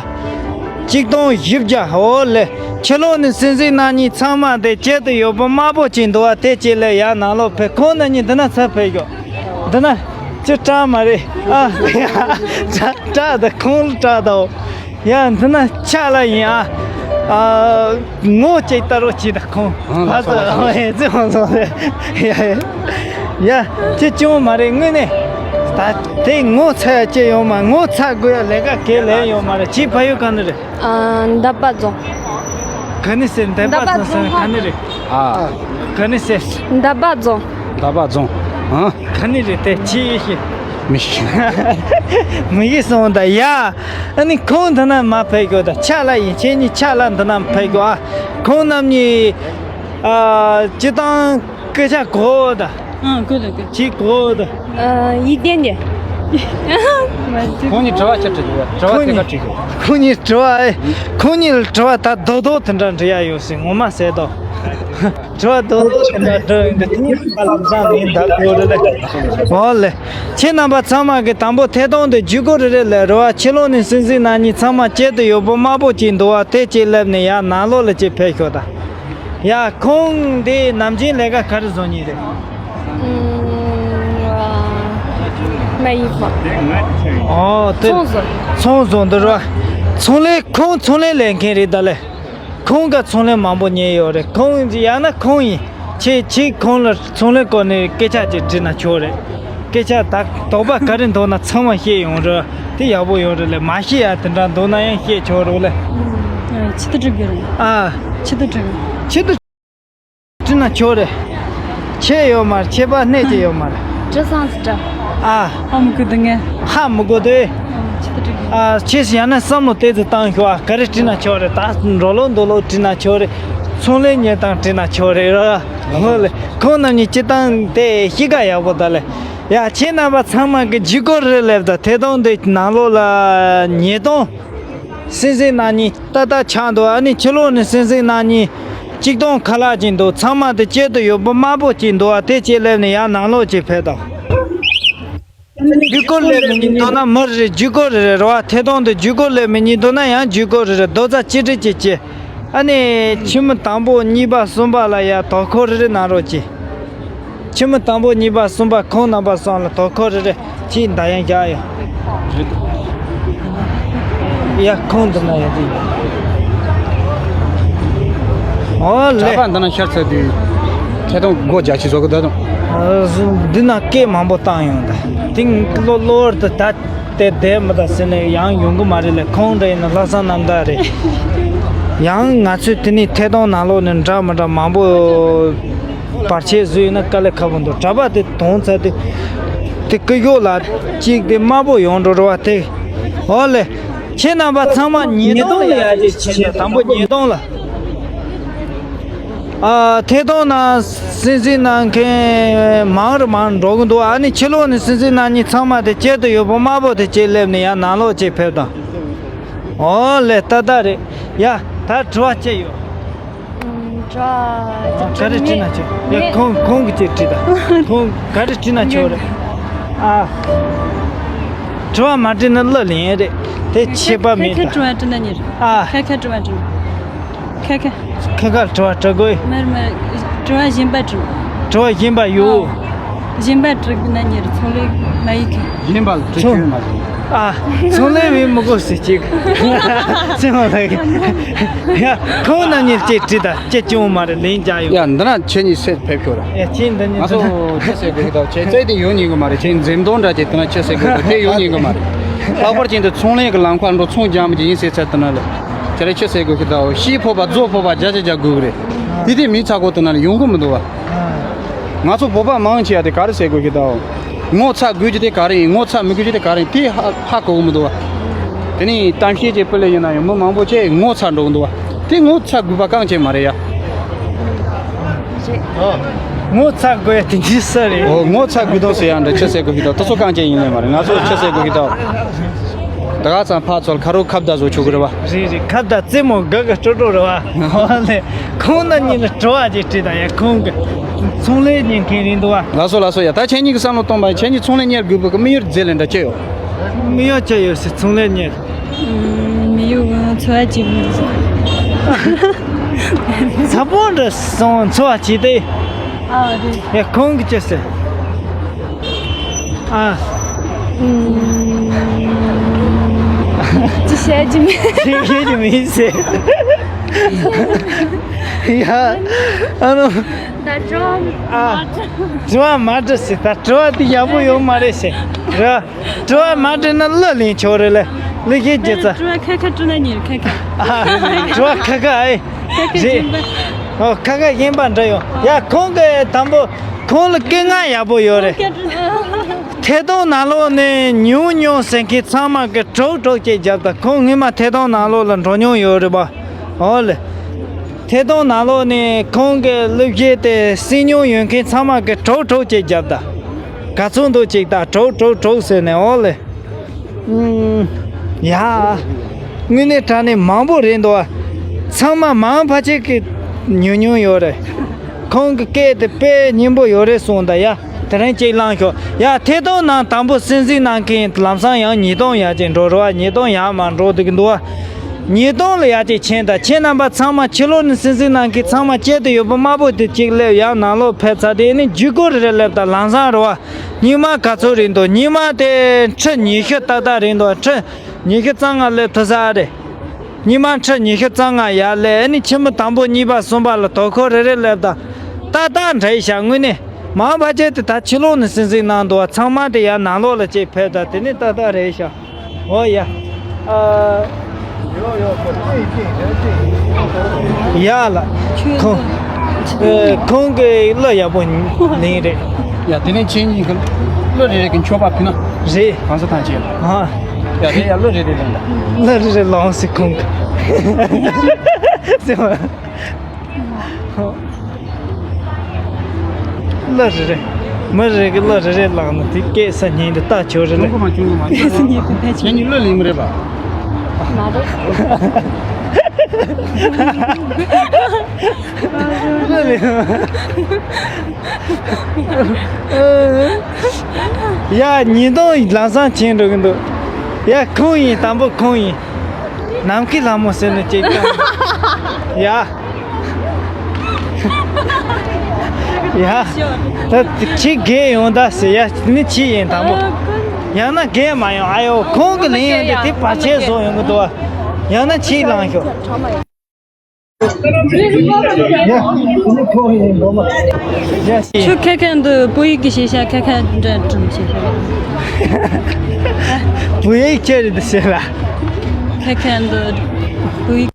གཅིག་སྟོང་བཞི་བརྒྱ་འོ་ལེ། ཕྱི་ལོགས་ནས་སྲིད་འཛིན་རྣམ་གཉིས་ཚང་མ་དེ་དཀྱིལ་དུ་ཡོད་པོ་དམར་པོ་ཅིག་འདུག་བ་དེ་ཅིག་ལས་ཡ་ནང་ལོགས་ཕེབས་ཁོང་རྣམ་གཉིས་འདི་ན་ཚ་ཕེབས་ཤོག་འདི་ན་ཅི་སྐྲག་མ་རེད་ཨ། སྐྲག་སྐྲག་ད་ཁོང་ལ་སྐྲག་ད་འོ། ཡ་འདི་ན་ཆ་ལ་ཡིན་ཨ། ཨ། ངོ་ཅིག་ལྟ་རོགས་གྱིས་ད་ཁོང་། ཨ་ལ་ཨ་ཙི་ཧོན་སོང་ཟེར། ཡ་ཡ། ཡ་ཅི་བྱུང་མ་རེད་དངོས་གནས། ད་དེ་ངོ་ཚ་ཡ་ཅི་ཡོང་མ་ངོ་ཚ་དགོས་ཡ་ལས་ཀ་གལ་ལས་ཡོང་མ་རེད་ཁྱི་ཕ་ཡུལ་ག་ནས་རེད། ཨ། འདབ་པ་རྫོང་། ག་ནས་ཟེར་འདབ་པ་རྫོང་ཟེར་ག་ནས་རེད། ཨ། ག་ནས་ཟེར། འདབ་པ་རྫོང་། འདབ་པ་རྫོང་། ཨ། ག་ནས་རེད་དེ་ཁྱི་ཡེ་ཤེས། མི་ཤེས། མི་ཡེ་སོང་ད་ཡ། ཨ་ནི་ཁོང་འདི་ན་མ་ཕེབས་དགོས་ད་ཆ་ལ་ཡིན་ཁྱེད་གཉིས་ཆ་ལ་འདི་ན་ཕེབས་དགོས་ཨ། ཁོང་རྣམ་གཉིས། ཨ། སྤྱི་བཏང་སྐད་ཆ་གོ་ད། ཨ་གོ་ད་གོ། ཅི་གོ་ད། ཨ་ཡིག་ལྡན་གྱི། ཁོང་གཉིས་དྲི་བ་ཆ་དྲི་དགོས་དྲི་བ་ཁོང་ཐད་ཀ་གཉིས་དྲི་དགོས། ཁོང་གཉིས་དྲི་བ་ཨེ། ཁོང་གཉིས་ལ་དྲི་བ་ད་རྡོག་རྡོག་དེ་འདྲ་འདྲི་ཡ་ཡོད་སྲིད་ངོ་མ་ཟེར་དོ། དྲི་བ་རྡོག་རྡོག་དེ་འདྲ་འདྲི་ཡོང་དུས་དེ་ནི་ཁ་ལམ་སང་མིན་ད་གོ་རེ་ལེ། འོ་ལེ། ཁྱེད་རྣམ་པ་ཚང་མ་གི་དང་པོ་ཐད་གཏོང་དེ་བརྒྱུད་སྐུར་རེ་རེ་ལས་རེ་བ་ཕྱི་ལོགས་ནས་སྲིད་འཛིན་རྣམ་གཉིས་ཚང་མ་དཀྱིལ་དུ་ཡོད་པོ་དམར་པོ་ཅིག་འདུག་བ་དེ་ཅིག་སླེབས་ནས་ཡར་ནང་ལོགས་ལ་ཅིག་ཕེབས་ཤོག་ད། ཡ་ཁོང་འདི་ནམ་རྒྱུན་ལས་ཀ་ག་རེ་བཟོ་མཁན་རེད། ཨ། མ་ཡིན་པ། ཨོ་དེ། ཚོང་བཟོ། ཚོང་བཟོ་འདི་རེད་བ། ཚོང་ལས་ཁོང་ཚོང་ལས་ལས་མཁན་རེད་ད་ལེ། ཁོང་ག་ཚོང་ལས་མང་པོ་ཉོས་ཡོད་རེད་ཁོང་ཡང་ན་ཁོང་ཡིན། ཁྱེད་ཁྱེད་ཁོང་ལ་ཚོང་ལས་སྐོར་ནས་སྐད་ཆ་ཅིག་དྲིས་ན་ཆོག་རེད། སྐད་ཆ་ད་དོགས་པ་ག་རེ་འདུག་ན་ཚང་མ་བཤད་ཡོང་རེད། དེ་ཡག་པོ་ཡོང་རེད་ལས་མ་བཤད་ཡ་དེ་འདྲ་འདུག་ན་ཡང་བཤད་ཆོག་རེད་ལས། ཨ། ཆེད་དུ་འགྲིག་གི་རེད། ཨ། ཆེད་དུ་འགྲིག་ཆེད་དུ་འགྲིག་ན་ཆོག་རེད། ཆེད་ཡོད་མ་རེད་ཆད་པ་སྣེ་གཅིག་ཡོད་མ་རེད། དྲི་སང་སི་དྲ། ཨ། ཧ་མི་གོ་དུ་ངས། ཧ་མི་གོ་དུ། ཆེད་དུ་འགྲིག་ཨ། ཆེད་སི་ཡང་ན་བསམ་བློ་དེ་ཚོ་བཏང་ཤོག་ཨ་ག་རེ་བྲིས་ན་ཆོག་རེད་ད་འགྲོ་ལོ་འདུག་ལོ་བྲིས་ན་ཆོག་རེད། ཚོང་ལས་གཉེར་སྟངས་བྲིས་ན་ཆོག་རེད་ར། ཧོ་ལེ། ཁོང་རྣམ་གཉིས་སྤྱི་བཏང་དེ་གཤིས་ཀ་ཡག་པོ་ད་ལེ། ཡ་ཁྱེད་རྣམ་པ་ཚང་མ་གི་ཇུས་འགོད་རེ་སླེབས་ད་ཐད་གཏོང་དེ་ནང་ལོགས་ལ་ཉིས་སྟོང་། སྲིད་འཛིན་རྣམ་གཉིས་ཏག་ཏག་ཆགས་འདུག་ཨ་ནི་ཕྱི་ལོགས་ནས་སྲིད་འཛིན་རྣམ་གཉིས་གཅིག་སྟོང་ཁ་ལག་ཅིག་འདུག་ཚང་མ་དེ་དཀྱིལ་དུ་ཡོད་པོ་དམར་པོ་ཅིག་འདུག་ཨ་དེ་ཅིག་སླེབས་ནས་ཡར་ནང་ལོགས་ཅིག་ཕེབས་དང་། ཇུས་འགོད་སླེབས་མི་ཉན་འདུག་ན་མི་རེ་རེ་ཇུས་འགོད་རེ་རེ་རེ་བ་ཐད་གཏོང་དུ་ཇུས་འགོད་སླེབས་མི་ཉན་འདུག་ན་ཡང་ཇུས་འགོད་རེ་རེ་རྡོག་རྩ་གཅིག་སྒྲིལ་ཅིག་བྱེད། ཨ་ནི་ཆུ་མོ་དང་པོ་གཉིས་པ་གསུམ་པ་ལ་ཡ་དོ་ཁུར་རེ་རེ་གནང་རོགས་གྱིས། ཁྱི་མོ་དང་པོ་གཉིས་པ་གསུམ་པ་ཁོང་རྣམ་པ་གསུམ་ལ་དོ་ཁུར་རེ་རེ་ཅིག་མདའ་ཡང་རྒྱག་ཡོད། ཡ་ཁོང་འདི་ན་ཡོད་དེ། ཨོ་ལེ། གྲྭ་པ་འདི་ན་ཤར་ཚར་དུས་ཐད་གཏོང་སྒོ་རྒྱག་ཆེད་བཟོ་གི་འདུག་དང་། འདི་ན་སྐད་མང་པོ་བཏང་ཡོང་ད། དེང་གློ་གློ་བུར་དུ་ད། དེ་བསྡད་མི་ད་ཟེར་ནས་ཡང་ཡོང་གི་མ་རེད་ལས་ཁོང་འདྲ་ཡིན་ན་ལྷག་བསམ་རྣམ་དག་རེད། ཡང་ང་ཚོས་དེ་ནས་ཐད་གཏོང་ནང་ལོགས་ནས་འདྲ་མི་འདྲ་མང་པོ་བར་ཆད་བཟོས་ཡོད་ན་དཀའ་ལས་ཁག་པོ་འདུག་གྲྭ་པ་དེ་དོང་ཚ་དེ་དེ་ཀི་ཡོག་ལ་གཅིག་དེ་དམར་པོ་ཡོང་འགྲོ་རེད་བ་དེ། འོ་ལེ། ཁྱེད་རྣམ་པ་ཚང་མ་ཉིས་སྟོང་ལ་ཡར་རྒྱས་བྱེད་ན་དང་པོ་ཉིས་སྟོང་ལ། ཨ། ཐད་གཏོང་ནང་སྲིད་འཛིན་གནང་མཁན་མང་རུ་མང་རུ་འགྲོ་གི་འདུག་ཨ་ནི་ཕྱི་ལོགས་ནས་སྲིད་འཛིན་རྣམ་གཉིས་ཚང་མ་དེ་དཀྱིལ་དུ་ཡོད་པོ་དམར་པོ་དེ་ཅིག་སླེབས་ནས་ཡར་ནང་ལོགས་ཅིག་ཕེབས་དང་། ཨོ་ལེ་ཏག་ཏག་རེད། ཡ་ད་དྲི་བ་ཅི་ཡོད། ཨམ། དྲི་བ་ག་རེ་དྲིས་ན་ཆོག་ཡ། ཁོང་ཁོང་གི་ཅིག་དྲིས་དང་། ཁོང་ག་རེ་དྲིས་ན་ཆོག་རེད། ཨ། དྲི་བ་མ་དྲིས་ན་གླུ་ལེན་རེད། དེ་ཁྱད་པར་མེད་ད། ཁ་ཁ་དྲི་བ་དྲིས་ན་ཉེར། ཨ། ཁ་ཁ་དྲི་བ་དྲིས། ཁ་ཁ། ཁ་ཁ་དྲི་བ་དྲི་དགོས། མར་མར། དྲི་བ་གཞན་པ་དྲི། དྲི་བ་གཞན་པ་ཡོད། གཞན་པ་དྲི་ན་ཉེར་ཚོང་ལས་མ་ཡིག་གི། གཞན་པ་ལ་དྲི་ཚོང་ཆོད་མ་བྱུང་། ཨ། ཚོང་ལས་བས་མི་དགོས་ཟེར་ཅིག་ཚེ་མ་ལགས། ཡ། ཁོང་རྣམ་གཉིས་ཅིག་དྲིས་དང་ཅི་བྱུང་མ་རེད། ལན་རྒྱག་ཡོད། ཡ། འདི་ན་ཁྱེད་གཉིས་སེ་ཕེབས་ཤོག་ར། ཡ། ཁྱེད་འདི་གཉིས། ང་ཚོ་ཅི་ཟེར་དགོས་ཀྱི་འདུག་ཁྱེད་རྩོད་དེ་ཡོང་ཉན་གི་མ་རེད། ཁྱེད་འཛེམ་དོང་འདྲ་ཅིག་དེ་ན་ཅི་ཟེར་དགོས་འདུག་དེ་ཡོང་ཉན་གི་མ་རེད། ལྷག་པར་ཅན་དུ་ཚོང་ལས་ཀྱི་ལམ་ཁ་འགྲོ། ཚོང་རྒྱག་མི་རྒྱག་ཡིན་ཟེར་ཚར། དེ་ན་ལ་ཁྱེད་རང་ཅི་ཟེར་དགོས་ཀྱི་འདུག་ཤི་ཕོ་པ་རྫོགས་ཕོ་པ་རྒྱ་ཆ་རྒྱ་དགོས་གི་རེད། དེ་དེ་མི་ཚ་གོ་དེ་ན་ལ་ཡོང་གི་མི་འདུག་བ། ང་ཚོ་བོད་པ་མང་ཆེ་བ་དེ་ག་རེ་ཟེར་དགོས་ཀྱི་འདུག་ངོ་ཚ་དགོས་ཀྱི་དེ་ག་རེ་ཡིན། ངོ་ཚ་མི་དགོས་ཀྱི་དེ་ག་རེ་ཡིན། དེ་ཧ་ཧ་གོ་གི་མི་འདུག་བ། དེ་ནས་གཏམ་བཤད་ཅིག་སྤེལ་ལེ་ཡིན་ན་ཡང་མི་མང་པོ་ཅིག་ངོ་ཚ་འགྲོ་གི་འདུག་བ། དེ་ངོ་ཚ་དགོས་པ་གང་ཅི་མ་རེད་ཡ། ངོ་ཚ་དགོས་ཡ་དེ་འདི་ས་རེད། ཨོ། ངོ་ཚ་དགོས་དོན་ཟེར་ཡ་འདྲ་ཅི་ཟེར་དགོས་ཀྱི་འདུག་དེ་ཚོ་གང་ཅི་ཡིན་ལེ་མ་རེད། ང་ཚོ་ཅི་ཟེར་དགོས་ཀྱི་འདུག་ད་ག་ཚང་ཕར་ཚུར་ཁ་རོག་ཁ་བརྡ་བཟོ་ཆོག་གི་རེད་བ། རེད་རེད། ཁ་བརྡ་རྩེད་མོ་དགའ་དགའ་སྤྲོ་སྤྲོ་རེད་བ། ཨོ་ལེ། ཁོང་རྣམ་གཉིས་ལ་དྲི་བ་ཅིག་དྲིས་དང་ཡ། ཁོང་གི་ཚོང་ལས་ཉན་མཁན་རེད་འདུག་བ། ལགས་སོ་ལགས་སོ། ཡ། ད་ཁྱེད་གཉིས་ཀྱི་བསམ་བློ་གཏོང་པ་ཡིན། ཁྱེད་གཉིས་ཚོང་ལས་གཉེར་དགོས་པའི་དམིགས་ཡུལ་རྫས་ལས་འདྲ་ཅི་ཡོད། དམིགས་ཡུལ་ཅི་ཡོད་ཟེར། ཚོང་ལས་གཉེར། མི་ཡུལ་འཚོ་བ་སྐྱེལ་དགོས། ཚ་པོ་འདྲ་སོང་འཚོ་བ་སྐྱེལ་ཏེ། ཨ་རེད། ཡ། ཁོང་གི་ཅི་ཟེར། ཨ། ཅི་བཤད་ཀྱི་མེད། ཅི་བཤད་ཀྱི་མེད་ཟེར། ཡ། ཨ་ནོ། ད་དྲི་བ། ཨ། དྲི་བ་མ་དྲི་ཟེར། ད་དྲི་བ་དེ་ཡག་པོ་ཡོད་མ་རེད་ཟེར། ར། དྲི་བ་མ་དྲིས་ན་གླུ་ལེན་ཆོག་རེད་ལེ། གླུ་གཞས་རྒྱག་ཚར། དྲི་བ་ཁ་ཁ་དྲིས་ན་ཉེར། ཁ་ཁ། ཨ། དྲི་བ་ཁ་ཁ་ཨེ། ཁ་ཁ་རེད། གཞན་པ། ཨོ། ཁ་ཁ་གཞན་པ་འདྲ་ཡོང་། ཡ། ཁོང་གི་དང་པོ་ཁོང་ལ་སྐད་ངག་ཡག་པོ་ཡོད་རེད། ཁ་ཁ་དྲིས། ཐད་གཏོང་ནང་ལོགས་ནས་ཉུང་ཉུང་ཟེར་མཁན་ཚང་མ་གི་གྲོགས་གྲོགས་ཅེས་རྒྱབ་ད། ཁོང་སྔོན་མ་ཐད་གཏོང་ནང་ལོགས་ལ་འགྲོ་མྱོང་ཡོད་རེད་པ། ཨོ་ལེ། ཐད་གཏོང་ནང་ལོགས་ནས་ཁོང་གི་གླུ་གཞས་དེ་གསན་མྱོང་ཡོད་མཁན་ཚང་མ་གི་གྲོགས་གྲོགས་ཅེས་རྒྱབ་ད། ག་ཚོད་འདུག་ཅིག་ད་གྲོགས་གྲོགས་གྲོགས་ཟེར་ནས། ཨོ་ལེ། ཨུམ། ཡ། དངོས་གནས་དྲང་གནས་མང་པོ་རེད་འདུག་བ། ཚང་མ་མང་ཕལ་ཆེར་གི་ཉུང་ཉུང་ཡོད་རེད། ཁོང་གི་སྐད་དེ་དཔེ་སྙན་པོ་ཡོད་རེད་གསུངས་ད་ཡ། དེ་རིང་གཅིག་བླངས་ཤོག་ཡ། ཐད་གཏོང་ནང་དང་པོ་གསན་གཟིགས་གནང་མཁན་ལམ་སང་ཡང་ཉིས་སྟོང་ཡར་ཅིག་འགྲོ་རེད་བ། ཉིས་སྟོང་ཡར་མར་འགྲོ་བསྡད་ཀྱི་འདུག་བ། ཉིས་སྟོང་ལ་ཡར་ཅིག་ཕྱིན་ད། ཁྱེད་རྣམ་པ་ཚང་མ་ཕྱི་ལོགས་ནས་གསན་གཟིགས་གནང་མཁན་ཚང་མ་དཀྱིལ་དུ་ཡོད་པ་དམར་པོ་དེ་གཅིག་སླེབས། ཡང་ནང་ལོགས་ཕེབས་ཚར་དེ་ནི་བརྒྱུད་སྐུར་རེ་རེ་སླེབས་ད། ལམ་སང་རེད་བ། སྙིང་མ་ག་ཚོད་རེད་འདུག་སྙིང་མ་དེ་ཁྲི་ཉི་ཤུ་ཏག་ཏག་རེད་འདུག་ཁྲི་ཉི་ཤུ་རྩ་ལྔ་སླེབས་ཐུབ་ས་རེད། སྙིང་མ་ཁྲི་ཉི་ཤུ་རྩ་ལྔ་ཡར་སླེབས། ཨ་ནི་ཁྱི་མོ་དང་པོ་གཉིས་པ་གསུམ་པ་ལ་དོ་ཁུར་རེ་རེ་སླེབས་ད། ཏག་ཏག་འདྲ་ཡི་ཤག་དངོས་གནས་མང་ཕལ་ཆེར་དེ་ད་ཕྱི་ལོགས་ནས་གསན་གཟིགས་གནང་འདུག་བ། ཚང་མ་དེ་ཡར་ནང་ལོགས་ལ་ཅིག་ཕེབས་ད། དེ་ནི་ཏག་ཏག་རེད་ཤག་ཨོ་ཡ། ཨ། ཡ་ལ། ཁོང་། ཨེ། ཁོང་གི་གླུ་ཡག་པོ་ལེན་རེད། ཡ། དེ་ནས་ཁྱེད་གཉིས་ཀྱི་གླུ་རེ་རེ་གི་མཆོད་པ་ཕུལ་ན། རེད། གང་ས་ཐང་ཆེ། ཨ། ཡ། དེ་ཡ་གླུ་རེ་རེ་ལེན་ད། གླུ་རེ་རེ་ལོངས་སུ་ཁོང་གི། ཟེར་བ། གླུ་རེ་རེ། མི་རེ་གི་གླུ་རེ་རེ་བླངས་ན་དེ་སྐད་ས་ཉིན་དུ་ལྟ་ཆོག་རེ་རེ། ཁྱོད་གཉིས་གླུ་ལེན་མི་རེད་པ། མ་རེད། གླུ་ལེན། ཡ། ཉིས་སྟོང་ལམ་སང་ཕྱིན་འགྲོ་གི་འདུག་ཡ། ཁོང་ཡིན། དང་པོ་ཁོང་ཡིན། ནམ་མཁའི་ལྷ་མོ་ཟེར་ནས་ཅིག་ཀྱང་། ཡ། ཡ། ད་ཁྱི་རྒས་ཡོང་ད་ཟེར་ཡ། ནི་ཁྱི་ཡིན་དང་པོ། ཡང་ན་རྒས་མ་ཡོང་། ཨ་ཡོ། ཁོང་གི་ལེན་ཡོང་དེ་དེ་བར་ཆད་བཟོ་ཡོང་གི་འདུག་ཡང་ན་ཁྱི་ལང་ཤོག་ཁྱོད་ཁ་ཁ་འདི་བོད་ཡིག་གི་ཤེས་བྱ་ཁ་ཁ་འདྲ་བྲིས་ཤེས་བྱ། བོད་ཡིག་ཅི་རེད་འདི་ཤེས་ལ། ཁ་ཁ་འདི་བོད་ཡིག་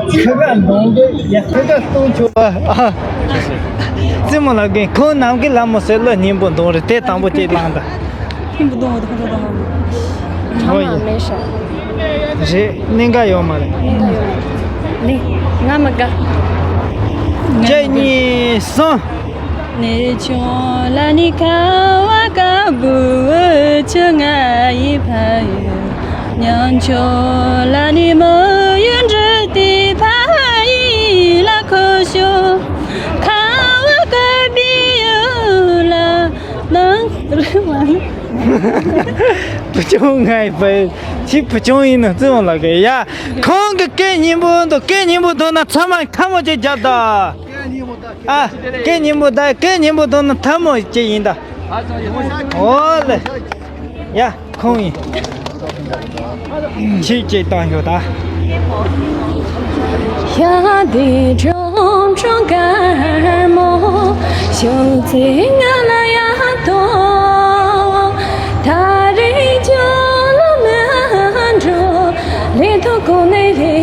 ཁ་ཁ་འདོང་དེ་ཡ། ཁ་ཁ་གཏོང་ཆོག་པ། ཨ། རྩེད་མོ་ལབ་མཁན་ཁོང་ནམ་མཁའི་ལྷ་མོ་ཟེར་གླུ་སྙན་པོ་འདོན་རེད། དེ་དང་པོ་ཅིག་བླངས་དང་། ཁྱིམ་བུ་དོང་བ་དང་ཁོ་ཚོ་དང་། ཨོ་ཡ། མ་མེད་ཤག་རེད། གནད་འགག་ཡོད་མ་རེད། གནད་འགག་ཡོད་མ་རེད། ནི་ང་མི་དགའ། གཅིག་གཉིས་གསུམ། ཁོ་ཤོ་ཁ་བ་ཀ་བི་ཡོ་ལ་ནང་རི་མ། བུ་ཆུང་ངའི་བུ་ཆི་བུ་ཆུང་ཡིན་ནོ་བརྩི་མོ་ལ་གི་ཡ། ཁོང་གི་སྐད་སྙན་པོ་འདུག་སྐད་སྙན་པོ་འདུག་ན་ཚང་མ་ཐལ་མོ་ཅིག་རྒྱབ་ད། ཨ། སྐད་སྙན་པོ་ད་སྐད་སྙན་པོ་འདུག་ན་ཐལ་མོ་ཅིག་ཡིན་ད། ཨོ་ལེ། ཡ། ཁོང་ཡིན། ཁྱེད་ཀྱིས་བཏང་ཤོག་ད། ཤ་དེ་ཁྲོམ་ཁྲོམ་དཀར་མོ། ཤོག་ཚེ་ང་ལ་ཡ་ཏོ། ད་རེས་ཇོ་ལ་མ་འགྲོ། ལས་ཐོག་གོ་ནས་རེ་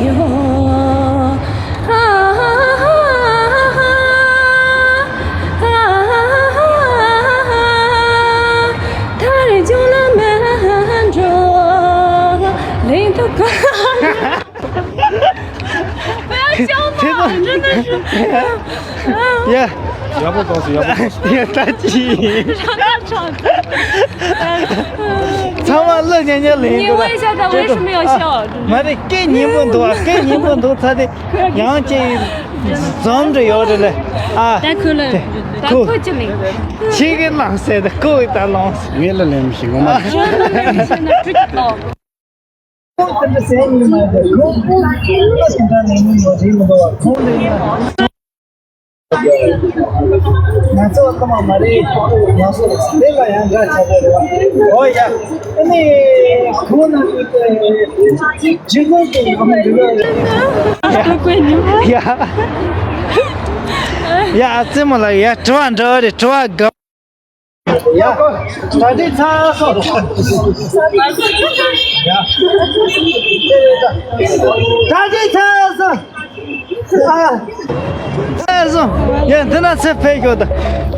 ཡོད། ཡ། ཡག་པོ་གཏོང་སོང་། ཡག་པོ་གཏོང་སོང་། ཡ། ད་ཅི། ཚང་མ་གླུ་སྙན་སྙན་ལེན་དགོས། 你问一下他为什么要笑。 མ་རེད། སྐད་སྙན་པོ་འདུག་ཨ། སྐད་སྙན་པོ་འདུག་ཚ་དེ་ཡང་ཅིག་འཛོམས་འགྲོ་ཡོད་རེད་ལེ། ཨ། ད་ཁོ་ལ་ད་ཁོ་ཅི་ལེ། ཁྱེད་ཀྱིས་ལངས་ཟེར་ད་ཁོ་གིས་ད་ལངས། ངས་ལ་ལེན་མི་ཤེས་ངོ་མ། ཁྱོད་ལ་ལེན་མི་ཤེས་ན་ཁྲུ་ཅིག་ལོ། ཁོང་དེ་འདྲ་ཟེར་ཡིན་མ་རེད། ཁོང་ཁོང་ཁོང་དེ་འདྲ་ནས་མི་ངོ་རིག་མི་འདུག་བ། ཁོང་དེ་ཡིན་ན། ང་ཚོ་ཀ་མ་མ་རེད། ང་ཚོ་དེ་ལ་ཡང་འདྲ་ཆགས་པ་རེད་བ། ཨོ་ཡ། ཨ་ནི་ཁོང་ན་ཇི་ལྟར་དུ་ཡང་འདི་ལ་ཡ། ཡ། ཨ་ཙི་མོ་ལ་ཡ་དྲི་བ་འདྲ་བ་རེད། དྲི་བ་དགའ། ཡ། ད་ཅི་ཚར་སོང་། ཡ། ད་ཅི་ཚར་སོང་། ཨ། ཚར་སོང་། ཡ། འདི་ན་ཚེ་ཕེབས་ཤོག་ད།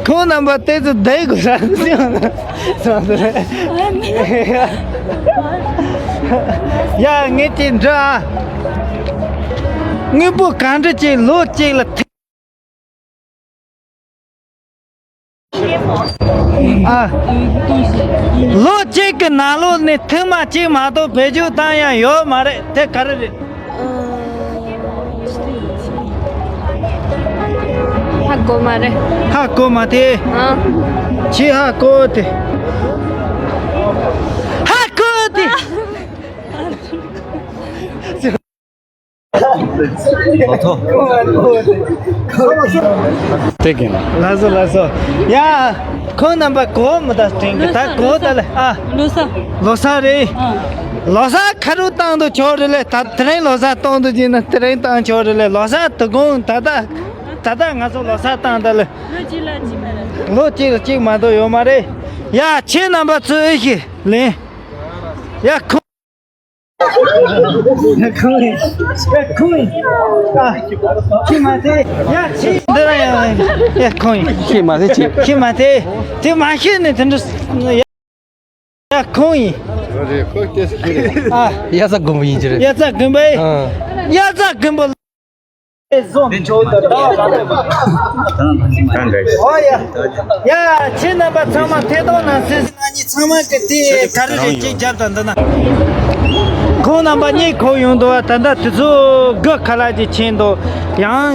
ཁོང་རྣམ་པ་ཏོག་ཙམ་བསྡད་དགོས་ར་སོང་། སོང་ཟེར། ཡ། ངས་ཅིག་འདྲི་ཨ། དངོས་པོ་གང་འདྲ་ཅིག་ལོ་གཅིག་ལ་ཐེངས། ཨ། ལོ་གཅིག་གི་ནང་ལོགས་ནས་ཐེངས་མ་གཅིག་མ་གཏོགས་བེད་སྤྱོད་བཏང་ཡ་ཡོད་མ་རེད། དེ་ག་རེ་རེད། ཧ་གོ་མ་རེད། ཧ་གོ་མ་དེ། ཨ། ཁྱེད་ཧ་གོ་དེ། ཧ་གོ་དེ། ལོ་ཐོ། དེ་གིན། ལགས་སོ་ལགས་སོ། ཡ། ཁོང་རྣམ་པ་གོ་མི་ད་དྲན་གི་ད་གོ་ད་ལེ་ཨ། ལོ་གསར། ལོ་གསར་རེད། ཨ། ལོ་གསར་ག་རུ་བཏང་དུ་ཆོག་རེད་ལེ། ད་དེ་རིང་ལོ་གསར་གཏོང་དུ་ཅིག་ན་དེ་རིང་བཏང་ཆོག་རེད་ལེ། ལོ་གསར་དུ་གོང་ད་ད་ད་ད་ང་ཚོ་ལོ་གསར་བཏང་ད་ལེ། ལོ་གཅིག་ལ་གཅིག་མ་རེད། ལོ་གཅིག་ལ་གཅིག་མ་གཏོགས་ཡོད་མ་རེད། ཡ། ཁྱེད་རྣམ་པ་ཚོས་ཨེ་ཤེས་ལེན། ཡ། ཁོང་ཁོང་ཁོང་ཨ། ཁྱི་མ་དེ་ཡ་ཁྱི་འདི་ར་ཡ་ཡ་ཁོང་ཁྱི་མ་དེ་ཁྱི་ཁྱི་མ་དེ་དེ་མ་ཤེས་ནས་དེ་འདྲ་ཡ་ཁོང་ཡིན། ཨ། ཡ་ས་དགོན་པ་ཡིན་གྱི་རེད། ཡ་ས་དགོན་པ་ཡིན། ཨ། ཡ་ས་དགོན་པ། ཨོ་ཡ། ཡ། ཁྱེད་རྣམ་པ་ཚང་མ་ཐད་གཏོང་གནང་སྲིད། ང་གཉིས་ཚང་མ་གི་དེ་ག་རེ་རེད་ཅིག་རྒྱབ་དང་འདི་ན། ཁོང་རྣམ་པ་གཉིས་གོ་ཡོང་འདུག་བ། ད་ལྟ་དུས་ཚོད་དགུ་ཁ་ལག་ཅིག་ཕྱིན་འདུག་ཡང་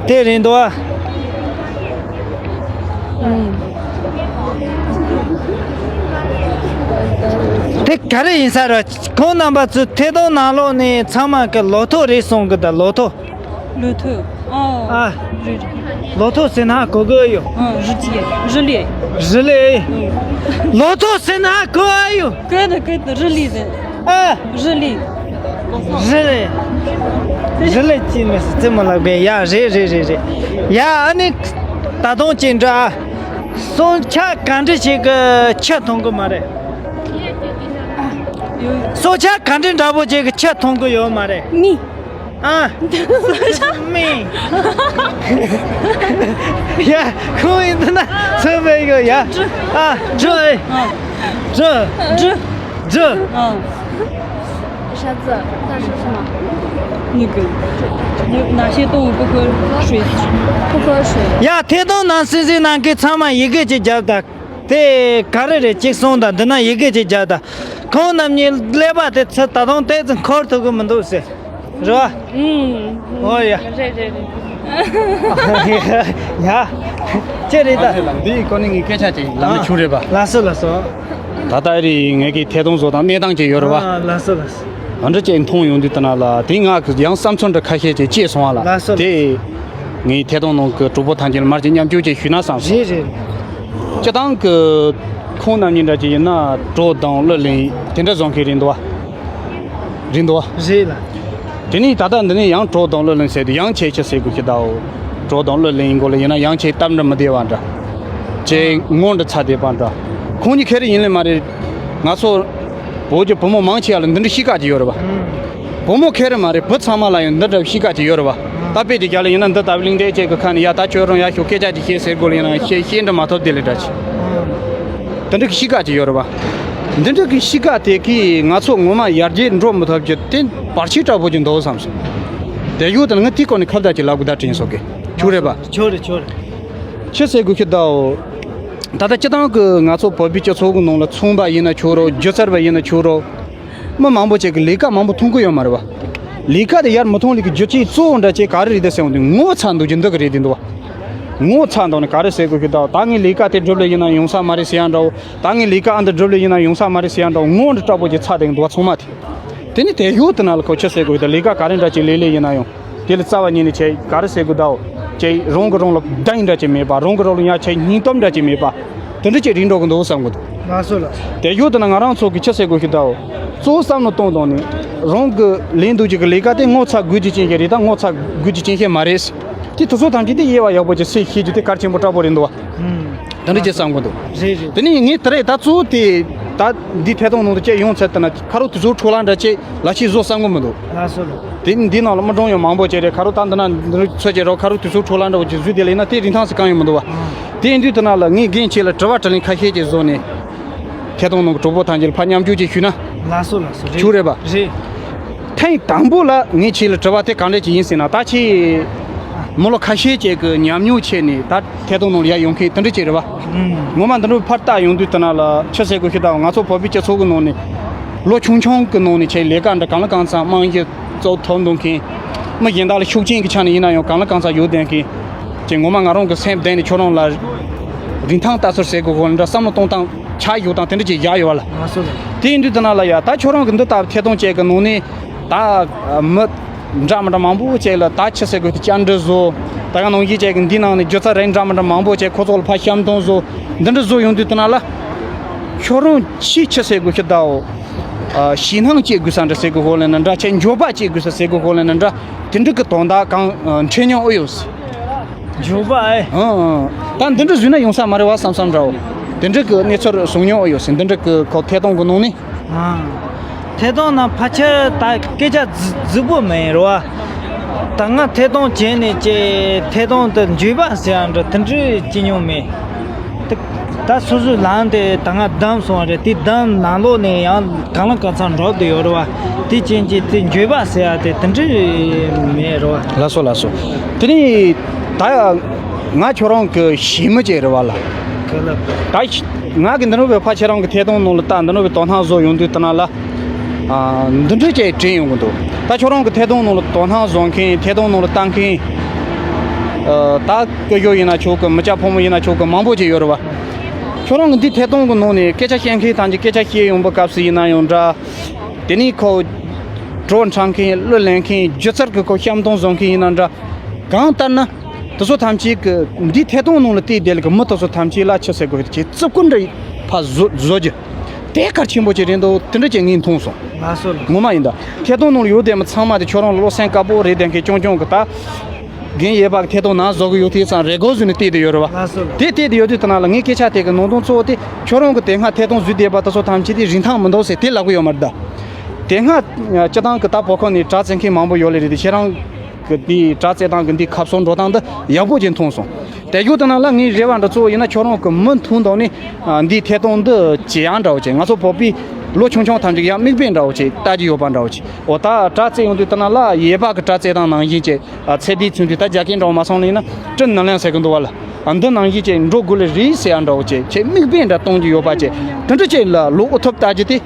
དེ་རེད་འདུག་བ། དེ་ག་རེ་ཡིན་ས་རེད། ཁོང་རྣམ་པ་ཚོས་ཐད་གཏོང་ནང་ལོགས་ནས་ཚང་མ་གི་ལོ་ཐོ་རེད་གསུང་གི། ད་ལོ་ཐོ། ལོ་ཐོ། ཨོ། ཨ། རེད་རེད། ལོ་ཐོ་ཟེར་ན་གོ་གི་ཡོད། ཨ། རི་ཅི། རི་ལི། རི་ལི། ལོ་ཐོ་ཟེར་ན་གོ་ཨ་ཡོད། གོ་ད་གོ་ད་རི་ལི་ཟེར། ཨ། རི་ལི། རི་ལི། རི་ལི་ཅི་མི་རྩེ་མོ་ལགས་པས། ཡ། རེད་རེད་རེད་རེད། ཡ། ཨ་ནི་ད་དུང་ཅི་འདྲ། སྲོག་ཆགས་ག་འདྲ་ཞིག་གི་ཁྱི་མཐོང་གི་མ་རེད། སྲོག་ཆགས་ག་འདྲ་འདྲ་པོ་ཅིག་གི་ཁྱི་མཐོང་གི་ཡོད་མ་རེད། མི། ཨ། མི། ཡ། ཁོང་ཡིན་འདི་ན་ཚོད་པའི་གི་ཡ། ཨ། འབྲུ་ཨེ། འབྲུ། འབྲུ། འབྲུ། ཨ། 啥子？在说什么？那个，你哪些动物不喝水？不喝水。 ཡ། ཐད་གཏོང་ནང་སྲིད་འཛིན་ནང་གི་ཚང་མ་ཡི་གེ་ཅིག་རྒྱབ་དང་། དེ་ག་རེ་རེད་ཅིག་གསུངས་དང་། འདི་ན་ཡི་གེ་ཅིག་རྒྱབ་དང་། ཁོང་རྣམ་གཉིས་ཀླད་པ་དེ་ཚུར་ད་དུང་ཏོག་ཙམ་འཁོར་ཐུབ་ཀྱི་མི་འདུག་ཟེར། རེད་བ། ཨུམ། ཨོ་ཡ། རེད་རེད་རེད། ཡ། ཅི་རེད་ད། འདིའི་སྐོར་ནས་ངས་སྐད་ཆ་ཅིག་ལབ་ན་ཆོག་རེད་པ། ལགས་སོ་ལགས་སོ། ད་ལྟ་རེད་ངས་ཀྱི་ཐད་གཏོང་བཟོ་སྟངས་གནས་སྟངས་ཅིག་ཡོད་རེད་བ། ཨ་ལགས་སོ་ལགས་སོ། ཨ་འདྲ་ཅིག་མཐོང་ཡོང་དུས་ད་ན་ལ་དེ་ང་གི་ཡང་བསམ་ཚུལ་འདྲ་ཁ་ཤས་ཅིག་སྐྱེས་སོང་བ་ལ། ལགས་སོ། དེ་ངའི་ཐད་གཏོང་ནང་གི་གྲོགས་པོ་ཐམས་ཅད་ལ་མར་ཅིག་མཉམ་སྤྱོད་ཅིག་ཞུས་ན་བསམ་སོང་། རེད་རེད། སྤྱི་བཏང་གི་ཁོང་རྣམ་གཉིས་འདྲ་ཅིག་ཡིན་ན་གྲོགས་དང་གླུ་ལེན་དེ་འདྲ་བཟོ་མཁན་རེད་འདུག་བ། རེད་འདུག་བ། རེད་ལ། དེ་ནས་ད་ལྟ་འདི་ནས་ཡང་གྲོགས་དང་གླུ་ལེན་ཟེར་དུས་ཡང་ཁྱེད་ཅི་ཟེར་དགོས་ཀྱི་འདའོ། གྲོགས་དང་གླུ་ལེན་ཡིན་དགོས་ལ་ཡིན་ན་ཡང་ཁྱེད་སྟབས་འདྲ་མི་བདེ་བ་འདྲ། ཁྱེད་ངོ་འདྲ་ཚ་བདེ་བ་འདྲ། ཁོང་གཉིས་ཁེ་རེ་ཡིན་ལེ་མ་རེད། ང་ཚོ་བོད་ཀྱི་བུ་མོ་མང་ཆེ་བ་ལ་འདི་འདྲ་གཤིས་ཀ་ཅིག་ཡོད་རེད་བ། བུ་མོ་ཁེ་རེ་མ་རེད་བུ་ཚང་མ་ལ་ཡང་འདི་འདྲ་གཤིས་ཀ་ཅིག་ཡོད་རེད་བ། ད་དཔེ་དེ་རྒྱ་ལ་ཡིན་ན་འདི་ལྟ་བུ་གླེང་དེ་ཅེས་ཀྱི་ཁ་ནས་ཡ་ད་ཁྱོད་རང་ཡ་ཤོག་སྐད་ཆ་ཅིག་བཤད་ཟེར་དགོས་ལ་ཡིན་ན་བཤད་བཤད་འདྲ་མ་ཐོབ་དེ་ལས་འདྲ་ཅིག་འདི་འདྲ་གི་གཤིས་ཀ་ཅིག་ཡོད་རེད་བ། འདི་འདྲ་གི་གཤིས་ཀ་དེ་གིས་ང་ཚོ་ངོ་མ་ཡར་རྒྱས་འགྲོ་མི་ཐུབ་རྒྱུ་དེ་བར་ཆད་དྲག་པོ་ཅིག་འདུག་བསམ་སོང་། དེ་ཡོད་དེ་ང་དེའི་སྐོར་ནས་ཁ་བརྡ་ཅིག་ལབ་དགོས་ད་དྲན་སོང་གི་ཆོག་རེད་པ། ཆོག་རེད་ཆོག་རེད། ཆི་ཟེར་དགོས་ཤི་དའོ། ད་ལྟ་སྤྱི་བཏང་གི་ང་ཚོ་བོད་པའི་སྤྱི་ཚོགས་ཀྱི་ནང་ལ་ཚོང་པ་ཡིན་ན་ཆོག་རོགས་སྒྱུ་རྩལ་པ་ཡིན་ན་ཆོག་རོགས། མི་མང་པོ་ཅིག་གི་ལས་ཀ་མང་པོ་མཐོང་གི་ཡོད་མ་རེད་བ། ལས་ཀ་དེ་ཡར་མི་མཐོང་ལས་ཀྱི་རྒྱུ་རྐྱེན་གཙོ་བོ་འདྲ་ཅིག་ག་རེ་རེད་དེ་ཟེར་འོང་དུས་ངོ་ཚ་འདུག་རྒྱུ་འདི་གི་རེད་དེ་འདུག་བ། ངོ་ཚ་འདུག་ནི་ག་རེ་ཟེར་དགོས་ཤི་དའོ་ད་ངའི་ལས་ཀ་དེ་སྒྲུབ་ལས་ཡིན་ན་ཡོང་ས་མ་རེད་ཟེར་ཡ་འདྲ་བོ། ད་ངའི་ལས་ཀ་ཨ་འདི་སྒྲུབ་ལས་ཡིན་ན་ཡོང་ས་མ་རེད་ཟེར་ཡ་འདྲ་བོ་ངོ་འདྲ་དྲག་པོ་ཅིག་ཚ་དེ་འདུག་བ་ཚང་མ་དེ། དེ་ནི་དེ་ཡོད་དེ་ན་ལ་ཁོ་ཆི་ཟེར་དགོས་དེ་ལས་ཀ་ག་རེ་འདྲ་ཅིག་ལས་ལས་ཡིན་ན་ཡང་དེ་ལ་རྩ་བ་ཉིད་ནས་ཆེ་ག་རེ་ཟེར་དགོས་དའོ། ཅེ་རང་གི་རང་ལ་གདེང་འདྲ་ཅིག་མེད་པ་རང་གི་རང་ལ་ཡང་ཆེ་སྙིང་སྟོབས་འདྲ་ཅིག་མེད་པ། དེ་འདྲ་ཅིག་རིགས་འགྲོ་གི་འདུག་བསམ་གི་འདུག་ལགས་སོ་ལགས་སོ། དེ་ཡོད་དེ་ན་ང་རང་ཚོ་གི་ཆི་ཟེར་དགོས་ཤི་དའོ། གཙོ་བོ་བསམ་བློ་གཏོང་དང་ནི། རང་གི་ལས་འདུག་ཅིག་གི་ལས་ཀ་དེ་ངོ་ཚ་དགོས་ཀྱི་ཅན་ཞིག་རེད་ད་ངོ་ཚ་དགོས་ཀྱི་ཅན་ཞིག་མ་རེད། དེ་དེ་ཚོ་ཐམས་ཅད་དེ་དབྱེ་བ་ཡག་པོ་ཅིག་སེལ་ཤེས་རྒྱུ་དེ་གལ་ཆེན་པོ་དྲག་པོ་རེད་འདུག་བ། དེ་འདྲ་ཅིག་བསམ་གི་འདུག་རེད་རེད། དེ་ནས་ངས་དེ་རེད་ད་གཙོ་བོ་དེ་ད་འདི་ཐད་གཏོང་ནང་དུ་བཅད་ཡོང་ཚར་དེ་ན་ཁ་རོག་དེ་ཚོ་འཕྲོ་བརླག་འདྲ་ཅིག་ལ་ཤི་བཟོ་བསམ་གི་མི་འདུག་ལགས་སོ་ལགས། དེ་འདི་ནང་ལ་མི་གྲངས་ཡང་མང་པོ་ཅིག་རེད་ཁ་རོག་ད་འདི་ན་འདི་ཚོ་ཅིག་རོགས་ཁ་རོག་དེ་ཚོ་འཕྲོ་བརླག་འདྲ་བོ་ཅིག་བཟོས་དེ་ལས་ན་དེ་རིན་ཐང་ཟེར་གང་ཡང་མི་འདུག་བ། དེ་ཡིན་དུས་དེ་ན་ལ་ངས་རྒན་ཁྱེད་ལ་དྲི་བ་དྲིས་ལན་ཁ་ཤས་ཅིག་བཟོས་ནས། ཐད་གཏོང་ནང་གི་གྲོགས་པོ་ཐམས་ཅད་ལ་ཕར་མཉམ་སྤྱོད་ཅིག་ཞུས་ན། ལགས་སོ་ལགས་སོ་རེད། ཆོག་རེད་པ། རེད། ཐེངས་དང་པོ་ལ་ངས་ཁྱེད་ལ་དྲི་བ་དེ་གང་འདྲ་ཅིག་ཡིན་ཟེར་ན་ད་ཁྱེད་མི་ལོ་ཁ་ཤས་ཅིག་གི་ཉམས་མྱོང་ཆེད་ནས་ད་ཐད་གཏོང་ནང་ལ་ཡར་ཡོང་མཁན་དེ་འདྲ་ཅིག་རེད་པ། ངོ་མ་འདི་འདྲ་ཕར་ལྟ་ཡོང་དུས་དེ་ན་ལ་ཆི་ཟེར་དགོས་ཤི་ད་ང་ཚོ་བོད་པའི་སྤྱི་ཚོགས་ཀྱི་ནང་ནས་ལོ་ཆུང་ཆུང་གི་ནང་ནས་ཁྱེད་ལས་ཀ་འདྲ་གང་ལ་གང་འཚམ་རྨང་གཞི་གཙོ་ཐོབ་འདུག་མཁན། མི་གཞན་དག་ལ་ཤུགས་རྐྱེན་གྱི་ཆ་ནས་ཡིན་ན་ཡང་གང་ལ་གང་འཚམ་ཡོད་བསྡད་མཁན། ཅེས་ངོ་མ་ང་རང་གི་སེམས་གཏིང་ནས་ཁྱོད་རང་ལ་རིན་ཐང་ལྟ་ཚུལ་ཟེར་དགོས་གོ་འདྲ་བསམ་བློ་གཏོང་སྟངས་ཆགས་ཡོད་དང་དེ་འདྲ་ཅིག་བཞག་ཡོད་བ་ལ། ང་ཚོ་ལ། དེ་ཡིན་དུས་དེ་ན་ལ་ཡ་ད་ཁྱོད་རང་གི་འདི་ལྟ་བུ་ཐད་གཏོང་བཅས་ཀྱི་ནང་ནས་ད་མི་འདྲ་མི་འདྲ་མང་པོ་བཅས་ལ་ད་ཆི་ཟེར་དགོས་དེ་བཅར་འདྲི་བཟོ་ད་ག་ནང་བཞིན་བཅས་ཀྱི་འདི་ནང་ནས་སྒྱུ་རྩལ་རིགས་འདྲ་མི་འདྲ་མང་པོ་བཅས་ཁོ་ཚོ་ལ་ཕར་བཤམས་གཏོང་བཟོ་འདི་འདྲ་བཟོ་ཡོང་དུས་དེ་ན་ལ་ཁྱོད་རང་ཆེས་ཆི་ཟེར་དགོས་ཤི་ད་འོ། ཞེད་སྣང་སྐྱེ་དགོས་ས་འདྲ་ཟེར་དགོས་གོ་ལེ་ན་འདྲ་ཆེ་འགྱོད་པ་སྐྱེ་དགོས་ས་ཟེར་དགོས་གོ་ལེ་ན་འདྲ་དེ་འདྲ་གི་དོན་དག་གང་འཕྲད་མྱོང་ཨེ་ཡོད་ཟེར། འགྱོད་པ་ཨེ། ཨང་ཨང་། ད་འདི་འདྲ་བཟོས་ན་ཡོང་ས་མ་རེད་བ་བསམ་བསམ་འདྲ་བོ། འདི་འདྲ་གི་གནས་ཚུལ་བྱུང་མྱོང་ཨེ་ཡོད་ཟེར་འདི་འདྲ་གི་ཁོ་ཐད་གཏོང་གི་ནང་ནས། ཨང་། ཐད་གཏོང་ནང་ཕལ་ཆེར་ད་སྐད་ཆ་རྫི་རྫི་པོ་མེད་རེད་བ། ད་ང་ཐད་གཏོང་བྱས་ནས་ཀྱི་ཐད་གཏོང་དུ་འགྱོད་པ་ཟེར་ཡ་འདྲ་དེ་འདྲ་སྐྱེ་མྱོང་མེད། ད་ད་སོ་སོའི་ལམ་དེ་ད་ང་བདམས་སོང་བ་རེད་དེ་བདམས་ནང་ལོགས་ནས་ཡང་གང་ལ་གང་འཚམ་འགྲོ་བསྡད་ཡོད་རེད་བ། དེ་རྐྱེན་གྱིས་དེ་འགྱོད་པ་ཟེར་ཡ་དེ་དེ་འདྲ་མེད་རེད་བ། ལགས་སོ་ལགས་སོ། དེ་ནས་ད་ང་ཁྱོད་རང་གི་ཞི་མི་བྱས་རེད་བ་ལ། ག་ལ། ད་ང་གི་འདི་འདྲ་བའི་ཕ་ཁྱེད་རང་གི་ཐད་གཏོང་ནང་ལ་ད་འདི་འདྲ་བའི་དོ་སྣང་བཟོ་ཡོང་དུས་ད་ན་ལ། ཨ། འདི་འདྲ་ཅིག་དྲན་ཡོང་གི་འདུག་ད་ཁྱོད་རང་གི་ཐད་གཏོང་ནང་ལ་དོ་སྣང་བཟོ་མཁན་ཐད་གཏོང་ནང་ལ་ལྟ་མཁན། ཨ། ད་སྐུ་ཞབས་ཡིན་ན་ཆོག་གི་མི་སྐྱ་ཕོ་མོ་ཡིན་ན་ཆོག་གི་མང་པོ་ཅིག་ཡོད་རེད་བ། ཁྱོད་རང་གི་འདི་ཐད་གཏོང་གི་ནང་ནས་སྐད་ཆ་བཤད་མཁན་ཐམས་ཅད་སྐད་ཆ་བཤད་ཡོང་པའི་སྐབས་སུ་ཡིན་ན་ཡང་འདྲ། དེ་ནས་ཁོ་བྲོ་འཁྲབ་མཁན་གླུ་ལེན་མཁན་སྒྱུ་རྩལ་གྱི་ཁོ་བཤམས་སྟོང་བཟོ་མཁན་ཡིན་ན་འདྲ། གང་ལྟར་ན། དེ་ཚོ་ཐམས་ཅད་ཀྱི་འདི་ཐད་གཏོང་ནང་ལ་བལྟས་བསྡད་ལ་གི་མི་དེ་ཚོ་ཐམས་ཅད་ལ་ཆི་ཟེར་དགོས་ཀྱི་རྩིབ་ཀུན་འདྲ་ཕར་བཟོ་བཟོ་རྒྱུ། དེ་གལ་ཆེན་པོ་ཅིག་རེད་འདུག་དེ་འདྲ་ཅིག་ངས་མཐོང་སོང་། ལགས་སོ་ལགས། ངོ་མ་ཡིན་ད། ཐད་གཏོང་ནང་ལ་ཡོད་བསྡད་མི་ཚང་མ་དེ་ཁྱོད་རང་ལ་བློ་སེམས་དཀར་པོ་རེད་བསྡད་མཁན་རྐྱང་རྐྱང་གི་ད། རྒན་ཡོད་པ་གི་ཐད་གཏོང་ནང་བཟོ་གི་ཡོད་དེ་ཙང་རེ་སྒུག་བཟོས་ནས་བལྟས་བསྡད་ཡོད་རེད་བ། ལགས་སོ་ལགས། དེ་བལྟས་བསྡད་ཡོད་དུས་ད་ན་ལ་ངས་སྐད་ཆ་དེ་གི་ནང་དོན་གཙོ་བོ་དེ་ཁྱོད་རང་གི་དེ་སྔ་ཐད་གཏོང་བཟོས་བསྡད་པ་དེ་ཚོ་ཐམས་ཅད་དེ་རིན་ཐང་མི་འདུག་ཟེར་དེ་ལབ་གི་ཡོད་མ་རེད་ད། དེ་སྔ་སྤྱི་བཏང་གི་ད་བོད་ཁོ་ནས་དྲ་རྩེད་མཁན་མང་པོ་ཡོད་ལེ་རེད་དེ་ཁྱེད་རང་། གི་འདིའི་དྲ་རྩེད་སྟངས་ཀྱི་འདིའི་ཁ་གསོ་འགྲོ་སྟངས་འདི་ཡག་པོ་ཅིག་མཐོང་སོང་། དེ་རྒྱུ་དེ་ནང་ལ་ངའི་རེ་བ་འདྲ་གཙོ་བོ་ཡིན་ན་ཁྱོད་རང་གི་མུ་མཐུད་ཐོག་ནས་འདིའི་ཐད་གཏོང་འདི་ཇེ་ཡང་འདྲ་བོ་ཅིག་ང་ཚོ་བོད་པའི་ལོ་ཆུང་ཆུང་ཐམས་ཅད་ཀྱི་ཡང་དམིགས་འབེན་འདྲ་བོ་ཅིག་ལྟ་རྒྱུ་ཡོད་པ་འདྲ་བོ་ཅིག་འོ་ད་དྲ་རྩེད་ཡོང་དུས་དེ་ནང་ལ་ཡས་པ་གི་དྲ་རྩེད་སྟངས་ནང་བཞིན་ཅིག་ཚེ་འདིའི་ཚུན་དུ་ད་རྒྱ་སྐད་འདྲ་བོ་མ་སོང་ལ་ཡིན་ན་ཀྲིན་ནི་ལན་ཟེར་གི་འདུག་བ་ལ། འདི་ནང་བཞིན་ཅིག་འགྲོ་དགོས་ལེ་རེད་ཟེར་ཡ་འདྲ་བོ་ཅིག་ཁྱེད་དམིགས་འབེན་འདྲ་གཏོང་རྒྱུ་ཡོད་པ་ཅིག་དེ་འདྲ་ཅིག་ལ་ལོ་འུ་ཐུབ་ལྟ་རྒྱུ་དེ།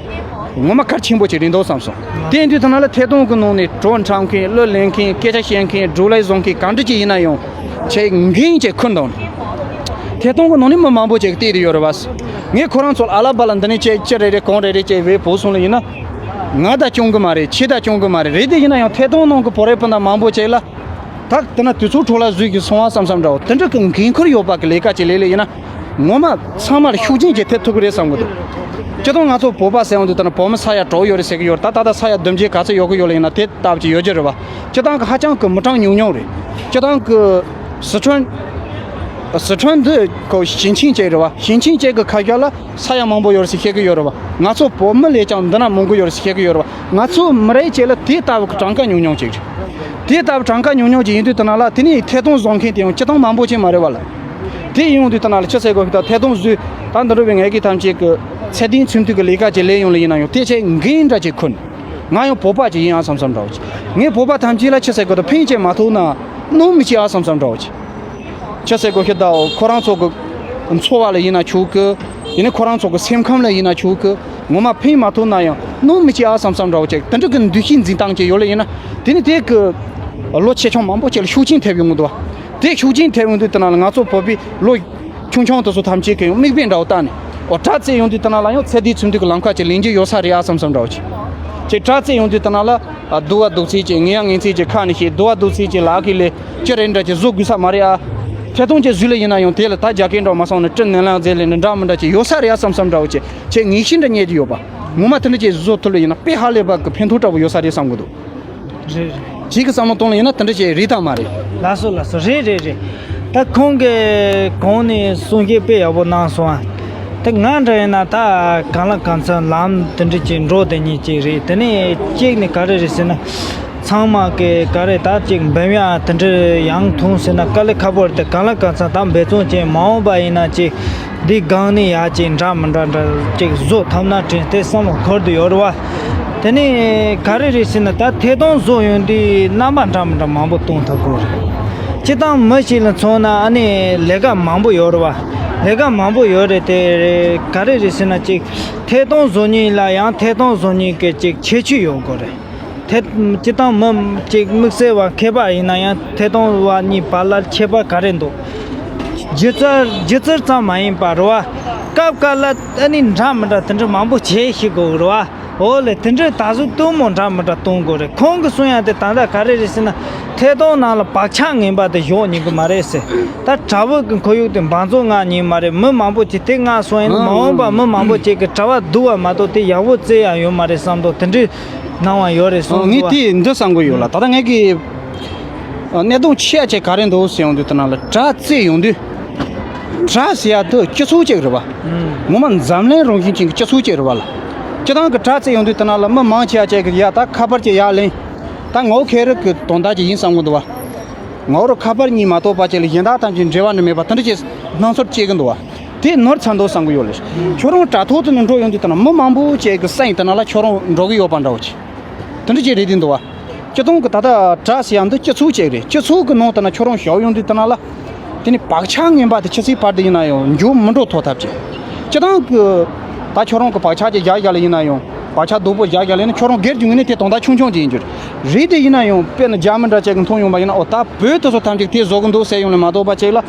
ངོ་མ་གལ་ཆེན་པོ་ཅིག་རེད་འདུག་བསམ་སོང་། དེ་ཡིན་དུས་ད་ན་ལ་ཐད་གཏོང་གི་ནང་ནས་བྲོ་འཁྲབ་མཁན། གླུ་ལེན་མཁན། སྐད་ཆ་བཤད་མཁན། སྒྲུག་ལས་བཟོ་མཁན། གང་འདྲ་ཅིག་ཡིན་ན་ཡང་ཆེས་འགན་ཅིག་ཁུར་འདུག། ཐད་གཏོང་གི་ནང་ནས་མི་མང་པོ་ཅིག་བལྟས་བསྡད་ཡོད་རེད་བ། ངས་ཁོ་རང་ཚོ་ལ་ཨ་ལ་པ་ལ་འདི་ནས་ཅིག་ཅི་རེ་རེ་གང་རེ་རེ་ཅིག་བས་བོས་སོང་ལ་ཡིན་ན། ང་ད་སྐྱོང་གི་མ་རེད། ཁྱེད་ད་སྐྱོང་གི་མ་རེད། རེད་དེ་ཡིན་ན་ཡང་ཐད་གཏོང་ནང་གི་བོད་རིགས་སྤུན་ཟླ་མང་པོ་ཅིག་ལ། ད་དེ་ན་དུས་ཚོད་འཕྲོ་བརླག་བཟོས་ཀྱི་སོང་བ་བསམ་བསམ་འདྲ་བོ། དེ་འདྲ་གི་འགན་ཁུར་ཡོད་པ་གི་ལས་ཀ་ཅིག་ལས་ལས་ཡིན་ན། ངོ་མ་ཚང་མར་ཤུགས་རྐྱེན་ཅིག་ཐེབས་ཐུབ་ཀྱི་རེད་བསམ་གི་འདུག། སྤྱིར་བཏང་ང་ཚོ་བོད་པ་ཟེར་ཡོང་དུས་ད་ན་བོད་མི་ས་ཡ་དྲུག་ཡོད་རེད་ཟེར་གི་ཡོད་རེད། ད་ད་ལྟ་ས་ཡ་བདུན་བརྒྱད་ག་ཚོད་ཡོད་གི་ཡོད་ལ་ཡིན་ན་དེ་ལྟ་བུ་ཅིག་ཡོད་ཀྱི་རེད་བ། སྤྱིར་བཏང་གི་ཧ་ཅང་གི་མི་གྲངས་ཉུང་ཉུང་རེད། སྤྱིར་བཏང་གི་སི་ཁྲོན། སི་ཁྲོན་འདི་ཁོ་ཞིང་ཆེན་ཅིག་རེད་བ། ཞིང་ཆེན་ཅིག་གི་ཁ་ཤས་ལ་ས་ཡ་མང་པོ་ཡོད་རེད་ཟེར་བཤད་གི་ཡོད་རེད་བ། ང་ཚོ་བོད་མི་ལས་ཀྱང་འདི་ན་མང་པོ་ཡོད་རེད་ཟེར་བཤད་གི་ཡོད་རེད་བ། ང་ཚོ་མི་རིགས་ཅིག་ལ་དེ་ལྟ་བུ་གི་གྲངས་ཀ་ཉུང་ཉུང་ཅིག་རེད། དེ་ལྟ་བུ་གྲངས་ཀ་ཉུང་ཉུང་ཅིག་ཡིན་དུས་ད་ན་ལ་དེ་ནས་ཐད་གཏོང་བཟོ་མཁན་དེ་ཡང་སྤྱིར་བཏང་མང་པོ་ཅིག་མ་རེད་བ་ལ། དེ་ཡིན་ཡོང་དུས་ད་ན་ལ་ཅི་ཟེར་དགོས་ཤི། ད་ཐད་གཏོང་བཟོས་ད་འདི་འདྲ་བའི་ངེད་ཀྱི་ཐམས་ཅད་ཀྱི་ཚད་ལྡན་ཚུན་མཐུན་གྱི་ལས་ཀ་ཅིག་ལས་ཡོང་ལ་ཡིན་ན་ཡང་དེ་ཆེད་འགན་འདྲ་ཅིག་ཁུར། ང་ཡང་བོད་པ་ཅིག་ཡིན་ཨ་བསམ་བསམ་འདྲ་བོ་ཅིག། ངས་བོད་པ་ཐམས་ཅད་ལ་ཅི་ཟེར་དགོས། ད་ཕན་ཅིག་མ་ཐོགས་ན་གནོད་མི་ཅིག་ཨ་བསམ་བསམ་འདྲ་བོ་ཅིག། ཅི་ཟེར་དགོས་ཤི། ད་ཁོ་རང་ཚོ་གི་འཚོ་བ་ལ་ཡིན་ན་ཆོག་གི། ཡིན་ནའི་ཁོ་རང་ཚོ་གི་སེམས་ཁམས་ལ་ཡིན་ན་ཆོག་གི། ངོ་མ་ཕན་མ་ཐོགས་ན་ཡང་གནོད་མི་ཅིག་ཨ་བསམ་བསམ་འདྲ་བོ་ཅིག། དེ་འདྲ་གི་འདུ་ཤེས་འཛིན་སྟངས་ཅིག་ཡོད་ལ་ཡིན་ན། དེ་ནི་དེ་གི་ལོ་ཆེ་ཆུང་མང་པོ་ཅིག་ལ་ཤུགས་རྐྱེན་ཐེབས་ཡོང་གི་འདུག། དེ་ཤུགས་རྐྱེན་ཐེབས་ཡོང་དུས་དེ་ན་ལ་ང་ཚོ་བོད་པའི་ལོ་ཆུང་ཆུང་དེ་ཚོ་ཐམས་ཅད་ཀྱིས་ཡང་མིག་དཔེ་འདྲ་བོ་བལྟས་ནས། འོ་དྲག་རྩེད་ཡོང་དུས་དེ་ན་ལ་ཡང་ཚད་ལྡན་ཚུན་མཐུན་གྱི་ལམ་ཁ་ཅིག་ལེན་རྒྱུ་ཡོད་ས་རེད་ཨ་བསམ་བསམ་འདྲ་བོ་ཅིག། ཅིག་དྲག་རྩེད་ཡོང་དུས་དེ་ན་ལ། ཨ་སྡུག་བ་སྡུག་ཚིག་ཅིག། ངན་ཡ་ངན་ཚིག་ཅིག་ཁ་ནས་བཤད། སྡུག་བ་སྡུག་ཚིག་ཅིག་ལག་གིས་ལས། ཅི་རེད་འདྲ་ཅིག་བཟོ་དགོས་ས་མ་རེད་ཨ། ཐད་གཏོང་ཅིག་བཟོས་ལ་ཡིན་ན་ཡང་དེ་ལ་ད་རྒྱ་སྐད་འདྲ་བོ་མ་སོང་ན་ཀྲི་ནན་ལང་ཟེར་ལས་ནི་འདྲ་མི་འདྲ་ཅིག་ཡོད་ས་རེད་ཨ་བསམ་བསམ་འདྲ་བོ་ཅིག། ཅིག་ངེས་ཤེས་འདྲ་རྙེད་ཀྱི་ཡོད་པ། ངོ་མ་དེ་འདྲ་ཅིག་བཟོ་ཐུབ་ལ་ཡིན་ན་དཔེ་ཧ་ལས་པ་གི་ཕན་ཐོགས་འདྲ་བོ་ཡོད་ས་རེད་བསམ་གི་འདུག། རེད་རེད། ཅིག་གི་བསམ་བློ་གཏོང་ལ་ཡིན་ན་དེ་འདྲ་ཅིག་རེད་དམ་མ་རེད། ལགས་སོ་ལགས་སོ། རེད་རེད་རེད། ད་ཁོང་གིས་གོང་ནས་གསུང་བཤད་དཔེ་ཡག་པོ་གནང་སོང་ཨ། ད་ང་འདྲ་ཡིན་ན་ད་གང་ལ་གང་འཚམ་ལམ་དེ་འདྲ་ཅིག་འགྲོ་བསྡད་མཁན་ཅིག་རེད། དེ་ནས་གཅིག་ནས་ག་རེ་རེད་ཟེར་ན། ཚང་མ་གིས་ག་རེ་ད་ཅིག་འབུམ་ཡ་དེ་འདྲ་ཡང་ཐོན་ཟེར་ན་དཀའ་ལས་ཁག་པོ་རེད། དེ་གང་ལ་གང་འཚམ་ད་འབད་བརྩོན་བྱས་མ་འོངས་པ་ཡིན་ན་ཅིག་འདི་སྒང་ནས་ཡ་ཅིག་འདྲ་མི་འདྲ་འདྲ་ཅིག་བཟོ་ཐུབ་ན་དྲན་དེ་བསམ་བློ་འཁོར་དུ་ཡོད་རེད་བ། དེ་ནས་ག་རེ་རེད་ཟེར་ན་ད་ཐད་གཏོང་བཟོ་ཡོང་དུས་རྣམ་པ་འདྲ་མི་འདྲ་མང་པོ་གཏོང་ཐུབ་དགོས་རེད། སྤྱིར་བཏང་མི་ཞིག་ལ་མཚོན་ན་ཨ་ནི་ལས་ཀ་མང་པོ་ཡོད་རེད་བ། ལས་ཀ་མང་པོ་ཡོད་རེད་དེ། ག་རེ་རེད་ཟེར་ན་ཅིག་ཐད་གཏོང་བཟོ་མཁན་ལ་ཡང་ཐད་གཏོང་བཟོ་མཁན་གྱི་ཅིག་ཁྱད་ཆོས་ཡོད་དགོས་རེད། ཐད་སྤྱིར་བཏང་མི་ཅིག་དམིགས་བསལ་བ་མཁས་པ་ཡིན་ན་ཡང་ཐད་གཏོང་བ་གཉིས་བར་ལ་ཁྱད་པར་ག་རེ་འདུག། སྒྱུ་རྩལ་སྒྱུ་རྩལ་ཙམ་མ་ཡིན་པ་རེད་བ། སྐབས་འགའ་ལ་ཨ་ནི་འདྲ་མི་འདྲ་དེ་འདྲ་མང་པོ་བྱེད་ཤེས་དགོས་རེད་བ། འོ་ལེ་དེ་འདྲའི་ད་གཟོད་སྟོན་མོ་འདྲ་མི་འདྲ་གཏོང་དགོས་རེད། ཁོང་གི་གསུང་ཡ་དེ་ད་ལྟ་ག་རེ་རེད་ཟེར་ན། ཐད་གཏོང་ནང་ལ་བག་ཆགས་ངན་པ་དེ་བཞག་ཉན་གི་མ་རེད་ཟེར། ད་གྲྭ་བོ་གི་ཁོར་ཡུག་དེ་འབག་བཙོག་མངགས་ཉན་མ་རེད། མི་མང་པོ་ཅིག་དེ་མངགས་སོང་ཡིན་ན་མ་འོངས་པ་མི་མང་པོ་ཅིག་གི་གྲྭ་བ་སྡུག་པ་མ་གཏོགས་དེ་ཡག་པོ་བཙལ་ཡ་ཡོད་མ་རེད་བསམ་དོ་དེ་འདྲའི་སྣང་བ་ཡོད་རེད་གསུངས་འདུག་བ། ངས་དེ་འདི་བསམ་གི་ཡོད་ལ། ད་ལྟ་ངས་གི་གནད་དོན་ཆེ་བ་ཅིག་ག་རེ་འདུག་ཟེར་ཡོང་དུས་དེ་ནང་ལ་དྲག་རྩེད་ཡོང་དུས། དྲག་ཟེར་ཡ་དེ་སྤྱི་ཚོགས་གཅིག་རེད་བ། ངོ་མ་འཛམ་གླིང་རང་བཞིན་ཅན་གྱི་སྤྱི་ཚོགས་གཅིག་རེད་བ་ལ། སྤྱི་བཏང་གི་དྲག་རྩེད་ཡོང་དུས་དེ་ན་ལ་མི་མང་ཆེ་བ་ཅིག་གིས་ཡ་ད་ཁ་པར་ཅིག་ཡར་ལེན། ད་ངོ་ཁེ་རི་གི་དོན་དག་ཅིག་ཡིན་བསམ་གི་འདུག་བ། ངོ་རུ་ཁ་པར་གཉིས་མ་གཏོགས་པ་ཅིག་ལ་གཞན་དག་ཐམས་ཅད་འབྲེལ་བ་ནི་མེད་པ་དེ་འདྲ་ཅིག་སྣང་ཚུལ་སྐྱེ་གི་འདུག་བ། དེ་ནོར་ཚར་འདུག་བསམ་གི་ཡོད་ལེ། ཁྱོད་རང་དྲ་ཐོག་དེ་ནས་འགྲོ་ཡོང་དུས་དེ་ན་མི་མང་པོ་ཅིག་གི་སེམས་དེ་ན་ལ་ཁྱོད་རང་འགྲོ་གི་ཡོད་པ་འདྲ་བོ་ཅིག། དེ་འདྲ་ཅིག་རེད་དེ་འདུག་བ། སྤྱི་བཏང་གི་ད་ལྟ་དྲག་ཟེར་ཡ་འདི་སྤྱི་ཚོགས་གཅིག་རེད། སྤྱི་ཚོགས་གི་ནང་དུ་ན་ཁྱོད་རང་བཞག་ཡོང་དུས་དེ་ན་ལ། དེ་ནི་བག་ཆགས་ངན་པ་དེ་ཆུ་ཚོད་བར་དུ་ཡིན་ན་ཡང་མཇུག་མི་འགྲོ་ཐོག་ཐབས་ཅིག། སྤྱི་བཏང་གི་ད་ཁྱོད་རང་གི་བག་ཆགས་ཅིག་བཞག་བཞག་ལ་ཡིན་ན་ཡང་བག་ཆགས་སྡུག་པོ་བཞག་བཞག་ལ་ཡིན་ན་ཁྱོད་རང་སྒེར་གྱི་ངོས་ནས་དེ་དོན་དག་ཆུང་ཆུང་ཅིག་ཡིན་རྒྱུ་རེད། དེ་ཡིན་ན་ཡང་དཔེར་ན་རྒྱ་མི་འདྲ་ཅིག་གི་མཐོང་ཡོང་པ་ཡིན་ན། འོ་ད་བོད་དེ་ཚོ་ཐམས་ཅད་དེ་བཟོ་གི་འདུག་ཟེར་ཡོང་ལ་མ་གཏོགས་པ་ཅིག་ལ།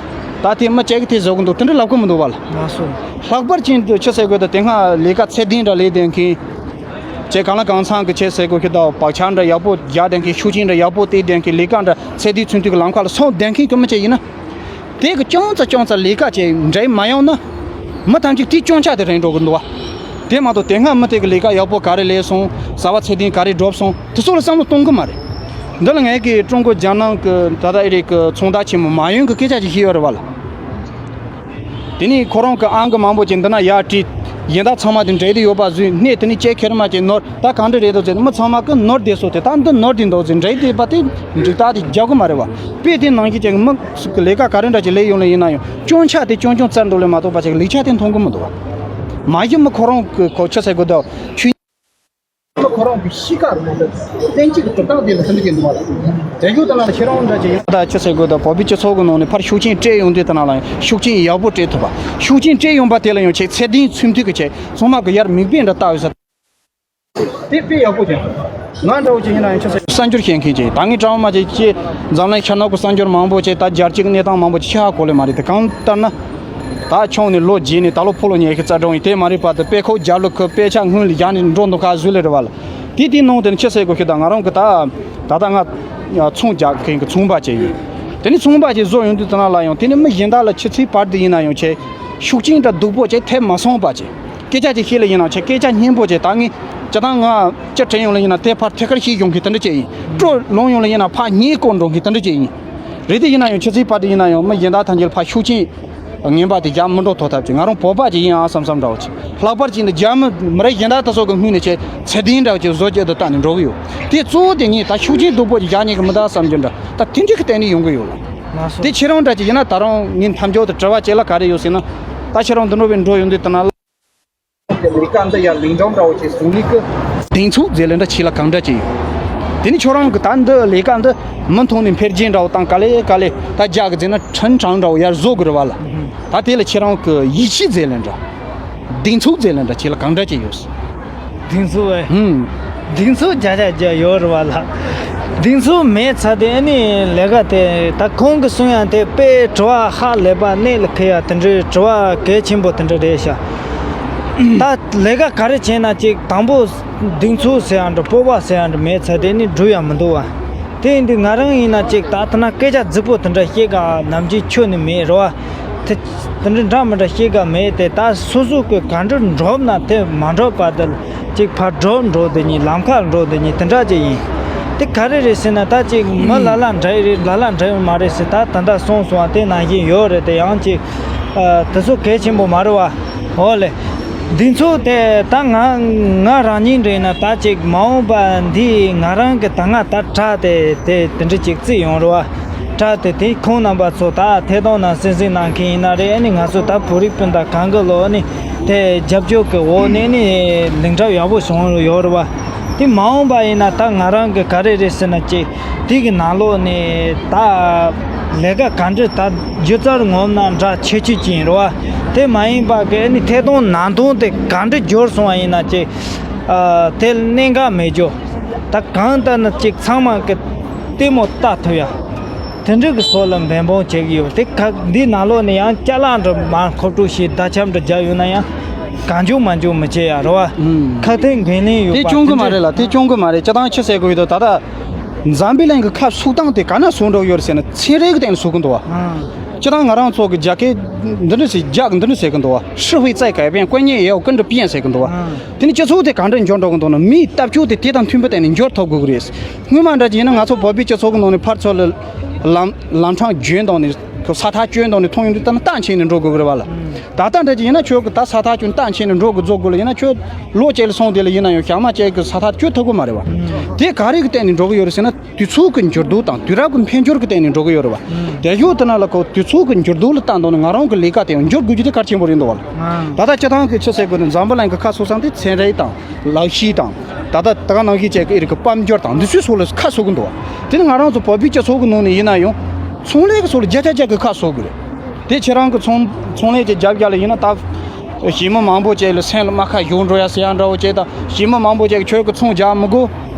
ད་དེ་མི་ཅིག་གིས་དེ་བཟོ་གི་འདུག་དེ་འདྲ་ལབ་གི་མི་འདུག་བ་ལ། ལགས་སོ། ལྷག་པར་ཅན་དུ་ཆི་ཟེར་དགོས་ད་དེ་སྔ་ལས་ཀ་ཚད་ལྡན་འདྲ་ལས་བསྡད་མཁན། ཅེས་གང་ལ་གང་འཚམ་གྱི་ཆེད་ཟེར་དགོས་ཤེས་དང་བག་ཆགས་འདྲ་ཡག་པོ་རྒྱག་བསྡད་མཁན། ཤུགས་རྐྱེན་འདྲ་ཡག་པོ་སྟེར་བསྡད་མཁན། ལས་ཀ་འདྲ་ཚད་ལྡན་ཚུན་མཐུན་གྱི་ལམ་ཁ་ལ་སོང་བསྡད་མཁན་གྱི་མི་ཅིག་ཡིན་ན། དེ་གི་ཅུང་ཙམ་ཅུང་ཙམ་ལས་ཀ་ཅིག་འགྲིག་མ་ཡོང་ན། མི་ཐམས་ཅད་དེའི་སྐྱོན་ཆ་དེ་རེད་འགྲོ་གི་འདུག་བ། དེ་མ་གཏོགས་དེ་སྔ་མི་དེ་གི་ལས་ཀ་ཡག་པོ་ག་རེ་ལས་སོང་། བྱ་བ་ཚད་ལྡན་ག་རེ་སྒྲུབ་སོང་། དེ་ཚོ་ལ་བསམ་བློ་གཏོང་གི་མ་རེད། འདི་ལ་ངས་ཀྱི་ཀྲུང་གོ་རྒྱ་ནག་གི་ད་ལྟ་ཨི་རིག་གི་ཚོང་རྟགས་ཆེན་མོ་མ་ཡོང་གི་སྐད་ཆ་ཅིག་བཤད་ཡོད་རེད་བ་ལ། དེ་ནས་ཁོ་རང་གི་ཨང་ཀི་མང་པོ་ཅིག་འདི་ན་ཡར་བྲིས། གཞན་དག་ཚང་མ་དེ་འབྲེལ་དུ་ཡོད་པ་བཟོས་ནས། དེ་ནས་ཅིག་ཁེར་མ་ཅིག་ནོར་ད་གང་འདྲ་རེད་འདུག་ཟེར་ནས་མི་ཚང་མ་གི་ནོར་བསྡད་སོང་། དེ་ད་འདི་ནོར་བསྡད་འདུག་ཟེར་འབྲེལ་དུ་ཡོད་པ་དེ་འགྲིག་རྟགས་དེ་རྒྱག་གི་མ་རེད་བ། དཔེ་དེ་ནང་བཞིན་ཅིག་མི་ཞིག་གི་ལས་ཀ་ག་རེ་འདྲ་ཅིག་ལས་ཡོང་ལ་ཡིན་ན་ཡང་སྐྱོན་ཆ་དེ་སྐྱོན་སྐྱོན་བཙལ་འདུག་ལས་མ་གཏོགས་པ་ཅིག་ལེགས་ཆ་དེ་མཐོང་གི་མི་འདུག་བ། མ་གཞི་མི་ཁོ་རང་གི་ཁོ་ཆི་ཟེར་དགོས་འདུག་ཆུ། ཁོ་རང་གི་གཤིས་ཀ་རེད་མ་གཏོགས་གཏན་ཚིགས་ཀྱི་གྲུབ་སྟངས་དེ་ལ་ཟིན་གྱི་འདུག་བ་ལ། དེ་ཞུ་དང་ལ་ཁྱེད་རང་འདྲ་ཅིག་ཡོད། ད་ཅི་ཟེར་དགོས་ད་བོད་པའི་སྤྱི་ཚོགས་ཀྱི་ནང་ནས་ཕར་ཤུགས་རྐྱེན་སྤྲད་ཡོང་དུས་ད་ན་ལ་ཤུགས་རྐྱེན་ཡག་པོ་སྤྲད་ཐུབ་པ། ཤུགས་རྐྱེན་སྤྲད་ཡོང་པ་དེ་ལ་ཡང་ཆེས་ཚད་ལྡན་ཚུལ་མཐུན་གྱི་ཆེད་ཚང་མ་གི་ཡར་མིག་དཔེ་འདྲ་ལྟ་འོས་ས། དེ་དཔེ་ཡག་པོ་ཅན། ང་འདྲ་བོ་ཅིག་ཡིན་ན་ཡང་ཆུ་ཚོད་གསར་འགྱུར་བཤད་མཁན་ཅིག་ད་ངས་ཀྲང་མ་ཅིག་ཅེས་འཛམ་གླིང་ཤར་ནུབ་ཀྱི་གསར་འགྱུར་མང་པོ་ཅིག་ད་རྒྱལ་སྤྱིའི་གནས་སྟངས་མང་པོ་ཅིག་ཤ་ཧ་གོ་ལེ་མ་རེད། དེ་གང་ལྟར་ན། ད་ཆུང་ནས་ལོ་རྒྱས་ནས་ད་ལོ་ཕོ་ལོ་ཉལ་གི་རྩ་གྲོང་ཡིན། དེ་མ་རེད་པ། དེ་དཔེ་ཁོ་རྒྱབ་ལོགས་ཁུ་དཔེ་ཆ་སྔོན་ལ་རྒྱག་ནས་འགྲོ་འདུག་ཁ་བཟོས་ལེ་རེད་བ་ལ། དེ་དེའི་ནང་དེ་ནས་ཆི་ཟེར་དགོས་ཤེས། ད་ང་རང་གི་ད་ད་ལྟ་ང་ཚོང་རྒྱག་མཁན་གྱི་ཚོང་པ་ཅིག་ཡིན། དེ་ནས་ཚོང་པ་ཅིག་བཟོ་ཡོང་དུས་ད་ན་ལ་ཡང་དེ་ནས་མི་གཞན་དག་ལ་ཆུ་ཚོད་བར་དུ་ཡིན་ན་ཡང་ཆེ་ཤུགས་རྐྱེན་འདྲ་སྡུག་པོ་ཅིག་ཐེབས་མ་སོང་བ་ཅིག་སྐད་ཆ་ཅིག་བཤད་ལ་ཡིན་ན་ཆེ་སྐད་ཆ་སྙན་པོ་ཅིག་ད་ངས་ཅི་ད་ང་ཅི་དྲན་ཡོང་ལ་ཡིན་ན་དེ་ཕར་ཐད་ཀར་ཤེས་ཡོང་གི་དེ་འདྲ་ཅིག་ཡིན། སྤྲོ་ལོང་ཡོང་ལ་ཡིན་ན་ཕར་ཉེས་སྐོར་འགྲོ་གི་དེ་འདྲ་ཅིག་ཡིན། རེད། དེ་ཡིན་ན་ཡང་ཆུ་ཚོད་བར་དུ་ཡིན་ན་ཡང་མི་གཞན་དག་ཐམས་ཅད་ལ་ཕར་ཤུགས་རྐྱེན་ངན་པ་དེ་རྒྱག་མི་འགྲོ་ཐོག་ཐབས་ཅིག་ང་རང་བོད་པ་ཅིག་ཡིན་ཨ་བསམ་བསམ་འདྲ་བོ་ཅིག་ལྷག་པར་ཅིག་འདི་རྒྱ་མི་མི་རིགས་གཞན་དག་དེ་ཚོ་གི་སྔུན་ནས་ཆེ་ཚད་ལྡན་འདྲ་བོ་ཅིག་བཟོ་རྒྱུ་དེ་ལྟ་ནས་འགྲོ་གི་ཡོད། དེ་གཙོ་བོ་དེ་ངས་ད་ཤུགས་རྐྱེན་སྡུག་པོ་ཅིག་རྒྱག་ཉེན་གི་མི་འདུག་བསམ་རྒྱུ་འདྲ་ད་དེ་འདྲ་གི་སྟེང་ནས་ཡོང་གི་ཡོད་ལ། དེ་ཁྱེད་རང་འདྲ་ཅིག་ཡིན་ན་ད་རུང་ངས་མཐའ་མཇུག་ཏུ་དྲི་བ་ཅིག་ལ་ག་རེ་ཡོད་ཟེར་ན། ད་ཁྱེད་རང་འདི་འགྲོ་བའི་འགྲོ་ཡོང་དུས་དེ་ན་ལ། ལས་ཀ་འདི་ཡར་ལིང་འགྲམ་འདྲ་བོ་ཅིག་བཟུང་ལས་ཀི། གདེང་ཚོད་ཟེར་ལེ་འདྲ་ཆེ་ལ་གང་འདྲ་ཅིག་ཡོད། དེ་ནི་ཁྱོད་རང་གི་ད་འདི་ལས་ཀ་འདི་མུ་མཐུད་ནས་འཕེལ་རྒྱས་འདྲ་བོ་དང་ག་ལེ་ག་ལེ་ད་རྒྱག་གི་ཟེར་ན་ཁྲིན་ཁྲང་འདྲ་བོ་ཡར་བཟོ་དགོས་རེད་བ་ལ། ད་དེ་ལ་ཁྱེད་རང་གི་ཡིད་ཆེས་ཟེར་ལེ་འདྲ། གདེང་ཚོད་ཟེར་ལེ་འདྲ་ཆེ་ལ་གང་འདྲ་ཅིག་ཡོད། གདེང་ཚོད་ཨེ། ཧུམ། གདེང་ཚོད་བརྒྱ་ཆ་བརྒྱ་ཡོད་རེད་བ་ལ། གདེང་ཚོད་མེད་ཚར་དེ་ཨ་ནི་ལས་ཀ་དེ་ད་ཁོང་གི་གསུང་ཡང་དེ་དཔེ་དྲི་བ་ཧ་ལས་པ་གནད་ལ་འཁེལ་ཡ་དེ་འདྲའི་དྲི་བ་གལ་ཆེན་པོ་དེ་འདྲ་རེད་ཤག་ད་ལས་ཀ་ག་རེ་བྱས་ན་ཅིག་དང་པོ་གདེང་ཚོད་ཟེར་ཡ་འདྲ་སྤོབས་པ་ཟེར་ཡ་འདྲ་མེད་ཚར་དེ་ནི་འགྲུབ་ཡ་མི་འདུག་བ། དེ་ཡིན་དུས་ང་རང་ཡིན་ན་ཅིག་ད་ཐ་ན་སྐད་ཆ་རྫིག་པོ་དེ་འདྲ་བཤད་ག་ནམ་རྒྱུན་ཁྱོན་ནས་མེད་རེད་བ། དེ་དེ་འདྲ་འདྲ་མི་འདྲ་བཤད་ག་མེད་དེ་ད་སོ་སོ་གི་ག་འདྲ་འགྲོབ་ན་དེ་མ་འགྲོབ་པ་དེ་ཅིག་ཕར་འགྲོ་འགྲོ་དེ་ཉིད་ལམ་ཁ་འགྲོ་དེ་ཉིད་དེ་འདྲ་ཅིག་ཡིན། དེ་ག་རེ་རེད་ཟེར་ན་ད་ཅིག་མི་ལ་ལ་འདྲ་ཡི་རེད་ལ་ལ་འདྲ་ཡི་མ་རེད་ཟེར་ད་ད་ལྟ་སོང་སོང་བ་དེ་ནང་བཞིན་ཡོད་རེད། དེ་ཡང་ཅིག་ཨ་དེ་ཚོ་གལ་ཆེན་པོ་མ་རེད་བ། འོ་ལེ། འདི་ཚོ་དེ་ད་ང་ང་རང་ཉིད་རེད་ན་ད་ཅིག་མ་འོངས་པ་འདི་ང་རང་གི་ད་ང་ད་དྲ་དེ་དེ་དེ་འདྲ་ཅིག་བརྩིས་ཡོང་རེད་བ། དྲ་དེ་དེ་ཁོང་རྣམ་པ་ཚོ་ད་ཐད་གཏོང་ནང་གསན་གཟིགས་གནང་མཁན་ཡིན་ན་རེད། ཨ་ནི་ང་ཚོ་ད་བོད་རིགས་སྤུན་ཟླ་གང་གི་ལོ་ནི་དེ་རྒྱབ་སྐྱོར་གི་འོག་ནས་ནི་ལིང་འདྲ་ཡག་པོ་བྱུང་ཡོད་རེད་བ། དེ་མ་འོངས་པ་ཡིན་ན་ད་ང་རང་གི་ག་རེ་རེད་ཟེར་ན་ཅིག་དེ་གི་ནང་ལོགས་ནས་ད་ལས་ཀ་ག་འདྲ་ད་སྒྱུ་རྩལ་ངོམ་ན་འདྲ་ཆེ་ཆེ་ཅིག་ཡིན་རེད་བ། དེ་མ་ཡིན་པ་གི་ཨ་ནི་ཐད་གཏོང་ནང་དོན་དེ་ག་འདྲ་འབྱོར་སོང་བ་ཡིན་ན་ཅིག་ཨ་དེ་གནད་འགག་མེད་རྒྱུ། ད་གང་ལྟར་ན་ཅིག་ཚང་མ་གི་ལྟད་མོ་ལྟ་ཐུབ་ཡ། དེ་འདྲ་གི་སོགས་ལ་འབད་འབུངས་བྱེད་ཀྱི་ཡོད། དེ་ག་འདི་ནང་ལོགས་ནས་ཡང་ཅ་ལག་འདྲ་མར་མཁོ་སྤྲོད་བྱས་བརྡ་ཁྱབ་འདྲ་རྒྱག་ཡོད་ན་ཡང་གང་བྱུང་མ་བྱུང་མི་བྱེད་ཡ་རེད་བ། ཨུམ། ཁ་ཐེངས་འགན་ལེན་ཡོད་དེ་པ་གྱོང་གི་དེ་མ་འདྲ་རེད་ལ། དེ་གྱོང་གི་མ་རེད། ཅི་ཐང་ཆི་ཟེར་དགོས་ཡོད་དོ། ད་ལྟ་འཛམ་བུ་གླིང་གི་ཁ་ཚུགས་སྟངས་དེ་ག་ན་བཟོ་འགྲོ་ཡོད་རེད་ཟེར་ན་ཚན་རིག་གི་སྟེང་ལ་བཟོ་གི་འདུག་བ། ཨང་། ཅི་ཐང་ང་རང་ཚོ་གི་རྒྱ་སྐད་འདི་འདྲ་ཟེར་རྒྱ་གི་འདི་འདྲ་ཟེར་གི་འདུག་བ། 社会再改变，观念也要跟着变 ཟེར་གི་འདུག་བ། ཨང་། དེ་ནི་སྤྱི་ཚོགས་དེ་ག་འདྲ་འགྱུར་འགྲོ་གི་འདུག་ན་མིའི་ལྟ་སྤྱོད་དེ་དེ་དང་མཐུན་པའི་སྟེང་ནས་འགྱུར་ཐུབ་དགོས་ཀྱི་རེད། སྔོན་མ་འདྲ་ཅིག་ཡིན་ན་ང་ཚོ་བོད་པའི་སྤྱི་ཚོགས་ཀྱི་ནང་ནས་ཕར་ཚུར་ལ་ལམ་ལམ་འཕྲང་བརྒྱུད་བཏང་ནས་ས་ཐག་བཅད་བཏང་ནས་མཐོང་ཡོང་དུས་ད་ནི་རྟ་འཁྱེར་ནས་འགྲོ་དགོས་ཀྱི་རེད་བ་ལ། ད་ལྟ་འདྲ་ཅིག་ཡིན་ན་ཁྱོད་ཀྱི་ད་ས་ཐག་བཅད་རྟ་འཁྱེར་ནས་འགྲོ་དགོས་རྫོགས་དགོས་ལ་ཡིན་ན་ཁྱོད་ལོ་བཅས་ལ་སོང་དེ་ལ་ཡིན་ན་ཡང་ཞག་མ་བཅས་ཀྱི་ས་ཐག་བཅད་ཐུབ་ཀྱི་མ་རེད་བ། དེ་ག་རེ་གི་སྟེང་ནས་འགྲོ་གི་ཡོད་རེད་ཟེར་ན། དུས་ཚོད་ཀྱི་འགྱུར་ལྡོག་དང་དུས་རབས་ཀྱི་འཕེལ་འགྱུར་གྱི་སྟེང་ནས་འགྲོ་གི་ཡོད་རེད་བ། དེ་ཡོད་དེ་ན་ལ་ཁོ་དུས་ཚོད་ཀྱི་འགྱུར་ལྡོག་ལ་ལྟ་འདོད་ན་ང་རང་གི་ལས་ཀ་དེ་ཡང་འགྱུར་དགོས་རྒྱུ་དེ་གལ་ཆེན་པོ་རེད་འདུག་བ་ལ། ད་ལྟ་སྤྱི་བཏང་གི་ཆི་ཟེར་དགོས་ན་འཛམ་བུ་གླིང་གི་ཁ་ཕྱོགས་སམ་དེ་ཚན་རིག་དང་ལག་ཤེས་དང་ད་ལྟ་ད་ག་ནང་བཞིན་བཅས་ཀྱི་ཨེ་རིག་གི་དཔལ་འབྱོར་དང་འདི་ཚོའི་སོགས་ལ་ཁ་གསོ་གི་འདུག་བ། དེ་ནི་ང་རང་ཚོ་བོད་པའི་སྤྱི་ཚོགས་ཀྱི་ནང་ནས་ཡིན་ན་ཡང་ཚོང་ལས་ཀྱི་སོགས་ལ་བརྒྱ་ཆ་བརྒྱ་གི་ཁ་གསོ་གི་རེད། དེ་ཁྱེད་རང་གི་ཚོང་ཚོང་ལས་ཀྱི་རྒྱབ་རྒྱ་ལ་ཡིན་ན་ད། ཞི་མི་མང་པོ་བཅས་ལ་སེམས་ལ་རྨ་ཁ་ཞུགས་འགྲོ་ཡ་ཟེར་ཡ་འདྲ་བོ་བཅས་དང་ཞི་མི་མང་པོ་བཅས་ཀྱི་ཁྱོད་ཀྱི་ཚོང་རྒྱག་མི་དགོས།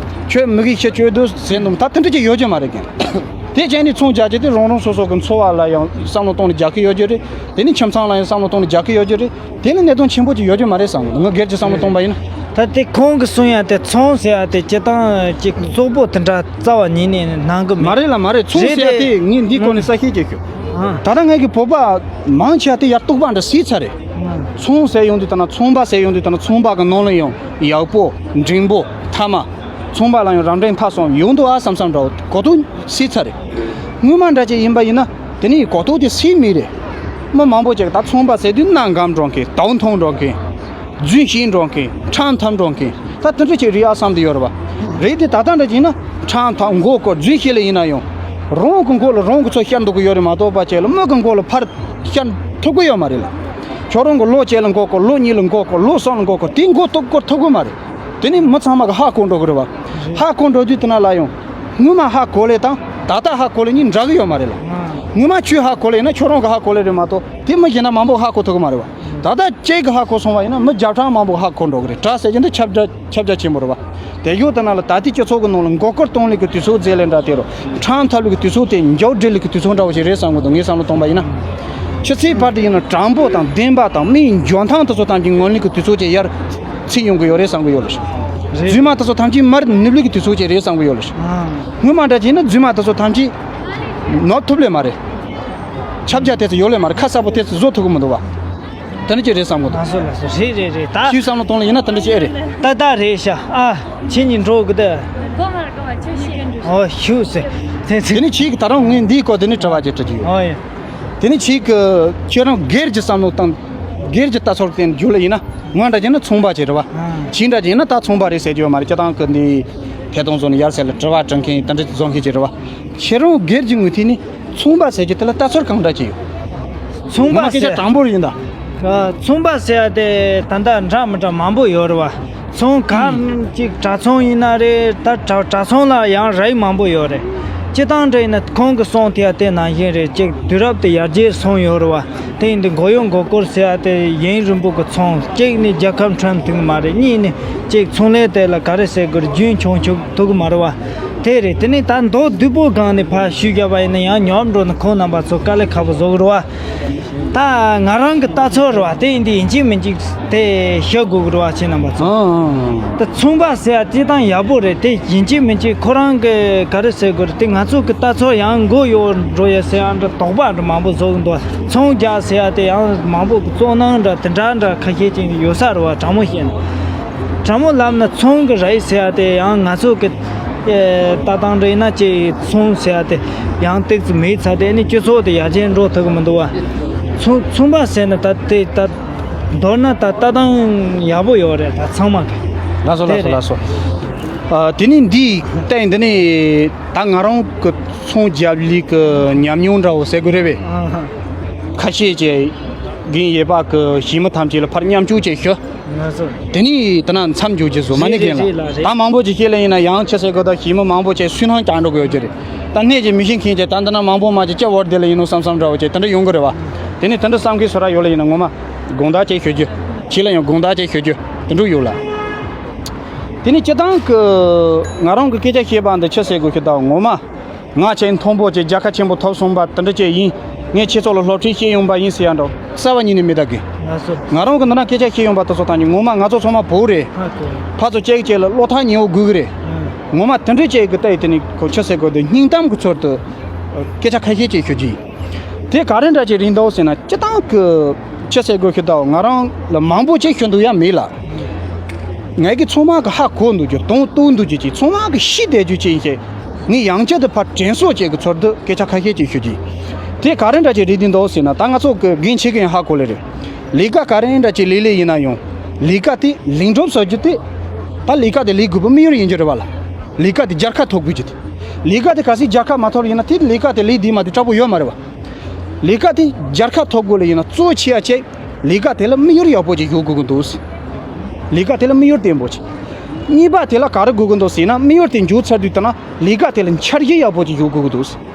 ཁྱོད་མི་གིས་ཤི་བཅོས་དུས་ཟེར་འདུག་ད་དེ་འདྲ་ཅིག་ཡོད་རྒྱུ་མ་རེད་ཀྱང་། དེ་བྱས་ནས་ཚོང་རྒྱག་རྒྱུ་དེ་རང་རང་སོ་སོ་གི་འཚོ་བ་ལ་ཡང་བསམ་བློ་གཏོང་ནས་རྒྱག་གི་ཡོད་རྒྱུ་རེད། དེ་ནས་ཁྱིམ་ཚང་ལ་ཡང་བསམ་བློ་གཏོང་ནས་རྒྱག་གི་ཡོད་རྒྱུ་རེད། དེ་ལ་གནད་དོན་ཆེན་པོ་ཅིག་ཡོད་རྒྱུ་མ་རེད་བསམ་གི་འདུག་ང་སྒེར་གྱི་བསམ་བློ་གཏོང་པ་ཡིན་ན། ད་དེ་ཁོང་གི་གསུང་ཡ་དེ་ཚོང་ཟེར་ཡ་དེ་སྤྱི་བཏང་ཅིག་བཙོག་པོ་དེ་འདྲ་རྩ་བ་ཉིད་ནས་གནང་གི་མ་མེད། རེད་ལ་མ་རེད། ཚོང་ཟེར་ཡ་རེད་དེ་དེ། ངས་འདིའི་སྐོར་ནས་གསལ་བཤད་ཅིག་ཞུ། ཨ། ད་ལྟ་ངས་ཀྱི་བོད་པ་མང་ཆེ་བ་དེ་ཡར་གཏུག་པ་འདྲ་སྲིད་ཚར་རེད། ཨ། ཚོང་ཟེར་ཡོང་དུས་ད་ན་ཚོང་པ་ཟེར་ཡོང་དུས་ད་ན་ཚོང་པ་གི་ནང་ལ་ཡང་ཡག་པོ་འགྲིག་པོ་མཐའ་མ་ཚོང་པ་ལ་ཡང་རབ་འབྲིང་ཕར་སོང་ཡོང་འདུག་ཨ་བསམ་བསམ་འདྲ་བོ་གོ་ཐུག་སྲིད་ཚར་རེད། སྔོན་མ་འདྲ་ཅིག་ཡིན་པ་ཡིན་ན་དེ་ནི་གོ་ཐུག་དེ་སྲིད་མེད་རེད། མི་མང་པོ་ཅིག་ད་ཚོང་པ་ཟེར་དུས་གནའ་སྒམ་འགྲོ་མཁན་དའུ་མཐོང་འགྲོ་མཁན། རྫུན་བཤད་འགྲོ་མཁན། ཁྲམ་འཐབ་འགྲོ་མཁན། ད་དེ་འདྲ་ཅིག་རེད་ཨ་བསམ་དུ་ཡོད་རེད་བ། རེད་དེ་ད་ལྟ་འདྲ་ཅིག་ན་ཁྲམ་འཐབ་མགོ་སྐོར་རྫུན་བཤད་ལ་ཡིན་ན་ཡང་། རང་གི་མགོ་ལ་རང་གི་ཚོ་ཤར་འདུག་གི་ཡོད་རེད་མ་གཏོགས་པ་ཅིག་ལ་མི་གི་མགོ་ལ་ཕར་ཤར་ཐུབ་གི་ཡོད་མ་རེད་ལ། ཁྱོད་རང་གི་ལོ་གཅིག་ལ་མགོ་སྐོར། ལོ་གཉིས་ལ་མགོ་སྐོར། ལོ་གསུམ་ལ་མགོ་སྐོར། དེ་མགོ་སྐོར་ཐུབ་གི་མ་རེད། དེ་ནས་མི་ཚང་མ་གི་ཧ་གོ་འགྲོ་གི་རེད་བ། ཧ་གོ་འགྲོ་དུས་དེ་ན་ལ་ཡང་། སྔོན་མ་ཧ་གོ་ལེ་དང་ ད་ལྟ་ཧ་གོ་ལེ་ཉིན་འདྲ་གི་ཡོད་མ་རེད་ལ། ངོ་མ་ཁྱོད་ཧ་གོ་ལེ་ཡིན་ན་ཁྱོད་རང་གི་ཧ་གོ་ལེ་རེད་མ་གཏོགས་དེ་མི་གཞན་ན་མང་པོ་ཧ་གོ་ཐུབ་གི་མ་རེད་བ། ད་ལྟ་ཁྱེད་ཀྱི་ཧ་གོ་སོང་བ་ཡིན་ན་མི་བརྒྱ་ཕྲག་མང་པོ་ཧ་གོ་འགྲོ་གི་རེད། དྲ་ཟེར་གྱི་འདི་ཁྱབ་རྒྱ་ཁྱབ་རྒྱ་ཆེན་པོ་རེད་བ། དེ་ཡོད་དེ་ན་ལ་ད་ལྟའི་སྤྱི་ཚོགས་ཀྱི་ནང་ལ་མགོ་སྐོར་གཏོང་ལེ་གི་དུས་ཚོད་ཟེར་ལེ་འདྲ་དེ་རུ་ཁྲམ་ཐབས་ལེ་གི་དུས་ཚོད་དེ་མགྱོགས་སྒྲིལ་ལེ་གི་དུས་ཚོད་འདྲ་བོ་ཞིག་རེད་བསམ་གི་འདུག་ངས་བསམ་བློ་གཏོང་པ་ཡིན་ན། ཕྱི་ཚེས་བར་དུ་ཡིན་ན་དྲང་པོ་དང་བདེན་པ་དང་མིའི་འཇོན་ཐང་དེ་ཚོ་ཐམས་ཅད་ངོམ་ལེ་གི་དུས་ཚོད་ཅིག་ཡར་ཚུད་ཡོང་གི་ཡོད་རེད་བསམ་གི་ཡོད་ལ། རེད། རྫུན་མ་དེ་ཚོ་ཐམས་ཅད་མར་ནུབ་ལེ་གི་དུས་ཚོད་ཅིག་རེད་བསམ་གི་ཡོད་ལ། ཨ། སྔོན་མ་འདྲ་ཅིག་ཡིན་ན་རྫུན་མ་དེ་ཚོ་ཐམས་ཅད་ནོར་ཐུབ་ལེ་མ་རེད། ཁྱབ་རྒྱ་དེ་ཚོ་ཡོད་ལེ་མ་རེད། ཁ་གསལ་པོ་དེ་ཚོ་བཟོ་ཐུབ་གི་མི་འདུག་བ། དེ་འདྲ་ཅིག་རེད་བསམ་གི་འདུག་ལགས་སོ་ལགས་སོ། རེད་རེད་རེད། ད་ཁྱོད་བསམ་བློ་གཏོང་ལེ་ཡིན་ན་དེ་འདྲ་ཅིག་ཨེ་རེད། ད་ད་རེད་ཤག་ཨ། ཁྱེད་གཉིས་འགྲོ་གི་འདུག་གོ་མ་རེད་གོ་མ་ཁྱོད་ཤེས། ཨོ་ཤུ་ཟེར། དེ་དེ་ནི་ཁྱེད་ཀྱིས་ད་རུང་ངས་འདིའི་སྐོར་དེ་ནི་དྲི་བ་ཅིག་དྲི་རྒྱུ་ཡོད། ཨོ་ཡ། དེ་ནི་ཁྱེད་ཀྱིས་ཁྱེད་རང་སྒེར་གྱི་བསམ་བློ་དང་སྒེར་གྱི་ལྟ་ཚུལ་དེ་བརྗོད་ལེ་ཡིན་ན་ང་འདྲ་ཅིག་ཡིན་ན་ཚོང་པ་ཅིག་རེད་བ། ཨ། ཁྱེད་འདྲ་ཅིག་ཡིན་ན་ད་ཚོང་པ་རེད་ཟེར་རྒྱུ་ཡོད་མ་རེད། སྤྱིར་བཏང་གི་འདི་ཐད་གཏོང་བཟོ་ནས་ཡར་ཟེར་ལ་དྲི་བ་དྲི་མཁན་དེ་འདྲ་བཟོ་མཁན་ཅིག་རེད་བ། ཁྱེད་རང་སྒེར་གྱི་ངོས་ཐད་ནས་ཚོང་པ་ཟེར་རྒྱུ་དེ་ལ་ལྟ་ཚུལ་གང་འདྲ་ཅིག་ཡོད། ཚོང་པ་ངོ་མ་སྐད་ཆ་ཟེར། དྲང་པོ་ཡིན་ད། ཨ། ཚོང་པ་ཟེར་ཡ་དེ་ད་ལྟ་འདྲ་མི་འདྲ་མང་པོ་ཡོད་རེད་བ། ཚོང་ག་ཅིག་གྲྭ་ཚང་ཡིན་ན་རེད། ད་གྲྭ་གྲྭ་ཚང་ལ་ཡང་རིགས་མང་པོ་ཡོད་རེད། སྤྱིར་བཏང་འདྲ་ཡིན་ན་ཁོང་གིས་གསུངས་དེ་ཡ་དེ་ནང་བཞིན་རེད། ཅིག་དུས་རབས་དེ་ཡར་རྒྱས་སོང་ཡོད་རེད་བ། དེ་ཡིན་དུས་མགོ་གཡོག་མགོ་སྐོར་ཟེར་ཡ་དེ་ཡུན་རིང་པོ་གི་ཚོང་གཅིག་ནི་རྒྱལ་ཁབ་ཁྲིམས་མཐུན་མ་རེད། གཉིས་ནི་ཅིག་ཚོང་ལས་དེ་ལ་ག་རེ་ཟེར་དགོས་རེད། རྒྱུན་འཁྱོངས་ཆོག་ཐུབ་གི་མ་རེད་བ། དེ་རེད། དེ་ནས་ད་མདོ་སྡུག་པོ་སྒང་ནས་ཕར་ཞུས་བརྒྱབ་པ་ཡིན་ན་ཡང་ཉོབ་འགྲོ་ན་ཁོང་རྣམ་པ་ཚོ་དཀའ་ལས་ཁག་པོ་བཟོ་གི་རེད་བ། ད་ང་རང་གི་ལྟ་ཚུལ་རེད་བ། དེ་ཡིན་དུས་ཡིན་གཅིག་མིན་གཅིག་དེ་ཤོད་དགོས་གི་རེད་བ། ཁྱེད་རྣམ་པ་ཚོ། ཨང་ཨང་ཨང་། ད་ཚོང་པ་ཟེར་ཡ་སྤྱིར་བཏང་ཡག་པོ་རེད། དེ་ཡིན་གཅིག་མིན་གཅིག་ཁོ་རང་གི་ག་རེ་ཟེར་དགོས་རེད། དེ་ང་ཚོ་གི་ལྟ་ཚུལ་ཡང་མགོ་གཡོག་འགྲོ་ཡ་ཟེར་ཡ་འདྲ་དོགས་པ་འདྲ་མང་པོ་བཟོ་གི་འདུག་ཚོང་རྒྱག་ཟེར་ཡ་དེ་ཡང་མང་པོ་གི་སྤྱོད་ནང་འདྲ་དེ་འདྲ་འདྲ་ཁ་ཤས་ཅིག་ཡོད་ས་རེད་བ། དྲང་མོ་བཤད་ན། དྲང་མོ་ལབ་ན་ཚོང་གི་རིགས་ཟེར་ཡ་དེ་ཡང་ང་ཚོ་གི་ཨེ། ལྟ་སྟངས་འདྲ་ཡིན་ན་ཅིག་ཚོང་ཟེར་ཡ་དེ་ཡང་ཏོག་ཙམ་མེད་ཚར། དེ་ནི་སྤྱི་ཚོགས་དེ་ཡར་རྒྱས་འགྲོ་ཐུབ་གི་མི་འདུག་བ། ཚོང་ཚོང་པ་ཟེར་ན་ད་དེ་ད་མདོར་ན་ད་ལྟ་སྟངས་ཡག་པོ་ཡོད་རེད། ད་ཚང་མ་གི། ལགས་སོ་ལགས་སོ་ལགས་སོ། ཨ། དེ་ནི་འདི་ལྟ་ཡིན། འདི་ནི་ད་ང་རང་གི་ཚོང་རྒྱབ་ལས་ཀྱི་ཉམས་མྱོང་འདྲ་བོ་ཟེར་དགོས་རེད་པས། ཨ་ཧ། ཁ་ཤས་ཀྱིས་རྒན་ཡེ་པ་གི་ཞི་མི་ཐམས་ཅད་ལ་ཕར་མཉམ་སྤྱོད་བྱས་ཤོག་ལགས་སོ། དེ་ནས་དེ་ན་མཚམས་འཇོག་རྒྱུ་བཟོ་མ་ནི་རེད་རེད་རྒན་ལགས། རེད་ལགས་རེད། ད་མང་པོ་ཅིག་བཤད་ལེ་ཡིན་ན་ཡང་ཆི་ཟེར་གོ། ད་ཞི་མི་མང་པོ་ཅིག་སུན་སྣང་བསྐྱར་འགྲོ་དགོས་ཀྱི་རེད། ད་གནས་ཀྱི་མི་ཤེས་མཁན་ཅིག་ད་འདི་ན་མང་པོ་མ་ཅིག་ཅི་བོར་བསྡད་ལེ་ཡིན་ནོ་བསམ་བསམ་འདྲ་བོ་ཅིག་དེ་འདྲ་ཡོང་གི་རེད་བ། དེ་ནས་དེ་འདྲ་བསམ་མཁན་སུ་ར་ཡོད་ལེ་ཡིན་ན་ངོ་མ་དགོངས་དག་ཅིག་ཞུ་རྒྱུ། ཁྱེད་ལ་ཡང་དགོངས་དག་ཅིག་ཞུ་རྒྱུ་དེ་འདྲ་ཡོད་ལ། དེ་ནས་སྤྱིར་བཏང་གི་ང་རང་གི་སྐད་ཆ་བཤད་པ་འདི་ཆི་ཟེར་དགོས་ཤེས། ད་ངོ་མ། ང་ཆེས་མཐོན་པོ་ཅིག་རྒྱལ་ཁ་ཆེན་པོ་ཐོབ་སོང་བ་དེ་འདྲ་ཅིག་ཡིན། ངས་ཁྱེད་ཚོ་ལ་སློབ་ཁྲིད་བྱེད་ཡོང་པ་ཡིན་ཟེར་ཡ་འདྲ་རྩ་བ་ཉིད་ནས་མེད་ད་གི། ལགས་སོ། ང་རང་གི་འདི་ན་སྐད་ཆ་བཤད་ཡོང་པ་དེ་ཚོ་ཐམས་ཅད་ངོ་མ་ང་ཚོ་ཚང་མ་བོད་རེད། ཧ་གོ། ཕར་ཚུར་གཅིག་གཅིག་ལ་བློ་ཐག་ཉེ་བོ་དགོས་གི་རེད། ཨང་། ངོ་མ་དེ་འདྲ་ཅིག་གི་ལྟ་ཡི་དེ་ནི་ཁོ་ཆི་ཟེར་དགོས། དེ་སྙིང་གཏམ་གི་ཚུལ་དུ་སྐད་ཆ་ཁ་ཤས་ཅིག་ཞུ་རྒྱུ་ཡིན། དེ་ག་རེ་འདྲ་ཅིག་རེད་འདུག་ཟེར་ན་སྤྱིར་བཏང་གི་ཆི་ཟེར་དགོས་ཤེས། ད་ང་རང་ལ་མང་པོ་ཅིག་ཞུ་འདུག་ཡ་མེད་ལ། ངས་གི་ཚང་མ་གི་ཧ་གོ་འདུག་རྒྱུ་དང་རྟོགས་འདུག་རྒྱུ་ཅིག་ཚང་མ་གི་ཤེས་བསྡད་རྒྱུ་ཅིག་ཡིན་ཞེས། ངས་ཡང་བསྐྱར་དུ་ཕར་དྲན་གསོ་བྱེད་གི་ཚུལ་དུ་སྐད་ཆ་ཁ་ཤས་ཅིག་ཞུ་རྒྱུ་ཡིན། དེ་ག་རེ་འདྲ་ཅིག་རེད་འདུག་ཟེར་ན་ད་ང་ཚོ་གི་རྒན་ཁྱེད་ཀྱིས་ཡང་ཧ་གོ་ལེ་རེད། ལས་ཀ་ག་རེ་འདྲ་ཅིག་ལས་ལས་ཡིན་ན་ཡང་ལས་ཀ་དེ་ལས་འགྲོ་བཟོ་རྒྱུ་དེ། ད་ལས་ཀ་དེ་ལས་དགོས་པ་དམིགས་ཡུལ་ཡིན་རྒྱུ་རེད་བ་ལ། ལས་ཀ་དེ་རྒྱལ་ཁ་ཐོབ་དགོས་རྒྱུ་དེ། ལས་ཀ་དེ་གལ་སྲིད་རྒྱལ་ཁ་མ་ཐོབ་ཡིན་ན་དེ་ལས་ཀ་དེ་ལས་དེ་མ་དེ་དྲག་པོ་ཡོད་མ་རེད་བ། ལས་ཀ་དེ་རྒྱལ་ཁ་ཐོབ་དགོས་ལེ་ཡིན་ན་གཙོ་ཆེ་ཡ་ཆེ། ལས་ཀ་དེ་ལ་དམིགས་ཡུལ་ཡག་པོ་ཅིག་ཡོད་དགོས་ཀྱི་འདུག་ལས་ཀ་དེ་ལ་དམིགས་ཡུལ་བརྟན་པོ་ཅིག་གཉིས་པ་དེ་ལ་ག་རེ་དགོས་ཀྱི་འདུག་ཟེར་ན་དམིགས་ཡུལ་དེ་འཇོག་ཚར་དུས་ད་ན་ལས་ཀ་དེ་ལ་འཆར་གཞི་ཡག་པོ་ཅིག་ཡོད་དགོས་ཀྱི་འདུག་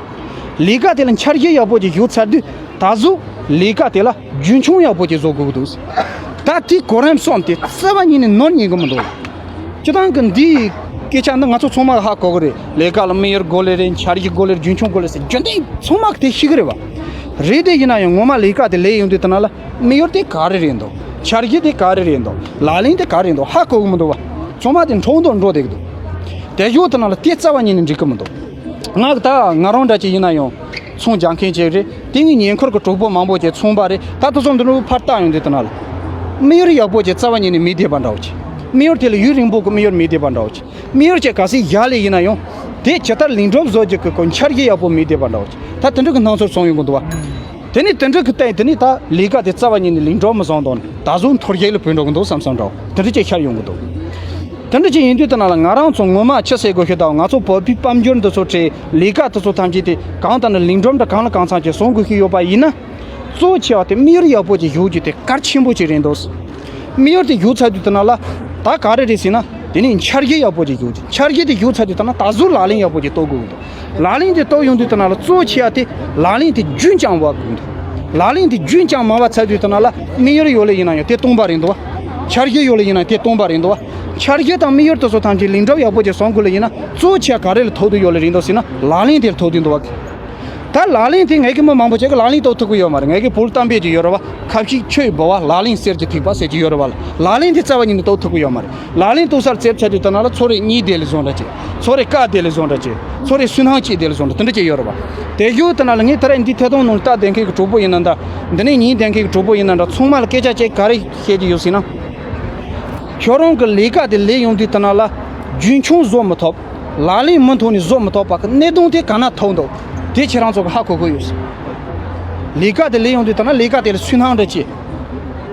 ལས་ཀ་དེ་ལ་འཆར་གཞི་ཡག་པོ་ཅིག་ཡོད་ཚར་དུས་ད་གཟོད་ལས་ཀ་དེ་ལ་རྒྱུན་འཁྱོངས་ཡག་པོ་ཅིག་བཟོ་དགོས་ཀྱི་འདུག་ད་དེ་གོ་རིམ་གསུམ་དེ་རྩ་བ་ཉིད་ནས་ནོར་ཉན་གྱི་མི་འདུག་སྤྱིར་བཏང་གི་འདིའི་སྐད་ཆ་འདི་ང་ཚོ་ཚང་མ་ཧ་གོ་གི་རེད། ལས་ཀ་ལ་དམིགས་ཡུལ་དགོས་ལེ་རེད། འཆར་གཞི་དགོས་ལེ་རེད། རྒྱུན་འཁྱོངས་དགོས་ལེ་ཟེར་རྒྱུན་ལྡན་ཚང་མ་གི་དེ་ཤེས་གི་རེད་བ། རེད་དེ་ཡིན་ན་ཡང་ངོ་མ་ལས་ཀ་དེ་ལས་ཡོང་དུས་དེ་ན་ལ་དམིགས་ཡུལ་དེ་ག་རེ་རེད་འདུག་འཆར་གཞི་དེ་ག་རེ་རེད་འདུག་ལག་ལེན་དེ་ག་རེ་རེད་འདུག་ཧ་གོ་གི་མི་འདུག་བ། ཚང་མ་དེ་འཕྲོ་འདུག་འགྲོ་བསྡད་གི་འདུག་དེ་ཡོད་དེ་ན་ལ་དེ་རྩ་བ་ཉིད་ནས་འགྲིག་གི་མི་འདུག་ང་ད་ང་རང་འདྲ་ཅིག་ཡིན་ན་ཡང་ཚོང་རྒྱག་མཁན་ཅིག་རེད། དེ་ངའི་ཉེ་འཁོར་གྱི་གྲོགས་པོ་མང་པོ་ཅིག་ཚོང་པ་རེད། ད་དེ་ཚོ་འདི་འདྲ་ཕར་བལྟ་ཡོང་དུས་དེ་ན་ལ་དམིགས་ཡུལ་ཡག་པོ་ཅིག་རྩ་བ་ཉིད་ནས་མེད་བསྡད་པ་འདྲ་བོ་ཅིག་དམིགས་ཡུལ་དེ་ལ་ཡུན་རིང་པོ་གི་དམིགས་ཡུལ་མེད་བསྡད་པ་འདྲ་བོ་ཅིག་དམིགས་ཡུལ་ཅིག་གལ་སྲིད་བཞག་ལེ་ཡིན་ན་ཡང་དེ་ཇི་ལྟར་ལེགས་འགྲུབ་བཟོ་རྒྱུ་གི་གོ་འཆར་གཞི་ཡག་པོ་མེད་བསྡད་པ་འདྲ་བོ་ཅིག་ད་དེ་འདྲ་གི་སྣང་ཚུལ་བྱུང་ཡོང་གི་འདུག་བ། དེ་ནས་དེ་འདྲ་གི་སྟེང་དེ་ནས་ད་ལས་ཀ་དེ་རྩ་བ་ཉིད་ནས་ལེགས་འགྲུབ་མི་བཟང་དང་ད་གཟོད་འཐོར་རྒྱུ་ལ་བུད་འགྲོ་གི་འདུག་བསམ་བསམ་འདྲ་བོ་དེ་འདྲ་ཅིག་ཤར་ཡོང་གི་འདུག་དེ་འདྲ་ཅིག་ཡིན་དུས་དེ་ན་ལ་ང་རང་ཚོ་ངོ་མ་ཆི་ཟེར་དགོས་ཤེས་དང་ང་ཚོ་བོད་པའི་དཔལ་འབྱོར་འདི་ཚོ་ཁྲིད་ལས་ཀ་དེ་ཚོ་ཐམས་ཅད་དེ་གང་ལྟར་ན་ལེགས་འགྲུབ་འདྲ་གང་ལ་གང་འཚམ་ཅིག་བཟོ་དགོས་ཤེས་ཡོད་པ་ཡིན་ན། གཙོ་ཆེ་བ་དེ་དམིགས་ཡུལ་ཡག་པོ་ཅིག་ཡོད་རྒྱུ་དེ་གལ་ཆེན་པོ་ཅིག་རེད་འདུག་དམིགས་ཡུལ་དེ་ཡོད་ཚར་དུས་དེ་ན་ལ་ད་ག་རེ་རེད་ཟེར་ན་དེ་ནས་འཆར་གཞི་ཡག་པོ་ཅིག་ཡོད་རྒྱུ། འཆར་གཞི་དེ་ཡོད་ཚར་དུས་དེ་ན་ད་གཟོད་ལག་ལེན་ཡག་པོ་ཅིག་གཏོང་དགོས་ཀྱི་འདུག་ལག་ལེན་དེ་རྟོགས་ཡོང་དུས་དེ་ན་ལ་གཙོ་ཆེ་ཡ་དེ་ལག་ལེན་དེ་རྒྱུན་བསྐྱངས་པ་དགོས་འདུག་ལག་ལེན་དེ་རྒྱུན་བསྐྱངས་མ་བ་ཚར་དུས་དེ་ན་ལ་དམིགས་ཡུལ་ཡོད་ལེ་ཡིན་ན་ཡང་དེ་སྟོང་པ་རེད་འདུག་བ། འཆར་གཞི་ཡོད་ལེ་ཡིན་ན་དེ་སྟོང་པ་རེད་འདུག་བ། འཆར་གཞི་དང་དམིགས་ཡུལ་དེ་ཚོ་ཐམས་ཅད་ལེགས་འགྲུབ་ཡག་པོ་ཅིག་བཟང་དགོས་ལེ་ཡིན་ན་གཙོ་ཆེ་ག་རེ་ལ་ཐུག་དུ་ཡོད་ལེ་རེད་འདུག་ཟེར་ན་ལག་ལེན་དེ་ལ་ཐུག་དུ་འདུག་བ། ད་ལག་ལེན་དེ་ངའི་གི་མི་མང་པོ་ཅིག་གི་ལག་ལེན་རྟོགས་ཐུབ་ཀྱི་ཡོད་མ་རེད། ངའི་གི་བུ་གཏམ་དཔེ་ཅིག་ཡོད་རེད་བ། ཁ་ཞིག་ཆོས་འབུལ་བ་ལག་ལེན་གསེར་གྱི་ཐིགས་པ་ཟེར་གྱི་ཡོད་རེད་བ། ལག་ལེན་དེ་རྩ་བ་ཉིད་ནས་རྟོགས་ཐུབ་ཀྱི་ཡོད་མ་རེད། ལག་ལེན་རྟོགས་སར་རྩེབ་ཆ་དུས་ད་ན་ལ་ཚོ་རེ་གཉིད་བདེ་ལེ་བཟོ་འདྲ་ཅིག་ཚོ་རེ་དཀའ་བདེ་ལེ་བཟོ་འདྲ་ཅིག་ཚོ་རེ་སུན་སྣང་སྐྱེས་བདེ་ལེ་བཟོ་འདྲ་དེ་འདྲ་ཅིག་ཡོད་རེད་བ། དེ་ཡོད་ད་ན་ལ་ངས་ད་རེས་འདི་ཐད་གཏོང་ནང་ལ་ལྟ་བསྡད་མཁན་གྱི་གྲོགས་པོ་ཡིན་ན་འདྲ། འདི་ནས་ཉིན་བསྡད་མཁན་གྱི་གྲོགས་པོ་ཡིན་ན་འདྲ། ཚང་མ་ལ་སྐད་ཆ་ཅིག་ག་རེ་བཤད་ཀྱི་ཡོད་ཟེར་ན། ཁྱོད་རང་གི་ལས་ཀ་དེ་ལས་ཡོང་དུས་ད་ན་ལ་རྒྱུན་འཁྱོངས་བཟོ་མི་ཐུབ། ལག་ལེན་མུ་མཐུད་ནས་བཟོ་མི་ཐུབ་པ་གི་གནད་དོན་དེ་ག་ན་ཐུག་འདུག་དེ་ཁྱེད་རང་ཚོ་གི་ཧ་གོ་གི་ཡོད། ལས་ཀ་དེ་ལས་ཡོང་དུས་ད་ན་ལས་ཀ་དེ་ལ་སུན་སྣང་འདྲ་ཅིག་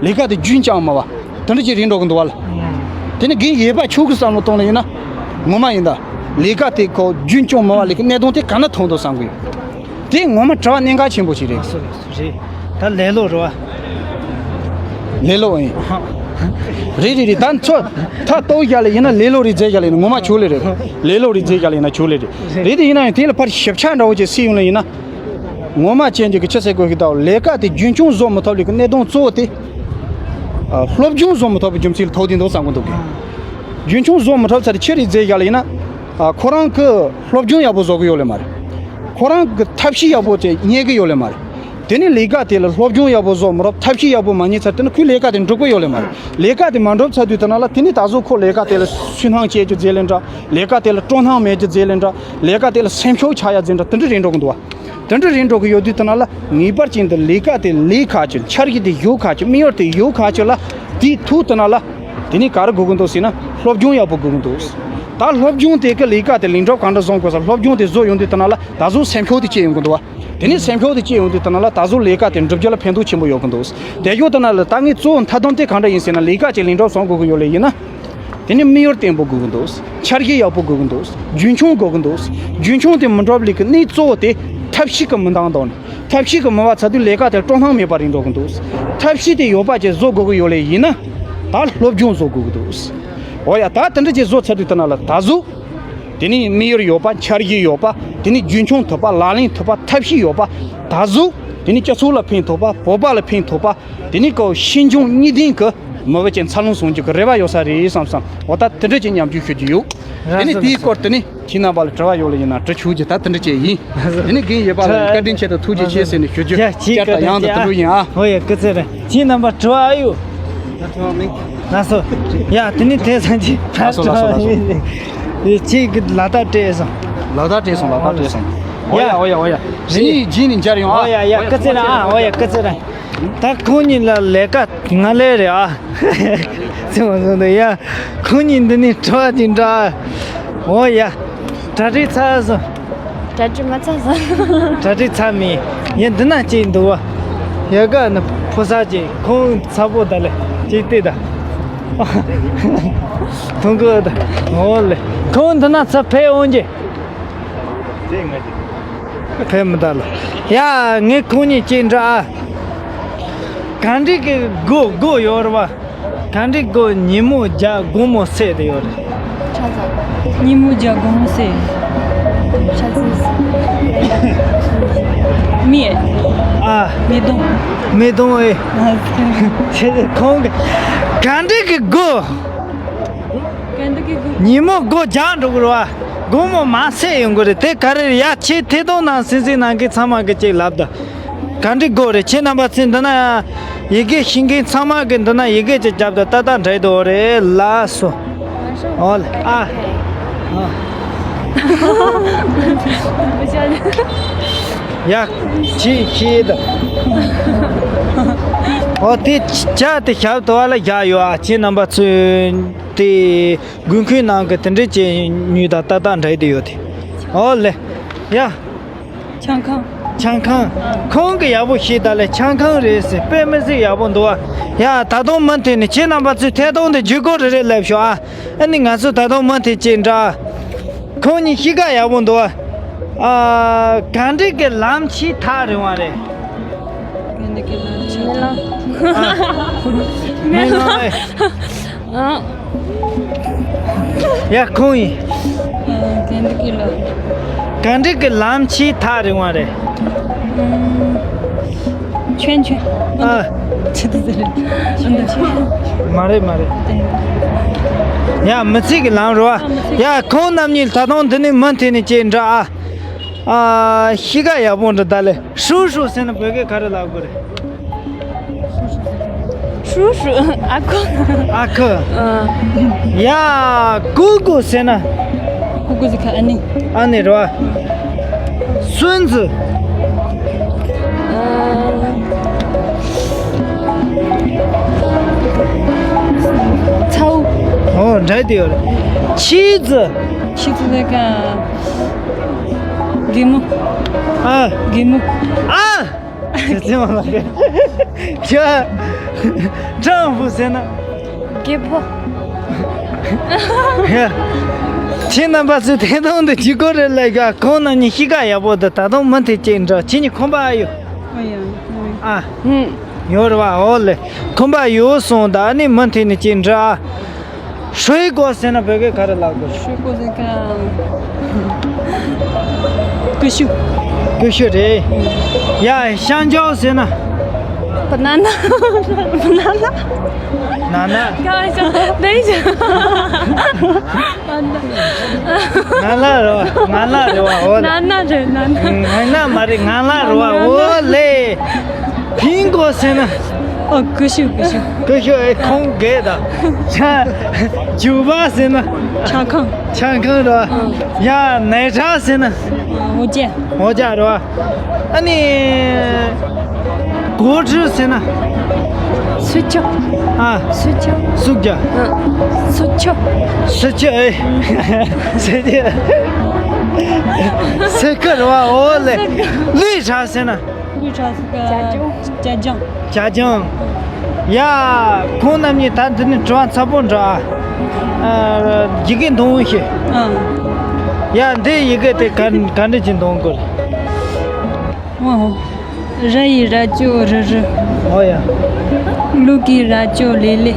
ལས་ཀ་དེ་རྒྱུན་བསྐྱངས་མ་བ་དེ་འདྲ་ཅིག་རེད་འགྲོ་གི་འདུག་བ་ལ། དེ་ནི་རྒན་ཡེ་པ་ཆོས་ཀྱི་བསམ་བློ་གཏོང་ལ་ཡིན་ན། ངོ་མ་ཡིན་ད། ལས་ཀ་དེ་ཁོ་རྒྱུན་སྐྱོང་མ་བ་ལས་ཀའི་གནད་དོན་དེ་ག་ན་ཐུག་འདུག་བསམ་གི་ཡོད། དེ་ངོ་མ་དྲི་བ་གནད་འགག་ཆེན་པོ་ཞིག་རེད། རེད། ད་ལེ་ལོ་རེད་བ། ལེ་ལོ་ཡིན། རེད་རེད་རེད། ད་ཚོ་ད་ལྟོ་བཞག་ལ་ཡིན་ན་ལེ་ལོ་རེད་རྫས་བཞག་ལ་ཡིན་ན་ངོ་མ་ཆོག་ལེ་རེད། ལེ་ལོ་རེད་རྫས་བཞག་ལ་ཡིན་ན་ཆོག་ལེ་རེད། རེད་དེ་ཡིན་ན་ཡང་དེ་ལ་ཕར་ཞིབ་ཆ་འདྲ་བོ་ཅིག་སེ་ཡོང་ལ་ཡིན་ན། ངོ་མ་ཅན་གྱི་གི་ཆི་ཟེར་དགོས་ཤིག་ད་ལས་ཀ་དེ་རྒྱུན་འཁྱོངས་བཟོ་མི་ཐུབ་ལེ་གི་གནད་དོན་གཙོ་བོ་དེ། ཨ། སློབ་སྦྱོང་བཟོ་མི་ཐུབ་པའི་རྒྱུ་མཚན་ལ་ཐུག་དེ་འདུག་བསམ་གི་འདུག་གི། རྒྱུན་འཁྱོངས་བཟོ་མི་ཐུབ་ཚར་ཆི་རེད་རྫས་བཞག་ལ་ཡིན་ན། ཨ། ཁོ་རང་གི་སློབ་སྦྱོང་ཡག་པོ་བཟོ་གི་ཡོད་ལེ་མ་རེད། ཁོ་རང་གི་ཐབས་ཤེས་ཡག་པོ་དེ་རྙེད་གི་ཡོད་ལེ་མ་རེད། དེ་ནི་ལས་ཀ་དེ་ལ་སློབ་སྦྱོང་ཡག་པོ་བཟོ་མི་རབས་ཐབས་ཤེས་ཡག་པོ་མ་རྙེད་ཚར་དེ་ནི་ཁོའི་ལས་ཀ་དེ་འགྲུབ་གི་ཡོད་ལེ་མ་རེད། ལས་ཀ་དེ་མ་འགྲུབ་ཚར་དུས་དེ་ན་ལ་དེ་ནི་ད་གཟོད་ཁོ་ལས་ཀ་དེ་ལ་སུན་སྣང་སྐྱེ་རྒྱུ་རྫས་ལེ་འདྲ། ལས་ཀ་དེ་ལ་སྤྲོ་སྣང་མེད་རྒྱུ་རྫས་ལེ་འདྲ། ལས་ཀ་དེ་ལ་སེམས་ཤུགས་ཆག་ཡ་རྫས་འདྲ་དེ་འདྲ་རེད་འགྲོ་གི་འདུག་བ། དེ་འདྲ་རེད་འགྲོ་གི་ཡོད་དུས་དེ་ན་ལ་ངེས་པར་ཅན་དུ་ལས་ཀ་དེ་ལས་ཁག་ཅིག་འཆར་གཞི་དེ་ཡོད་ཁག་ཅིག་དམིགས་ཡུལ་དེ་ཡོད་ཁག་ཅིག་ལ་དེའི་ཐུག་དེ་ན་ལ། དེ་ནི་ག་རེ་དགོས་ཀྱི་འདུག་ཟེར་ན་སློབ་སྦྱོང་ཡག་པོ་དགོས་ཀྱི་འདུག་ད་སློབ་སྦྱོང་དེ་གི་ལས་ཀ་དེ་ལེགས་འགྲུབ་གང་འདྲ་བཟང་དགོས་ས་སློབ་སྦྱོང་དེ་བཟོ་ཡོང་དུས་དེ་ན་ལ་ད་གཟོད་སེམས་ཤུགས་དེ་སྐྱེ་ཡོང་གི་འདུག་བ། དེ་ནས་སེམས་ཤུགས་དེ་སྐྱེ་ཡོང་དུས་དེ་ན་ལ་ད་གཟོད་ལས་ཀ་དེ་འགྲུབ་རྒྱུ་ལ་ཕན་ཐོགས་ཆེན་པོ་ཡོད་ཀྱི་འདུག་དེ་ཡོད་དེ་ན་ལ་ད་ངའི་གཙོ་བོ་མཐའ་སྡོམ་དེ་གང་འདྲ་ཡིན་ཟེར་ན་ལས་ཀ་ཅིག་ལེགས་འགྲུབ་བཟང་དགོས་ཀྱི་ཡོད་ལེ་ཡིན་ན། དེ་ནི་དམིགས་ཡུལ་བརྟན་པོ་དགོས་ཀྱི་འདུག་འཆར་གཞི་ཡག་པོ་དགོས་ཀྱི་འདུག་རྒྱུན་འཁྱོངས་དགོས་ཀྱི་འདུག་རྒྱུན་འཁྱོངས་དེ་མི་འགྲུབ་ལེ་གི་གནད་གཙོ་བོ་དེ་ཐབས་ཤེས་ཀྱི་མི་འདང་དོན། ཐབས་ཤེས་ཀྱི་མི་བ་ཚ་དུས་ལས་ཀ་དེར་སྤྲོ་སྣང་མེད་པ་རེད་འགྲོ་གི་འདུག་ཐབས་ཤེས་དེ་ཡོད་པ་ཅིག་བཟོ་དགོས་ཀྱི་ཡོད་ལེ་ཡིན་ན། ད་སློབ་སྦྱོང་བཟོ་དགོས་ཀྱི་འདུག་འོ་ཡ་ད་དེ་འདྲ་ཅིག་བཟོ་ཚར་དུས་དེ་ན་ལ་ད་གཟོད། དེ་ནི་དམིགས་ཡུལ་ཡོད་པ་འཆར་གཞི་ཡོད་པ། དེ་ནི་རྒྱུན་འཁྱོངས་ཐུབ་པ་ལག་ལེན་ཐུབ་པ་ཐབས་ཤེས་ཡོད་པ། ད་གཟོད། དེ་ནི་སྤྱི་ཚོགས་ལ་ཕན་ཐོགས་པ་བོད་པ་ལ་ཕན་ཐོགས་པ། དེ་ནི་ཀའོ་ཤེས་འབྱུང་གཉིས་ལྡན་གྱི་མི་བུ་ཅན་འཚར་ལོངས་སོང་རྒྱུ་གི་རེ་བ་ཡོད་ས་རེད་བསམ་བསམ་འོ་ད་དེ་འདྲ་ཅིག་ཉམས་ཞིབ་ཞུ་རྒྱུ་ཡོད། དེ་ནི་དེའི་སྐོར་དེ་ནི་ཁྱེད་རྣམ་པ་ལ་དྲི་བ་ཡོད་ལ་ཡིན་ན་དྲི་ཆོག་རྒྱུ་ད་དེ་འདྲ་ཅིག་ཡིན། དེ་ནི་རྒན་ཡེ་པ་ལ་བཀའ་དྲིན་ཆེ་དང་ཐུགས་རྗེ་ཆེ་ཟེར་ནས་ཞུ་རྒྱུ་བསྐྱར་དང་ཡང་དུ་དུ་ལུ་ཡིན་ཨ། ཧོ་ཡ་སྐུ་ཚེ་རིང་། ཁྱེད་རྣམ་པ་དྲི་བ་ཨ་ཡོད། ལགས་སོ། ཡ་དེ་ནི་དེ་ཚང་གི་ལགས་སོ་ལགས་སོ་ལགས་སོ། ཁྱེད་ཀྱི་ལག་རྟགས་སྤྲད་སོང་། ལག་རྟགས་སྤྲད་སོང་ལག་རྟགས་སྤྲད་སོང་། ཨོ་ཡ་ཨོ་ཡ་ཨོ་ཡ། རྗེས་ནས་རྗེས་ནས་མཇལ་ཡོང་ཨ། ཨོ་ཡ་ཡ་སྐུ་ཚེ་རིང་ཨ། ཨོ་ཡ་སྐུ་ཚེ་རིང་། ད་ཁོང་གཉིས་ལ་ལས་ཀ་ང་ལས་རེད་ཨ། ཚེ་མ་སོང་དུ་ཡ། ཁོང་གཉིས་འདི་ནས་དྲི་བ་དེ་འདྲ། ཨོ་ཡ། གྲ་སྒྲིག་ཚར་སོང་། གྲ་སྒྲིག་མ་ཚར་སོང་། གྲ་སྒྲིག་ཚར་མེད། ཡ་འདི་ན་ཅིག་འདུག་བ། ཡ་ག་ནི་ཕོ་གསར་ཅིག་ཁོང་ཚ་པོ་ད་ལེ་ཅིག་བལྟས་ད། མཐོང་གི་ད། ཨོ་ལེ། ཁོང་འདི་ན་ཚ་ཕེ་འོང་གི། ཕེབས་མི་ད་ལ། ཡ་ངས་ཁོང་གཉིས་ཅིག་འདྲ་ཨ། ག་འདྲ་གི་སྒོ་སྒོ་ཡོད་རེད་བ། ག་འདྲ་སྒོ་ཉིན་མོ་རྒྱག་དགོང་མོ་སད་དེ་ཡོད་རེད། ཉིན་མོ་རྒྱག་དགོང་མོ་སད། མི། ཨ། མི་གདོང་། མི་གདོང་ཨེ། ཁོང་གི་ག་འདྲ་གི་སྒོ། ཉིན་མོ་སྒོ་རྒྱག་འགྲོ་གི་རེད་བ། དགོང་མོ་མ་སད་ཡོང་གི་རེད་དེ་ག་རེ་རེད་ཡ། ཁྱེད་ཐད་གཏོང་ནང་སེམས་སེམས་ནང་གི་ཚང་མ་གི་ཅིག་ལབ་ད། ག་འདྲ་སྒོ་རེད་ཁྱེད་རྣམ་པ་ཚོས་འདི་ན་ཡི་གེ་ཤེས་མཁན་ཚང་མ་གི་འདི་ན་ཡི་གེ་ཅིག་རྒྱབ་ད་ཏག་ཏག་འདྲ་འདུག་རེད་ལགས་སོ། ཨོ་ལེ་ཨ། ཨ། ཡ། ཁྱེད་ཁྱེད་ད། ཨོ་དེ་ཇ་དེ་ཞབས་ཏོག་ལ་བཞག་ཡོད་ཨ། ཁྱེད་རྣམ་པ་ཚོས་དེ་དགོས་མཁོའི་ནང་གི་དེ་འདྲས་ཅིག་ཉོས་དང་ཏག་ཏག་འདྲ་དེ་ཡོད་དེ། ཨོ་ལེ། ཡ། ཆང་ཁང་། ཆང་ཁང་། ཁོང་གི་ཡག་པོ་ཤེས་ད་ལེ་ཆང་ཁང་རེད་ཟེར་དཔེ་མི་སྲིད་ཡག་པོ་འདུག་ཨ། ཡ་ད་དུང་མུ་མཐུད་ནས་ཁྱེད་རྣམ་པ་ཚོས་ཐད་གཏོང་དེ་བརྒྱུད་སྐུར་རེ་རེ་ལབ་ཤོག་ཨ། ཨ་ནི་ང་ཚོ་ད་དུང་མུ་མཐུད་ཅིག་འདྲ། ཁོང་གཉིས་གཤིས་ཀ་ཡག་པོ་འདུག་ཨ། ག་འདྲ་གི་ལམ་ཆེས་ཐག་རིང་བ་རེད། ག་འདྲ་གི་ལམ་ཆེས། མེ་ལམ། མེ་ལམ་ཨེ། ཨ། ཡ་ཁོང་ཡིན། ག་འདྲ་གི་ལམ། ག་འདྲ་གི་ལམ་ཆེས་ཐག་རིང་བ་རེད། ཨུམ། ཆོན་ཆོན། ཨ། ཆི་དུ་ཟེར། མ་རེད་མ་རེད། ཡ་མི་ཚེ་གི་ལམ་རོ། ཡ་ཁོང་རྣམ་གཉིས་ད་དུང་འདི་ནས་མུ་མཐུད་ནས་ཅིག་འདྲ་ཨ། ཨ། གཤིས་ཀ་ཡག་པོ་འདྲ་ད་ལེ། ཧྲུའུ་ཧྲུའུ་ཟེར་ན་བོད་སྐད་ག་རེ་ལབ་དགོས་རེད། ཧྲུའུ་ཧྲུའུ། ཨ་ཁུ། ཨ་ཁུ། ཨ། ཡ། ཀུ་ཀུ་ཟེར་ན། ཀུ་ཀུ་ཟེར་ཁ་ཨ་ནི། ཨ་ནི་རོ། སུན་ཙི། ཨ། ཚའུ། ཨོ་འདྲ་དེ་ཡོད་རེད། ཆི་ཙི། ཆི་ཙི་ཟེར་ཁ། གད་མོ། ཨ། གད་མོ། ཨ། ཟེར་ཙི་མ་ལ་གི། ཁྱོད། ཁྲང་ཧྥུ་ཟེར་ན། རྒད་པོ། ཡ། ཁྱེད་རྣམ་པ་ཚོས་དེ་དང་དུ་གཅིག་གོ་རེད་ལས་ཀ། ཁོང་རྣམ་གཉིས་གཤིས་ཀ་ཡག་པོ་འདུག་ད་དུང་མུ་མཐུད་ཅིག་འགྲོ། ཁྱེད་གཉིས་ཁོམ་པ་ཨ་ཡོད། ཨ་ཡ། ཨ། ཧུམ། ཡོད་རེད་བ། འོ་ལེ། ཁོམ་པ་ཡོད་སོང་། ད་ནི་མུ་མཐུད་ནས་ཅིག་འགྲོ་ཨ།水果ཟེར་ན་བོད་སྐད་ག་རེ་ལབ་དགོས། 水果ཟེར་ཁ། ཀུ་ཤུ། ཀུ་ཤུ་རེད། ཡ། 香蕉ཟེར་ན། banana banana。 ན་ན། 等一下。 ང་ལ་རེ་བ། ང་ལ་རེ་བ་འོ་ལེ། ན་ན་རེད། ན་ན། ང་ན་མ་རེད། ང་ལ་རེ་བ་འོ་ལེ། 苹果ཟེར་ན། ཨོ། ཀུ་ཤུ། ཀུ་ཤུ། ཀུ་ཤུ་ཨེ་ཁོང་རྒས་ད། ཆ། ཇུ་བ་ཟེར་ན། ཆང་ཁང་། ཆང་ཁང་རེད་བ། ཡ། 奶茶ཟེར་ན། འོ་ཇ། འོ་ཇ་རེད་བ། ཨ་ནི། 果汁ཟེར་ན། 水果། ཨ། 水果། 水果། 水果། 水果ཨེ། 水果། 水果རེད་བ། འོ་ལེ། 绿茶ཟེར་ན། 绿茶ཟེར་ཁ། ཇ་ཇང་། ཇ་ཇང་། ཡ། ཁོང་རྣམ་གཉིས་ད་འདི་ནས་དྲི་བ་ཚ་པོ་འདྲ་ཨ། ཡི་གེ་འདོན་ཤེས། ཨ། ཡ། འདི་ཡི་གེ་དེ་ག་ག་འདྲ་ཅིག་འདོན་དགོས། ཨོ། ར་ཡི་རྭ་ཅོ་རི་རི། ཨོ་ཡ། ལུག་གི་རྭ་ཅོ་ལེ་ལེ།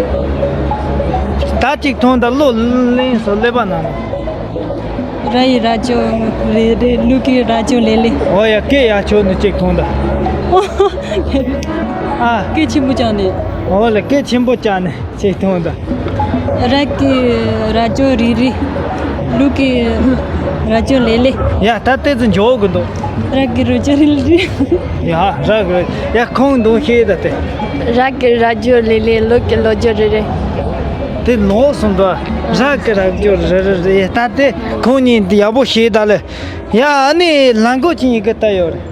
ད་ཅིག་ཐོང་ད། བློ་ལེན་སོ་ཀླད་པ་ནང་ན། ར་ཡི་རྭ་ཅོ་རེ་རེ། ལུག་གི་རྭ་ཅོ་ལེ་ལེ། ཨོ་ཡ། སྐད་ཡག་ཤོས་ནི་ཅིག་ཐོང་ད། ཨ། སྐད་ཆེན་པོ་བཅག་ནས། ཨོ་ལེ། སྐད་ཆེན་པོ་བཅག་ནས་ཅིག་ཐོང་ད། ར་གི་རྭ་ཅོ་རི་རི། ལུག་གི་རྭ་ཅོ་ལེ་ལེ། ཡ། ད་ལྟའི་ཚོ་འཇོག་གི་འདུག་ར་གི་རྭ་ཅོ་རི་རི། ཡ། ར་གི། ཡ། ཁོང་འདོན་ཤེས་ད་དེ། ར་གི་རྭ་ཅོ་ལེ་ལེ། ལུག་གི་ལོ་ཅོ་རི་རི། དེ་ལོག་སོང་འདུག་ར་གི་རྭ་ཅོ་རི་རི་རི། ད་དེ་ཁོང་གཉིས་འདི་ཡག་པོ་ཤེས་ད་ལེ། ཡ། ཨ་ནི་ལན་གོ་ཅིན་ཡི་གེ་ལྟ་ཡོད་རེད།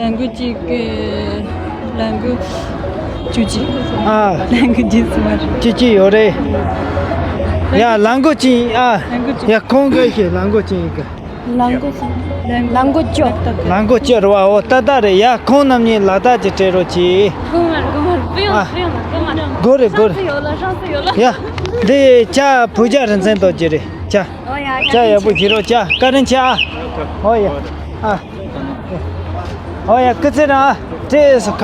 ལན་གོ་ཅིན་གི་ལན་གོ་བཅུ་གཅིག་ཨ། ལན་གོ་བཅུ་གཅིག་མ་རེད། བཅུ་གཅིག་ཡོད་རེད། ཡ། ལན་གོ་ཅིན། ཨ། ལན་གོ་ཅིན། ཡ། ཁོང་གི་ཤེས། ལན་གོ་ཅིན་ཡི་གེ། ལན་གོ། ལན་གོ་ཅོ། ལན་གོ་ཅོ་རེད་བ། འོ་ཏག་ཏག་རེད། ཡ། ཁོང་རྣམ་གཉིས་ལ་དྭགས་ཀྱི་སྤྲད་རོགས་གྱིས། 哥们儿，哥们儿，不用了，ཨ། 不用了，哥们儿。 དགོས་རེད་དགོས་རེད། 上次有了，上次有了。 ཡ། འདི་ཇ་བོད་ཇ་རིན་ཆེན་ཏོག་ཅིག་རེད་ཇ། 哦呀， ཇ་ཡག་པོ་བྱེད་རོགས་ཇ། བཀའ་དྲིན་ཆེ་ཨ། 哦呀། 啊。 ཨོ་ཡ། སྐུ་ཚེ་རིང་ཨ། བཀྲ་ཤིས་སོང་།